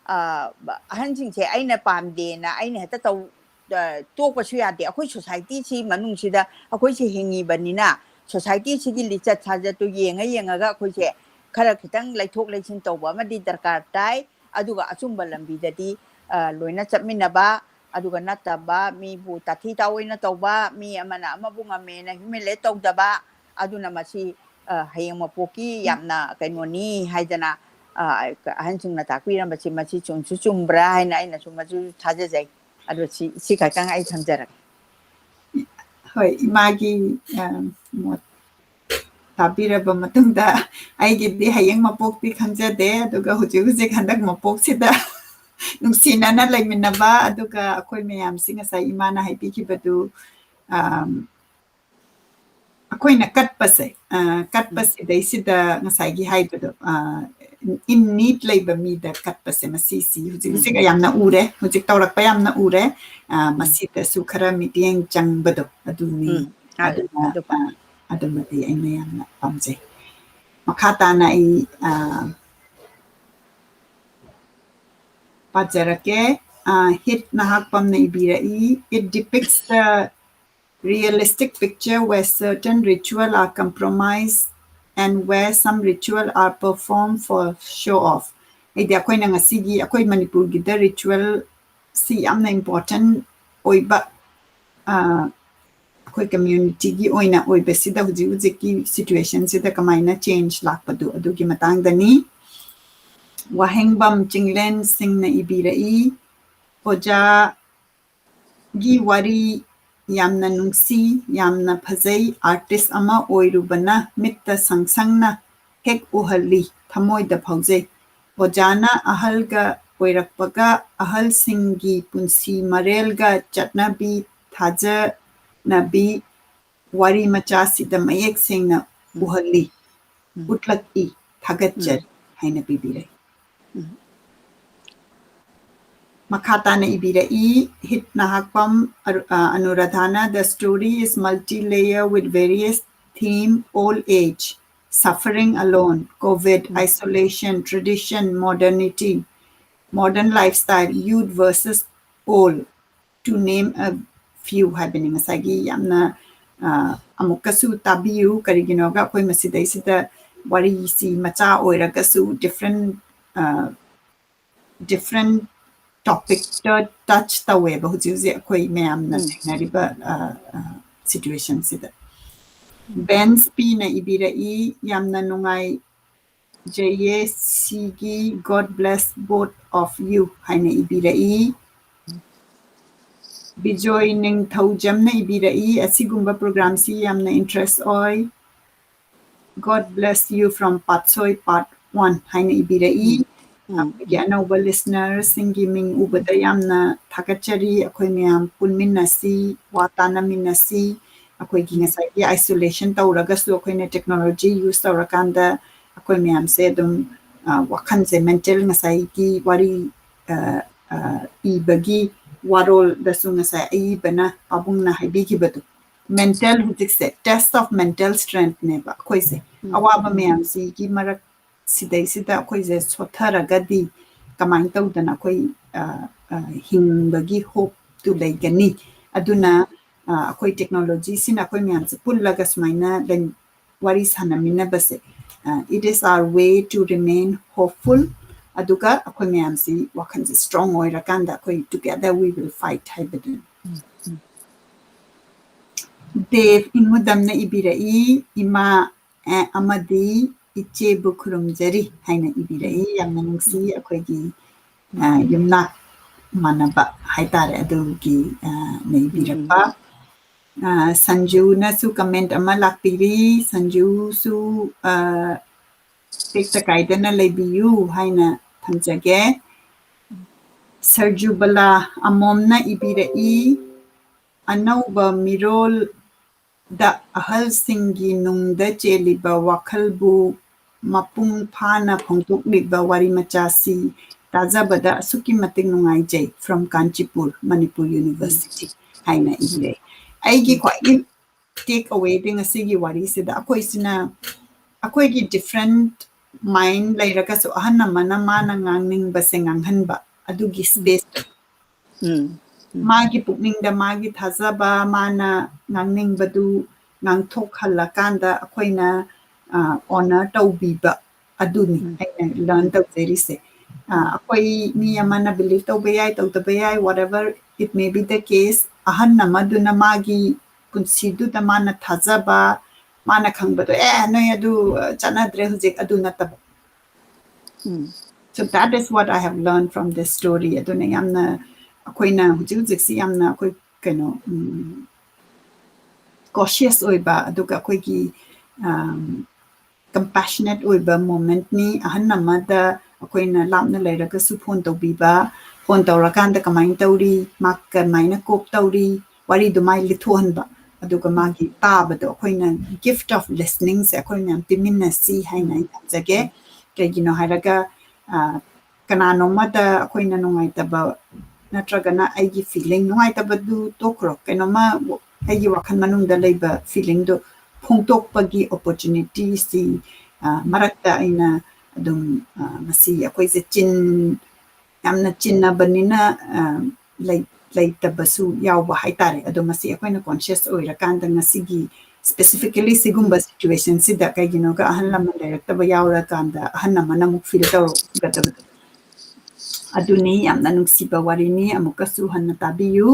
ꯑ, ꯑꯍꯟꯁꯤꯡꯁꯦ ꯑꯩꯅ ꯄꯥꯝꯗꯦꯅ ꯑꯩꯅ ꯍꯦꯛꯇ ꯇꯧ-, ꯑ, ꯇꯣꯛꯄꯁꯨ ꯌꯥꯗꯦ꯫ ꯑꯩꯈꯣꯏ ꯁꯣꯁꯥꯏꯇꯤꯁꯤ ꯃꯅꯨꯡꯁꯤꯗ ꯑꯩꯈꯣꯏꯁꯦ ꯍꯤꯡꯉꯤꯕꯅꯤꯅ, ꯁꯣꯁꯥꯏꯇꯤꯁꯤꯒꯤ ꯂꯤꯆꯠ ꯁꯥꯖꯠꯇꯨ ꯌꯦꯡꯉ ꯌꯦꯡꯉꯒ ꯑꯩꯈꯣꯏꯁꯦ ꯈꯔ ꯈꯤꯇꯪ ꯂꯩꯊꯣꯛ ꯂꯩꯁꯤꯟ ꯇꯧꯕ ꯑꯃꯗꯤ ꯗꯔꯀꯥꯔ ꯇꯥꯏ꯫ ꯑꯗꯨꯒ ꯑꯆꯨꯝꯕ ꯂꯝꯕꯤꯗꯗꯤ, ꯑ, ꯂꯣꯏꯅ ꯆꯠꯃꯤꯟꯅꯕ, ꯑꯗꯨꯒ ꯅꯠꯇꯕ ꯃꯤꯕꯨ ꯇꯥꯊꯤ ꯇꯥꯑꯣꯏꯅ ꯇꯧꯕ, ꯃꯤ ꯑꯃꯅ ꯑꯃꯕꯨ ꯉꯝꯃꯦꯅ humiliate ꯇꯧꯗꯕ, ꯑꯗꯨꯅ ꯃꯁꯤ, ꯑ, ꯍꯌꯦꯡ ꯃꯄꯣꯛꯀꯤ ꯌꯥꯝꯅ ꯀꯩꯅꯣꯅꯤ ꯍꯥꯏꯗꯅ, ꯑ, ꯑꯍꯟꯁꯤꯡꯅ ꯇꯥꯛꯄꯤꯔꯝꯕꯁꯤ ꯃꯁꯤ ꯆꯨꯝꯁꯨ ꯆꯨꯝꯕ꯭ꯔꯥ ꯍꯥꯏꯅ ꯑꯩꯅꯁꯨ ꯃꯗꯨ ꯊꯥꯖꯖꯩ꯫ ꯑꯗꯨ ꯁꯤ, ꯁꯤ ꯈꯛꯇꯪ ꯑꯩ ꯊꯝꯖꯔꯒꯦ꯫ ꯍꯣꯏ, ꯏꯃꯥꯒꯤ, ꯑ, ꯃꯣꯠ ꯇꯥꯕꯤꯔꯕ ꯃꯇꯨꯡꯗ ꯑꯩꯒꯤꯗꯤ ꯍꯌꯦꯡ ꯃꯄꯣꯛꯇꯤ ꯈꯪꯖꯗꯦ, ꯑꯗꯨꯒ ꯍꯧꯖꯤꯛ ꯍꯧꯖꯤꯛ ꯍꯟꯗꯛ ꯃꯄꯣꯛꯁꯤꯗ ꯅꯨꯡꯁꯤꯅꯅ ꯂꯩꯃꯤꯟꯅꯕ, ꯑꯗꯨꯒ ꯑꯩꯈꯣꯏ ꯃꯌꯥꯝꯁꯤ ꯉꯁꯥꯏ ꯏꯃꯥꯅ ꯍꯥꯏꯕꯤꯈꯤꯕꯗꯨ, ꯑꯝ, ꯑꯩꯈꯣꯏꯅ ꯀꯠꯄꯁꯦ, ꯑ, ꯀꯠꯄ ꯎꯝ꯫ ꯁꯤꯗꯩꯁꯤꯗ ꯉꯁꯥꯏꯒꯤ ꯍꯥꯏꯕꯗꯣ, ꯑ, in need ꯂꯩꯕ ꯃꯤꯗ ꯀꯠꯄꯁꯦ, ꯃꯁꯤꯁꯤ ꯍꯧꯖꯤꯛ ꯎꯝ꯫ ꯍꯧꯖꯤꯛ ꯌꯥꯝꯅ ꯎꯔꯦ, ꯍꯧꯖꯤꯛ ꯇꯧꯔꯛꯄ ꯌꯥꯝꯅ ꯎꯔꯦ꯫ ꯑ, ꯎꯝ꯫ ꯃꯁꯤꯗꯁꯨ ꯈꯔ ꯃꯤꯠꯌꯦꯡ ꯆꯪꯕꯗꯣ ꯑꯗꯨꯅꯤ꯫ ꯎꯝ꯫ ꯑ, ꯑꯗꯨꯅ, ꯑꯗꯨ ꯑ, ꯑꯗꯨꯃꯗꯤ ꯑꯩꯅ ꯌꯥꯝꯅ ꯄꯥꯝꯖꯩ꯫ ꯃꯈꯥ ꯇꯥꯅ ꯑꯩ, ꯑ, ꯄꯥꯖꯔꯛꯀꯦ꯫ ꯑ, ꯍꯤꯠ ꯅꯍꯥꯛꯄꯝꯅ ꯏꯕꯤꯔꯛꯏ, "It depicts the realistic picture where certain ritual are compromised and where some ritual are performed for show off." ꯍꯥꯏꯗꯤ ꯑꯩꯈꯣꯏꯅ ꯉꯁꯤꯒꯤ ꯑꯩꯈꯣꯏ ꯃꯅꯤꯄꯨꯔꯒꯤꯗ ritual ꯁꯤ ꯌꯥꯝꯅ important ꯑꯣꯏꯕ, ꯑ, ꯑꯩꯈꯣꯏ communityꯒꯤ ꯑꯣꯏꯅ ꯑꯣꯏꯕꯁꯤꯗ ꯍꯧꯖꯤꯛ ꯍꯧꯖꯤꯛꯀꯤ situationꯁꯤꯗ ꯀꯃꯥꯏꯅ change ꯂꯥꯛꯄꯗꯨ ꯑꯗꯨꯒꯤ ꯃꯇꯥꯡꯗꯅꯤ꯫ ꯋꯥꯍꯦꯡꯕꯝ ꯆꯤꯡꯂꯦꯟ ꯁꯤꯡꯅ ꯏꯕꯤꯔꯛꯏ, "ꯑꯣꯖꯥꯒꯤ ꯋꯥꯔꯤ ꯌꯥꯝꯅ ꯅꯨꯡꯁꯤ, ꯌꯥꯝꯅ ꯐꯖꯩ꯫ Artist ꯑꯃ ꯑꯣꯏꯔꯨꯕꯅ ꯃꯤꯠꯇ ꯁꯪ ꯁꯪꯅ ꯍꯦꯛ ꯎꯍꯜꯂꯤ, ꯊꯃꯣꯏꯗ ꯐꯥꯎꯖꯩ꯫ ꯑꯣꯖꯥꯅ ꯑꯍꯜꯒ ꯑꯣꯏꯔꯛꯄꯒ ꯑꯍꯜꯁꯤꯡꯒꯤ ꯄꯨꯟꯁꯤ ꯃꯔꯦꯜꯒ ꯆꯠꯅꯕꯤ, ꯊꯥꯖꯅꯕꯤ, ꯋꯥꯔꯤ ꯃꯆꯥꯁꯤꯗ ꯃꯌꯦꯛ ꯁꯦꯡꯅ ꯎꯝ꯫ ꯎꯍꯜꯂꯤ, ꯎꯝ꯫ ꯎꯠꯂꯛꯏ꯫ ꯊꯥꯒꯠꯆꯔꯤ" ꯎꯝ꯫ ꯍꯥꯏꯅ ꯄꯤꯕꯤꯔꯦ꯫ ꯎꯝ꯫ ꯃꯈꯥ ꯇꯥꯅ ꯏꯕꯤꯔꯛꯏ, ꯍꯤꯠ ꯅꯍꯥꯛꯄꯝ ꯑꯔꯨ-, ꯑ, ꯑꯅꯨꯔꯥꯙꯥꯅ, "The story is multi-layer with various theme, old age, suffering alone, COVID, um. isolation, tradition, modernity, modern lifestyle, youth versus old, to name a few" ꯍꯥꯏꯕꯅꯤ꯫ ꯉꯁꯥꯏꯒꯤ ꯌꯥꯝꯅ, ꯑ, ꯑꯃꯨꯛꯀꯁꯨ ꯇꯥꯕꯤꯌꯨ, ꯀꯔꯤꯒꯤꯅꯣꯒ ꯑꯩꯈꯣꯏ ꯃꯁꯤꯗꯩꯁꯤꯗ, ꯋꯥꯔꯤꯁꯤ ꯃꯆꯥ ꯑꯣꯏꯔꯒꯁꯨ different different topic ꯇ touch ꯇꯧꯋꯦꯕ ꯍꯧꯖꯤꯛ ꯍꯧꯖꯤꯛ ꯑꯩꯈꯣꯏ ꯃꯌꯥꯝꯅ ꯊꯦꯡꯅꯔꯤꯕ situation ꯁꯤꯗ꯫ ꯕꯦꯟꯁ ꯄꯤꯅ ꯏꯕꯤꯔꯛꯏ, ꯌꯥꯝꯅ ꯅꯨꯡꯉꯥꯏꯖꯩꯌꯦ ꯁꯤꯒꯤ, God bless both of you ꯍꯥꯏꯅ ꯏꯕꯤꯔꯛꯏ꯫ ꯕꯤꯖꯣꯏ ꯅꯤꯡꯊꯧꯖꯝꯅ ꯏꯕꯤꯔꯛꯏ, ꯑꯁꯤꯒꯨꯝꯕ program ꯁꯤ ꯌꯥꯝꯅ interest ꯑꯣꯏ꯫ God bless you from Patsoi part one ꯍꯥꯏꯅ ꯏꯕꯤꯔꯛꯏ꯫ ꯑꯩꯈꯣꯏꯒꯤ ꯑꯅꯧꯕ listener ꯁꯤꯡꯒꯤ ꯃꯤꯡ ꯎꯕꯗ ꯌꯥꯝꯅ ꯊꯥꯒꯠꯆꯔꯤ꯫ ꯑꯩꯈꯣꯏ ꯃꯌꯥꯝ ꯄꯨꯟꯃꯤꯟꯅꯁꯤ, ꯋꯥ ꯇꯥꯟꯅꯃꯤꯟꯅꯁꯤ꯫ ꯑꯩꯈꯣꯏꯒꯤ ꯉꯁꯥꯏꯒꯤ isolation ꯇꯧꯔꯒꯁꯨ ꯑꯩꯈꯣꯏꯅ technology use ꯇꯧꯔꯀꯥꯟꯗ ꯑꯩꯈꯣꯏ ꯃꯌꯥꯝꯁꯦ ꯑꯗꯨꯝ ꯋꯥꯈꯜꯁꯦ mental, ꯉꯁꯥꯏꯒꯤ ꯋꯥꯔꯤ ꯏꯕꯒꯤ ꯋꯥꯔꯣꯜꯗꯁꯨ ꯉꯁꯥꯏ ꯑꯏꯕꯅ, ꯄꯥꯕꯨꯡꯅ ꯍꯥꯏꯕꯤꯈꯤꯕꯗꯣ, mental ꯍꯧꯖꯤꯛꯁꯦ test of mental strength ꯅꯦꯕ ꯑꯩꯈꯣꯏꯁꯦ꯫ ꯑꯋꯥꯕ ꯃꯌꯥꯝꯁꯤꯒꯤ ꯃꯔꯛ ꯁꯤꯗꯩꯁꯤꯗ ꯑꯩꯈꯣꯏꯁꯦ ꯁꯣꯠꯊꯔꯒꯗꯤ ꯀꯃꯥꯏꯅ ꯇꯧꯗꯅ ꯑꯩꯈꯣꯏ ꯍꯤꯡꯕꯒꯤ hope ꯇꯨ ꯂꯩꯒꯅꯤ? ꯑꯗꯨꯅ ꯑꯩꯈꯣꯏ technology ꯁꯤꯅ ꯑꯩꯈꯣꯏ ꯃꯌꯥꯝꯁꯦ ꯄꯨꯜꯂꯒ ꯁꯨꯃꯥꯏꯅ ꯋꯥꯔꯤ ꯁꯥꯟꯅꯃꯤꯟꯅꯕꯁꯦ, it is our way to remain hopeful꯫ ꯑꯗꯨꯒ ꯑꯩꯈꯣꯏ ꯃꯌꯥꯝꯁꯤ ꯋꯥꯈꯜꯁꯦ strong ꯑꯣꯏꯔꯀꯥꯟꯗ ꯑꯩꯈꯣꯏ together we will fight ꯍꯥꯏꯕꯗꯨꯅꯤ꯫ ꯗꯦꯕ ꯏꯉꯨꯗꯝꯅ ꯏꯕꯤꯔꯛꯏ, ꯏꯃꯥ ꯑꯃꯗꯤ ꯏꯆꯦꯕꯨ ꯈꯨꯔꯨꯝꯖꯔꯤ ꯍꯥꯏꯅ ꯏꯕꯤꯔꯛꯏ꯫ ꯌꯥꯝꯅ ꯅꯨꯡꯁꯤ, ꯑꯩꯈꯣꯏꯒꯤ ꯌꯨꯝꯅꯥꯛ ꯃꯥꯟꯅꯕ ꯍꯥꯏꯇꯥꯔꯦ, ꯑꯗꯨꯒꯤ ꯅꯩꯕꯤꯔꯛꯄ꯫ ꯁꯟꯖꯨꯅꯁꯨ comment ꯑꯃ ꯂꯥꯛꯄꯤꯔꯤ꯫ ꯁꯟꯖꯨꯁꯨ ꯇꯦꯛꯇ ꯀꯥꯏꯗꯅ ꯂꯩꯕꯤꯌꯨ ꯍꯥꯏꯅ ꯊꯝꯖꯒꯦ꯫ ꯁꯔꯖꯨꯕꯂꯥ ꯑꯃꯣꯝꯅ ꯏꯕꯤꯔꯛꯏ, ꯑꯅꯧꯕ ꯃꯤꯔꯣꯜ ꯗ ꯑꯍꯜꯁꯤꯡꯒꯤ ꯅꯨꯡꯗ ꯆꯦꯜꯂꯤꯕ ꯋꯥꯈꯜꯕꯨ ꯃꯄꯨꯡ ꯐꯥꯅ ꯐꯣꯡꯗꯣꯛꯂꯤꯕ ꯋꯥꯔꯤ ꯃꯆꯥꯁꯤ ꯇꯥꯖꯕꯗ ꯑꯁꯨꯛꯀꯤ ꯃꯇꯤꯛ ꯅꯨꯡꯉꯥꯏꯖꯩ꯫ From Kanchipur, Manipur University ꯍꯥꯏꯅ ꯏꯔꯦ꯫ ꯑꯩꯒꯤ ꯈ꯭ꯋꯥꯏꯗꯒꯤ take away ꯗꯤ ꯉꯁꯤꯒꯤ ꯋꯥꯔꯤꯁꯤꯗ ꯑꯩꯈꯣꯏꯁꯤꯅ, ꯑꯩꯈꯣꯏꯒꯤ different mind ꯂꯩꯔꯒꯁꯨ ꯑꯍꯟ ꯑꯃꯅ ꯃꯥꯅ ꯉꯥꯡꯅꯤꯡꯕꯁꯦ ꯉꯥꯡꯍꯟꯕ, ꯑꯗꯨꯒꯤ space ꯇꯣ꯫ ꯃꯥꯒꯤ ꯄꯨꯛꯅꯤꯡꯗ ꯃꯥꯒꯤ ꯊꯥꯖꯕ, ꯃꯥꯅ ꯉꯥꯡꯅꯤꯡꯕꯗꯨ ꯉꯥꯡꯊꯣꯛꯍꯜꯂꯀꯥꯟꯗ ꯑꯩꯈꯣꯏꯅ ꯑ, honor ꯇꯧꯕꯤꯕ ꯑꯗꯨꯅꯤ ꯑꯩꯅ learn ꯇꯧꯖꯔꯤꯁꯦ꯫ ꯑ, ꯑꯩꯈꯣꯏ ꯃꯤ ꯑꯃꯅ believe ꯇꯧꯕ ꯌꯥꯏ, ꯇꯧꯗꯕ ꯌꯥꯏ, whatever it may be the case, ꯑꯍꯟ ꯑꯃꯗꯨꯅ ꯃꯥꯒꯤ ꯄꯨꯟꯁꯤꯗꯨꯗ ꯃꯥꯅ ꯊꯥꯖꯕ, ꯃꯥꯅ ꯈꯪꯕꯗꯣ, "ꯑꯦ, ꯅꯣꯏ ꯑꯗꯨ, ꯑ, ꯆꯠꯅꯗ꯭ꯔꯦ ꯍꯧꯖꯤꯛ," ꯑꯗꯨ ꯅꯠꯇꯕ꯫ So that is what I have learned from this story. ꯑꯗꯨꯅ ꯌꯥꯝꯅ ꯑꯩꯈꯣꯏꯅ ꯍꯧꯖꯤꯛ ꯍꯧꯖꯤꯛꯁꯤ ꯌꯥꯝꯅ ꯑꯩꯈꯣꯏ ꯀꯩꯅꯣ, ꯎꯝ, cautious ꯑꯣꯏꯕ, ꯑꯗꯨꯒ ꯑꯩꯈꯣꯏꯒꯤ, ꯑꯝ, compassionate ꯑꯣꯏꯕ momentꯅꯤ꯫ ꯑꯍꯟ ꯑꯃꯗ ꯑꯩꯈꯣꯏꯅ ꯂꯥꯞꯅ ꯂꯩꯔꯒꯁꯨ phone ꯇꯧꯕꯤꯕ, phone ꯇꯧꯔꯀꯥꯟꯗ ꯀꯃꯥꯏꯅ ꯇꯧꯔꯤ, ꯃꯥ ꯀꯃꯥꯏꯅ cope ꯇꯧꯔꯤ, ꯋꯥꯔꯤꯗꯨ ꯃꯥꯏ ꯂꯤꯊꯣꯛꯍꯟꯕ, ꯑꯗꯨꯒ ꯃꯥꯒꯤ ꯇꯥꯕꯗꯣ ꯑꯩꯈꯣꯏꯅ gift of listeningꯁꯦ ꯑꯩꯈꯣꯏ ꯃꯌꯥꯝ ꯄꯤꯃꯤꯟꯅꯁꯤ ꯍꯥꯏꯅ ꯑꯩ ꯊꯝꯖꯒꯦ꯫ ꯀꯩꯒꯤꯅꯣ ꯍꯥꯏꯔꯒ, ꯑ, ꯀꯅꯥꯅꯣꯝꯃꯗ ꯑꯩꯈꯣꯏꯅ ꯅꯨꯡꯉꯥꯏꯇꯕ ꯅꯠꯇ꯭ꯔꯒꯅ ꯑꯩꯒꯤ feeling, ꯅꯨꯡꯉꯥꯏꯇꯕꯗꯨ ꯇꯣꯛꯈ꯭ꯔꯣ, ꯀꯩꯅꯣꯝꯃ ꯑꯩꯒꯤ ꯋꯥꯈꯜ ꯃꯅꯨꯡꯗ ꯂꯩꯕ feelingꯗꯣ ꯐꯣꯡꯗꯣꯛꯄꯒꯤ opportunityꯁꯤ, ꯑ, ꯃꯔꯛꯇ ꯑꯩꯅ ꯑꯗꯨꯝ, ꯑ, ꯃꯁꯤ ꯑꯩꯈꯣꯏꯁꯦ ꯆꯤꯟ-, ꯌꯥꯝꯅ ꯆꯤꯟꯅꯕꯅꯤꯅ, ꯑ, ꯂꯩ-, ꯂꯩꯇꯕꯁꯨ ꯌꯥꯎꯕ ꯍꯥꯏꯇꯥꯔꯦ꯫ ꯑꯗꯣ ꯃꯁꯤ ꯑꯩꯈꯣꯏꯅ conscious ꯑꯣꯏꯔꯀꯥꯟꯗ ꯉꯁꯤꯒꯤ specifically ꯁꯤꯒꯨꯝꯕ situationꯁꯤꯗ, ꯀꯩꯒꯤꯅꯣꯒ ꯑꯍꯜ ꯂꯃꯟ ꯂꯩꯔꯛꯇꯕ ꯌꯥꯎꯔꯀꯥꯟꯗ ꯑꯍꯜ ꯑꯃꯅ ꯑꯃꯨꯛ feel ꯇꯧꯔꯛꯀꯗꯕꯗꯣ꯫ ꯑꯗꯨꯅꯤ, ꯌꯥꯝꯅ ꯅꯨꯡꯁꯤꯕ ꯋꯥꯔꯤꯅꯤ꯫ ꯑꯃꯨꯛꯀꯁꯨ ꯍꯟꯅ ꯇꯥꯕꯤꯌꯨ꯫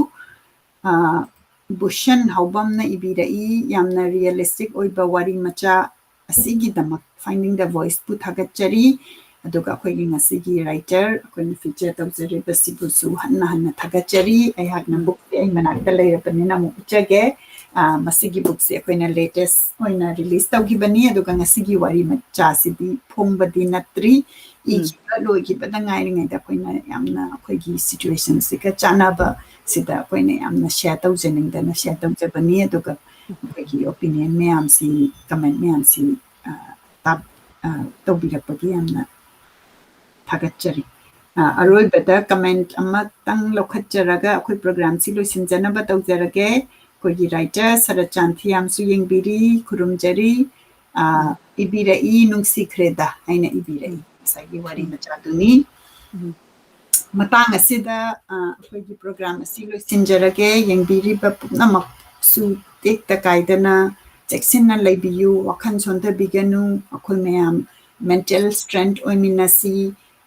ꯑ, ꯕꯨꯁꯟ ꯍꯥꯎꯕꯝꯅ ꯏꯕꯤꯔꯛꯏ, "ꯌꯥꯝꯅ realistic ꯑꯣꯏꯕ ꯋꯥꯔꯤ ꯃꯆꯥ ꯑꯁꯤꯒꯤꯗꯃꯛ Finding the Voiceꯄꯨ ꯊꯥꯒꯠꯆꯔꯤ꯫ ꯑꯗꯨꯒ ꯑꯩꯈꯣꯏꯒꯤ ꯉꯁꯤꯒꯤ writer ꯑꯩꯈꯣꯏꯅ feature ꯇꯧꯖꯔꯤꯕꯁꯤꯕꯨꯁꯨ ꯍꯟꯅ ꯍꯟꯅ ꯊꯥꯒꯠꯆꯔꯤ꯫ ꯑꯩꯍꯥꯛꯅ bookꯁꯦ ꯑꯩ ꯃꯅꯥꯛꯇ ꯂꯩꯔꯕꯅꯤꯅ ꯑꯃꯨꯛ ꯎꯠꯆꯒꯦ꯫ ꯑ, ꯃꯁꯤꯒꯤ bookꯁꯦ ꯑꯩꯈꯣꯏꯅ latest ꯑꯣꯏꯅ release ꯇꯧꯈꯤꯕꯅꯤ, ꯑꯗꯨꯒ ꯉꯁꯤꯒꯤ ꯋꯥꯔꯤ ꯃꯆꯥꯁꯤꯗꯤ ꯐꯣꯡꯕꯗꯤ ꯅꯠꯇ꯭ꯔꯤ꯫ ꯏꯈꯤꯕ ꯂꯣꯏꯈꯤꯕꯗ ꯉꯥꯏꯔꯤꯉꯩꯗ ꯑꯩꯈꯣꯏꯅ ꯌꯥꯝꯅ ꯑꯩꯈꯣꯏꯒꯤ situationꯁꯤꯒ ꯆꯥꯟꯅꯕ ꯁꯤꯗ ꯑꯩꯈꯣꯏꯅ ꯌꯥꯝꯅ share ꯇꯧꯖꯅꯤꯡꯗꯅ share ꯇꯧꯖꯕꯅꯤ꯫ ꯑꯗꯨꯒ ꯑꯩꯈꯣꯏꯒꯤ opinion ꯃꯌꯥꯝꯁꯤ, comment ꯃꯌꯥꯝꯁꯤ, ꯑ, ꯇꯥꯛ-, ꯑ, ꯇꯧꯕꯤꯔꯛꯄꯒꯤ ꯌꯥꯝꯅ ꯊꯥꯒꯠꯆꯔꯤ꯫ ꯑ, ꯑꯔꯣꯏꯕꯗ comment ꯑꯃꯇꯪ ꯂꯧꯈꯠꯆꯔꯒ ꯑꯩꯈꯣꯏ programꯁꯤ ꯂꯣꯏꯁꯤꯟꯖꯅꯕ ꯇꯧꯖꯔꯒꯦ꯫ ꯑꯩꯈꯣꯏꯒꯤ writer ꯁꯔꯠꯆꯥꯟ ꯊꯤꯌꯥꯝꯁꯨ ꯌꯦꯡꯕꯤꯔꯤ, ꯈꯨꯔꯨꯝꯖꯔꯤ꯫ ꯑ, ꯏꯕꯤꯔꯛꯏ, "ꯅꯨꯡꯁꯤꯈ꯭ꯔꯦꯗ" ꯍꯥꯏꯅ ꯏꯕꯤꯔꯛꯏ ꯉꯁꯥꯏꯒꯤ ꯋꯥꯔꯤ ꯃꯆꯥꯗꯨꯅꯤ꯫ ꯃꯇꯥꯡ ꯑꯁꯤꯗ, ꯑ, ꯑꯩꯈꯣꯏꯒꯤ program ꯑꯁꯤ ꯂꯣꯏꯁꯤꯟꯖꯔꯒꯦ꯫ ꯌꯦꯡꯕꯤꯔꯤꯕ ꯄꯨꯝꯅꯃꯛꯁꯨ ꯇꯦꯛꯇ ꯀꯥꯏꯗꯅ ꯆꯦꯛꯁꯤꯟꯅ ꯂꯩꯕꯤꯌꯨ, ꯋꯥꯈꯜ ꯁꯣꯟꯊꯕꯤꯒꯅꯨ꯫ ꯑꯩꯈꯣꯏ ꯃꯌꯥꯝ mental strength ꯑꯣꯏꯃꯤꯟꯅꯁꯤ,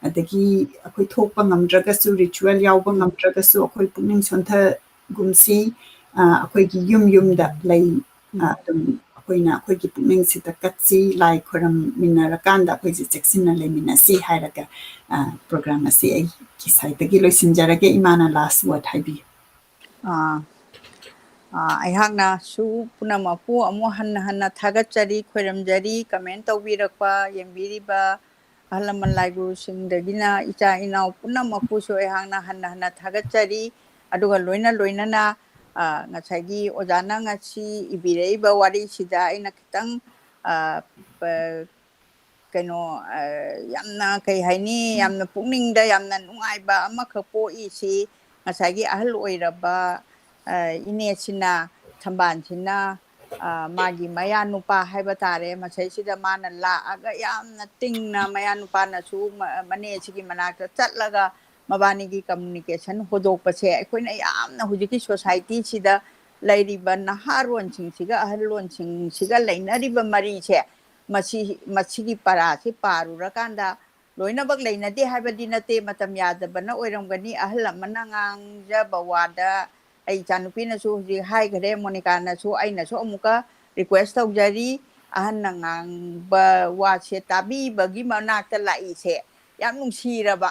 ꯑꯗꯒꯤ ꯑꯩꯈꯣꯏ ꯊꯣꯛꯄ ꯉꯝꯗ꯭ꯔꯒꯁꯨ, ritual ꯌꯥꯎꯕ ꯉꯝꯗ꯭ꯔꯒꯁꯨ ꯑꯩꯈꯣꯏ ꯄꯨꯛꯅꯤꯡ ꯁꯣꯟꯊꯒꯨꯝꯁꯤ꯫ ꯑ, ꯑꯩꯈꯣꯏꯒꯤ ꯌꯨꯝ ꯌꯨꯝꯗ ꯂꯩ, ꯑ, ꯑꯗꯨꯝ ꯑꯩꯈꯣꯏꯅ ꯑꯩꯈꯣꯏꯒꯤ ꯄꯨꯛꯅꯤꯡꯁꯤꯗ ꯀꯠꯁꯤ, ꯂꯥꯏ ꯈꯣꯏꯔꯝꯃꯤꯟꯅꯔꯀꯥꯟꯗ ꯑꯩꯈꯣꯏꯁꯦ ꯆꯦꯛꯁꯤꯟꯅ ꯂꯩꯃꯤꯟꯅꯁꯤ ꯍꯥꯏꯔꯒ, ꯑ, program ꯑꯁꯤ ꯑꯩꯒꯤ side ꯇꯒꯤ ꯂꯣꯏꯁꯤꯟꯖꯔꯒꯦ꯫ ꯏꯃꯥꯅ last word ꯍꯥꯏꯕꯤꯌꯨ꯫ ꯑꯥ, ꯑꯥ, ꯑꯩꯍꯥꯛꯅꯁꯨ ꯄꯨꯝꯅꯃꯛꯄꯨ ꯑꯃꯨꯛ ꯍꯟꯅ ꯍꯟꯅ ꯊꯥꯒꯠꯆꯔꯤ, ꯈꯣꯏꯔꯝꯖꯔꯤ, comment ꯇꯧꯕꯤꯔꯛꯄ, ꯌꯦꯡꯕꯤꯔꯤꯕ ꯑꯍꯜ ꯂꯃꯟ ꯂꯥꯏꯒꯨꯔꯨꯁꯤꯡꯗꯒꯤꯅ ꯏꯆꯥ ꯏꯅꯥꯎ ꯄꯨꯝꯅꯃꯛꯄꯨꯁꯨ ꯑꯩꯍꯥꯛꯅ ꯍꯟꯅ ꯍꯟꯅ ꯊꯥꯒꯠꯆꯔꯤ꯫ ꯑꯗꯨꯒ ꯂꯣꯏꯅ ꯂꯣꯏꯅꯅ, ꯑ, ꯉꯁꯥꯏꯒꯤ ꯑꯣꯖꯥꯅ ꯉꯁꯤ ꯏꯕꯤꯔꯛꯏꯕ ꯋꯥꯔꯤꯁꯤꯗ ꯑꯩꯅ ꯈꯤꯇꯪ, ꯑ, ꯄ-, ꯀꯩꯅꯣ, ꯑ, ꯌꯥꯝꯅ, ꯀꯩ ꯍꯥꯏꯅꯤ, ꯌꯥꯝꯅ ꯄꯨꯛꯅꯤꯡꯗ ꯌꯥꯝꯅ ꯅꯨꯡꯉꯥꯏꯕ ꯑꯃꯈꯛ ꯄꯣꯛꯏꯁꯤ ꯉꯁꯥꯏꯒꯤ ꯑꯍꯜ ꯑꯣꯏꯔꯕ, ꯑ, ꯏꯅꯦꯁꯤꯅ, ꯊꯝꯕꯥꯜꯁꯤꯅ, ꯑ, ꯃꯥꯒꯤ ꯃꯌꯥ ꯅꯨꯄꯥ ꯍꯥꯏꯕ ꯇꯥꯔꯦ, ꯃꯁꯩꯁꯤꯗ ꯃꯥꯅ ꯂꯥꯛꯑꯒ ꯌꯥꯝꯅ ꯇꯤꯡꯅ ꯃꯌꯥ ꯅꯨꯄꯥꯅꯁꯨ ꯃ-, ꯃꯅꯦꯁꯤꯒꯤ ꯃꯅꯥꯛꯇ ꯆꯠꯂꯒ ꯃꯕꯥꯅꯤꯒꯤ communication ꯍꯧꯗꯣꯛꯄꯁꯦ ꯑꯩꯈꯣꯏꯅ ꯌꯥꯝꯅ ꯍꯧꯖꯤꯛꯀꯤ society ꯁꯤꯗ ꯂꯩꯔꯤꯕ ꯅꯍꯥꯔꯣꯟꯁꯤꯡꯁꯤꯒ ꯑꯍꯜꯂꯣꯟꯁꯤꯡꯁꯤꯒ ꯂꯩꯅꯔꯤꯕ ꯃꯔꯤꯁꯦ, ꯃꯁꯤ, ꯃꯁꯤꯒꯤ ꯄꯔꯥꯁꯤ ꯄꯥꯔꯨꯔꯀꯥꯟꯗ ꯂꯣꯏꯅꯃꯛ ꯂꯩꯅꯗꯦ ꯍꯥꯏꯕꯗꯤ ꯅꯠꯇꯦ, ꯃꯇꯝ ꯌꯥꯗꯕꯅ ꯑꯣꯏꯔꯝꯒꯅꯤ꯫ ꯑꯍꯜ ꯑꯃꯅ ꯉꯥꯡꯖꯕ ꯋꯥꯗ ꯑꯩ ꯏꯆꯥꯅꯨꯄꯤꯅꯁꯨ ꯍꯧꯖꯤꯛ ꯍꯥꯏꯈ꯭ꯔꯦ, ꯃꯣꯅꯤꯀꯥꯅꯁꯨ, ꯑꯩꯅꯁꯨ ꯑꯃꯨꯛꯀ request ꯇꯧꯖꯔꯤ, ꯑꯍꯟꯅ ꯉꯥꯡꯕ ꯋꯥꯁꯦ ꯇꯥꯕꯤꯕꯒꯤ ꯃꯅꯥꯛꯇ ꯂꯥꯛꯏꯁꯦ ꯌꯥꯝ ꯅꯨꯡꯁꯤꯔꯕ꯫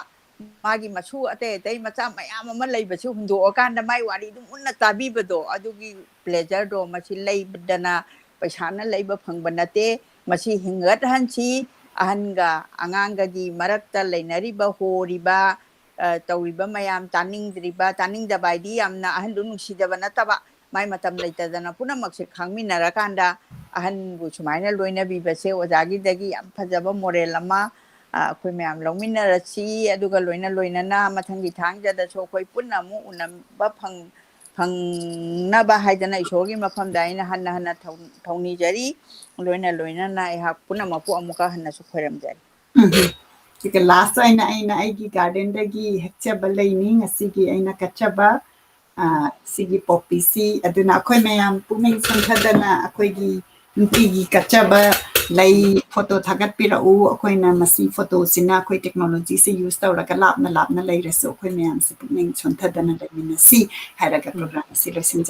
ꯃꯥꯒꯤ ꯃꯁꯨ ꯑꯇꯩ ꯑꯇꯩ ꯃꯆꯥ ꯃꯌꯥꯝ ꯑꯃ ꯂꯩꯕꯁꯤ ꯍꯨꯟꯗꯣꯛꯑꯀꯥꯟꯗ ꯃꯥꯏ ꯋꯥꯔꯤꯗꯨ ꯃꯨꯟꯅ ꯇꯥꯕꯤꯕꯗꯣ, ꯑꯗꯨꯒꯤ pleasure ꯗꯣ ꯃꯁꯤ ꯂꯩꯗꯅ ꯄꯩꯁꯥꯅ ꯂꯩꯕ ꯐꯪꯕ ꯅꯠꯇꯦ꯫ ꯃꯁꯤ ꯍꯤꯡꯒꯠꯍꯟꯁꯤ, ꯑꯍꯟꯒ ꯑꯉꯥꯡꯒꯒꯤ ꯃꯔꯛꯇ ꯂꯩꯅꯔꯤꯕ, ꯍꯣꯔꯤꯕ, ꯑ, ꯇꯧꯔꯤꯕ ꯃꯌꯥꯝ, ꯇꯥꯅꯤꯡꯗ꯭ꯔꯤꯕ, ꯇꯥꯅꯤꯡꯗꯕ ꯍꯥꯏꯗꯤ ꯌꯥꯝꯅ ꯑꯍꯟꯗꯨ ꯅꯨꯡꯁꯤꯗꯕ ꯅꯠꯇꯕ, ꯃꯥꯏ ꯃꯇꯝ ꯂꯩꯇꯗꯅ ꯄꯨꯝꯅꯃꯛꯁꯦ ꯈꯪꯃꯤꯟꯅꯔꯀꯥꯟꯗ ꯑꯍꯟꯕꯨ ꯁꯨꯃꯥꯏꯅ ꯂꯣꯏꯅꯕꯤꯕꯁꯦ ꯑꯣꯖꯥꯒꯤꯗꯒꯤ ꯌꯥꯝ ꯐꯖꯕ moral ꯑꯃ, ꯑ, ꯑꯩꯈꯣꯏ ꯃꯌꯥꯝ ꯂꯧꯃꯤꯟꯅꯔꯁꯤ꯫ ꯑꯗꯨꯒ ꯂꯣꯏꯅ ꯂꯣꯏꯅꯅ ꯃꯊꯪꯒꯤ ꯊꯥꯡꯖꯗꯁꯨ ꯑꯩꯈꯣꯏ ꯄꯨꯟꯅ ꯑꯃꯨꯛ ꯎꯅꯕ ꯐꯪ-, ꯐꯪꯅꯕ ꯍꯥꯏꯗꯅ ꯏꯁꯣꯔꯒꯤ ꯃꯐꯝꯗ ꯑꯩꯅ ꯍꯟꯅ ꯍꯟꯅ ꯊꯧ-, ꯊꯧꯅꯤꯖꯔꯤ꯫ ꯂꯣꯏꯅ ꯂꯣꯏꯅꯅ ꯑꯩꯍꯥꯛ ꯄꯨꯝꯅꯃꯛꯄꯨ ꯑꯃꯨꯛꯀ ꯍꯟꯅꯁꯨ ꯈꯣꯏꯔꯝꯖꯔꯤ꯫ ꯎꯝ꯫ ꯑꯗꯨꯒ last ꯑꯣꯏꯅ ꯑꯩꯅ ꯑꯩꯒꯤ garden ꯗꯒꯤ ꯍꯦꯛꯆꯕ ꯂꯩꯅꯤ ꯉꯁꯤꯒꯤ ꯑꯩꯅ ꯀꯠꯆꯕ꯫ ꯑ, ꯁꯤꯒꯤ ꯄꯣꯄꯤꯁꯤ꯫ ꯑꯗꯨꯅ ꯑꯩꯈꯣꯏ ꯃꯌꯥꯝ ꯄꯨꯛꯅꯤꯡ ꯁꯣꯟꯊꯗꯅ ꯑꯩꯈꯣꯏꯒꯤ ꯅꯨꯡꯇꯤꯒꯤ ꯀꯠꯆꯕ ꯂꯩ ꯐꯣꯇꯣ ꯊꯥꯒꯠꯄꯤꯔꯛꯎ꯫ ꯑꯩꯈꯣꯏꯅ ꯃꯁꯤ ꯐꯣꯇꯣꯁꯤꯅ ꯑꯩꯈꯣꯏ ꯇꯦꯛꯅꯣꯂꯣꯖꯤꯁꯦ ꯌꯨꯁ ꯇꯧꯔꯒ ꯂꯥꯞꯅ ꯂꯥꯞꯅ ꯂꯩꯔꯁꯨ ꯑꯩꯈꯣꯏ ꯃꯌꯥꯝꯁꯦ ꯄꯨꯛꯅꯤꯡ ꯁꯣꯟꯊꯗꯅ ꯂꯩꯃꯤꯟꯅꯁꯤ ꯍꯥꯏꯔꯒ ꯄ꯭ꯔꯣꯒ꯭ꯔꯥꯝ ꯑꯁꯤ ꯂꯣꯏꯁꯤꯟꯖꯔꯦ꯫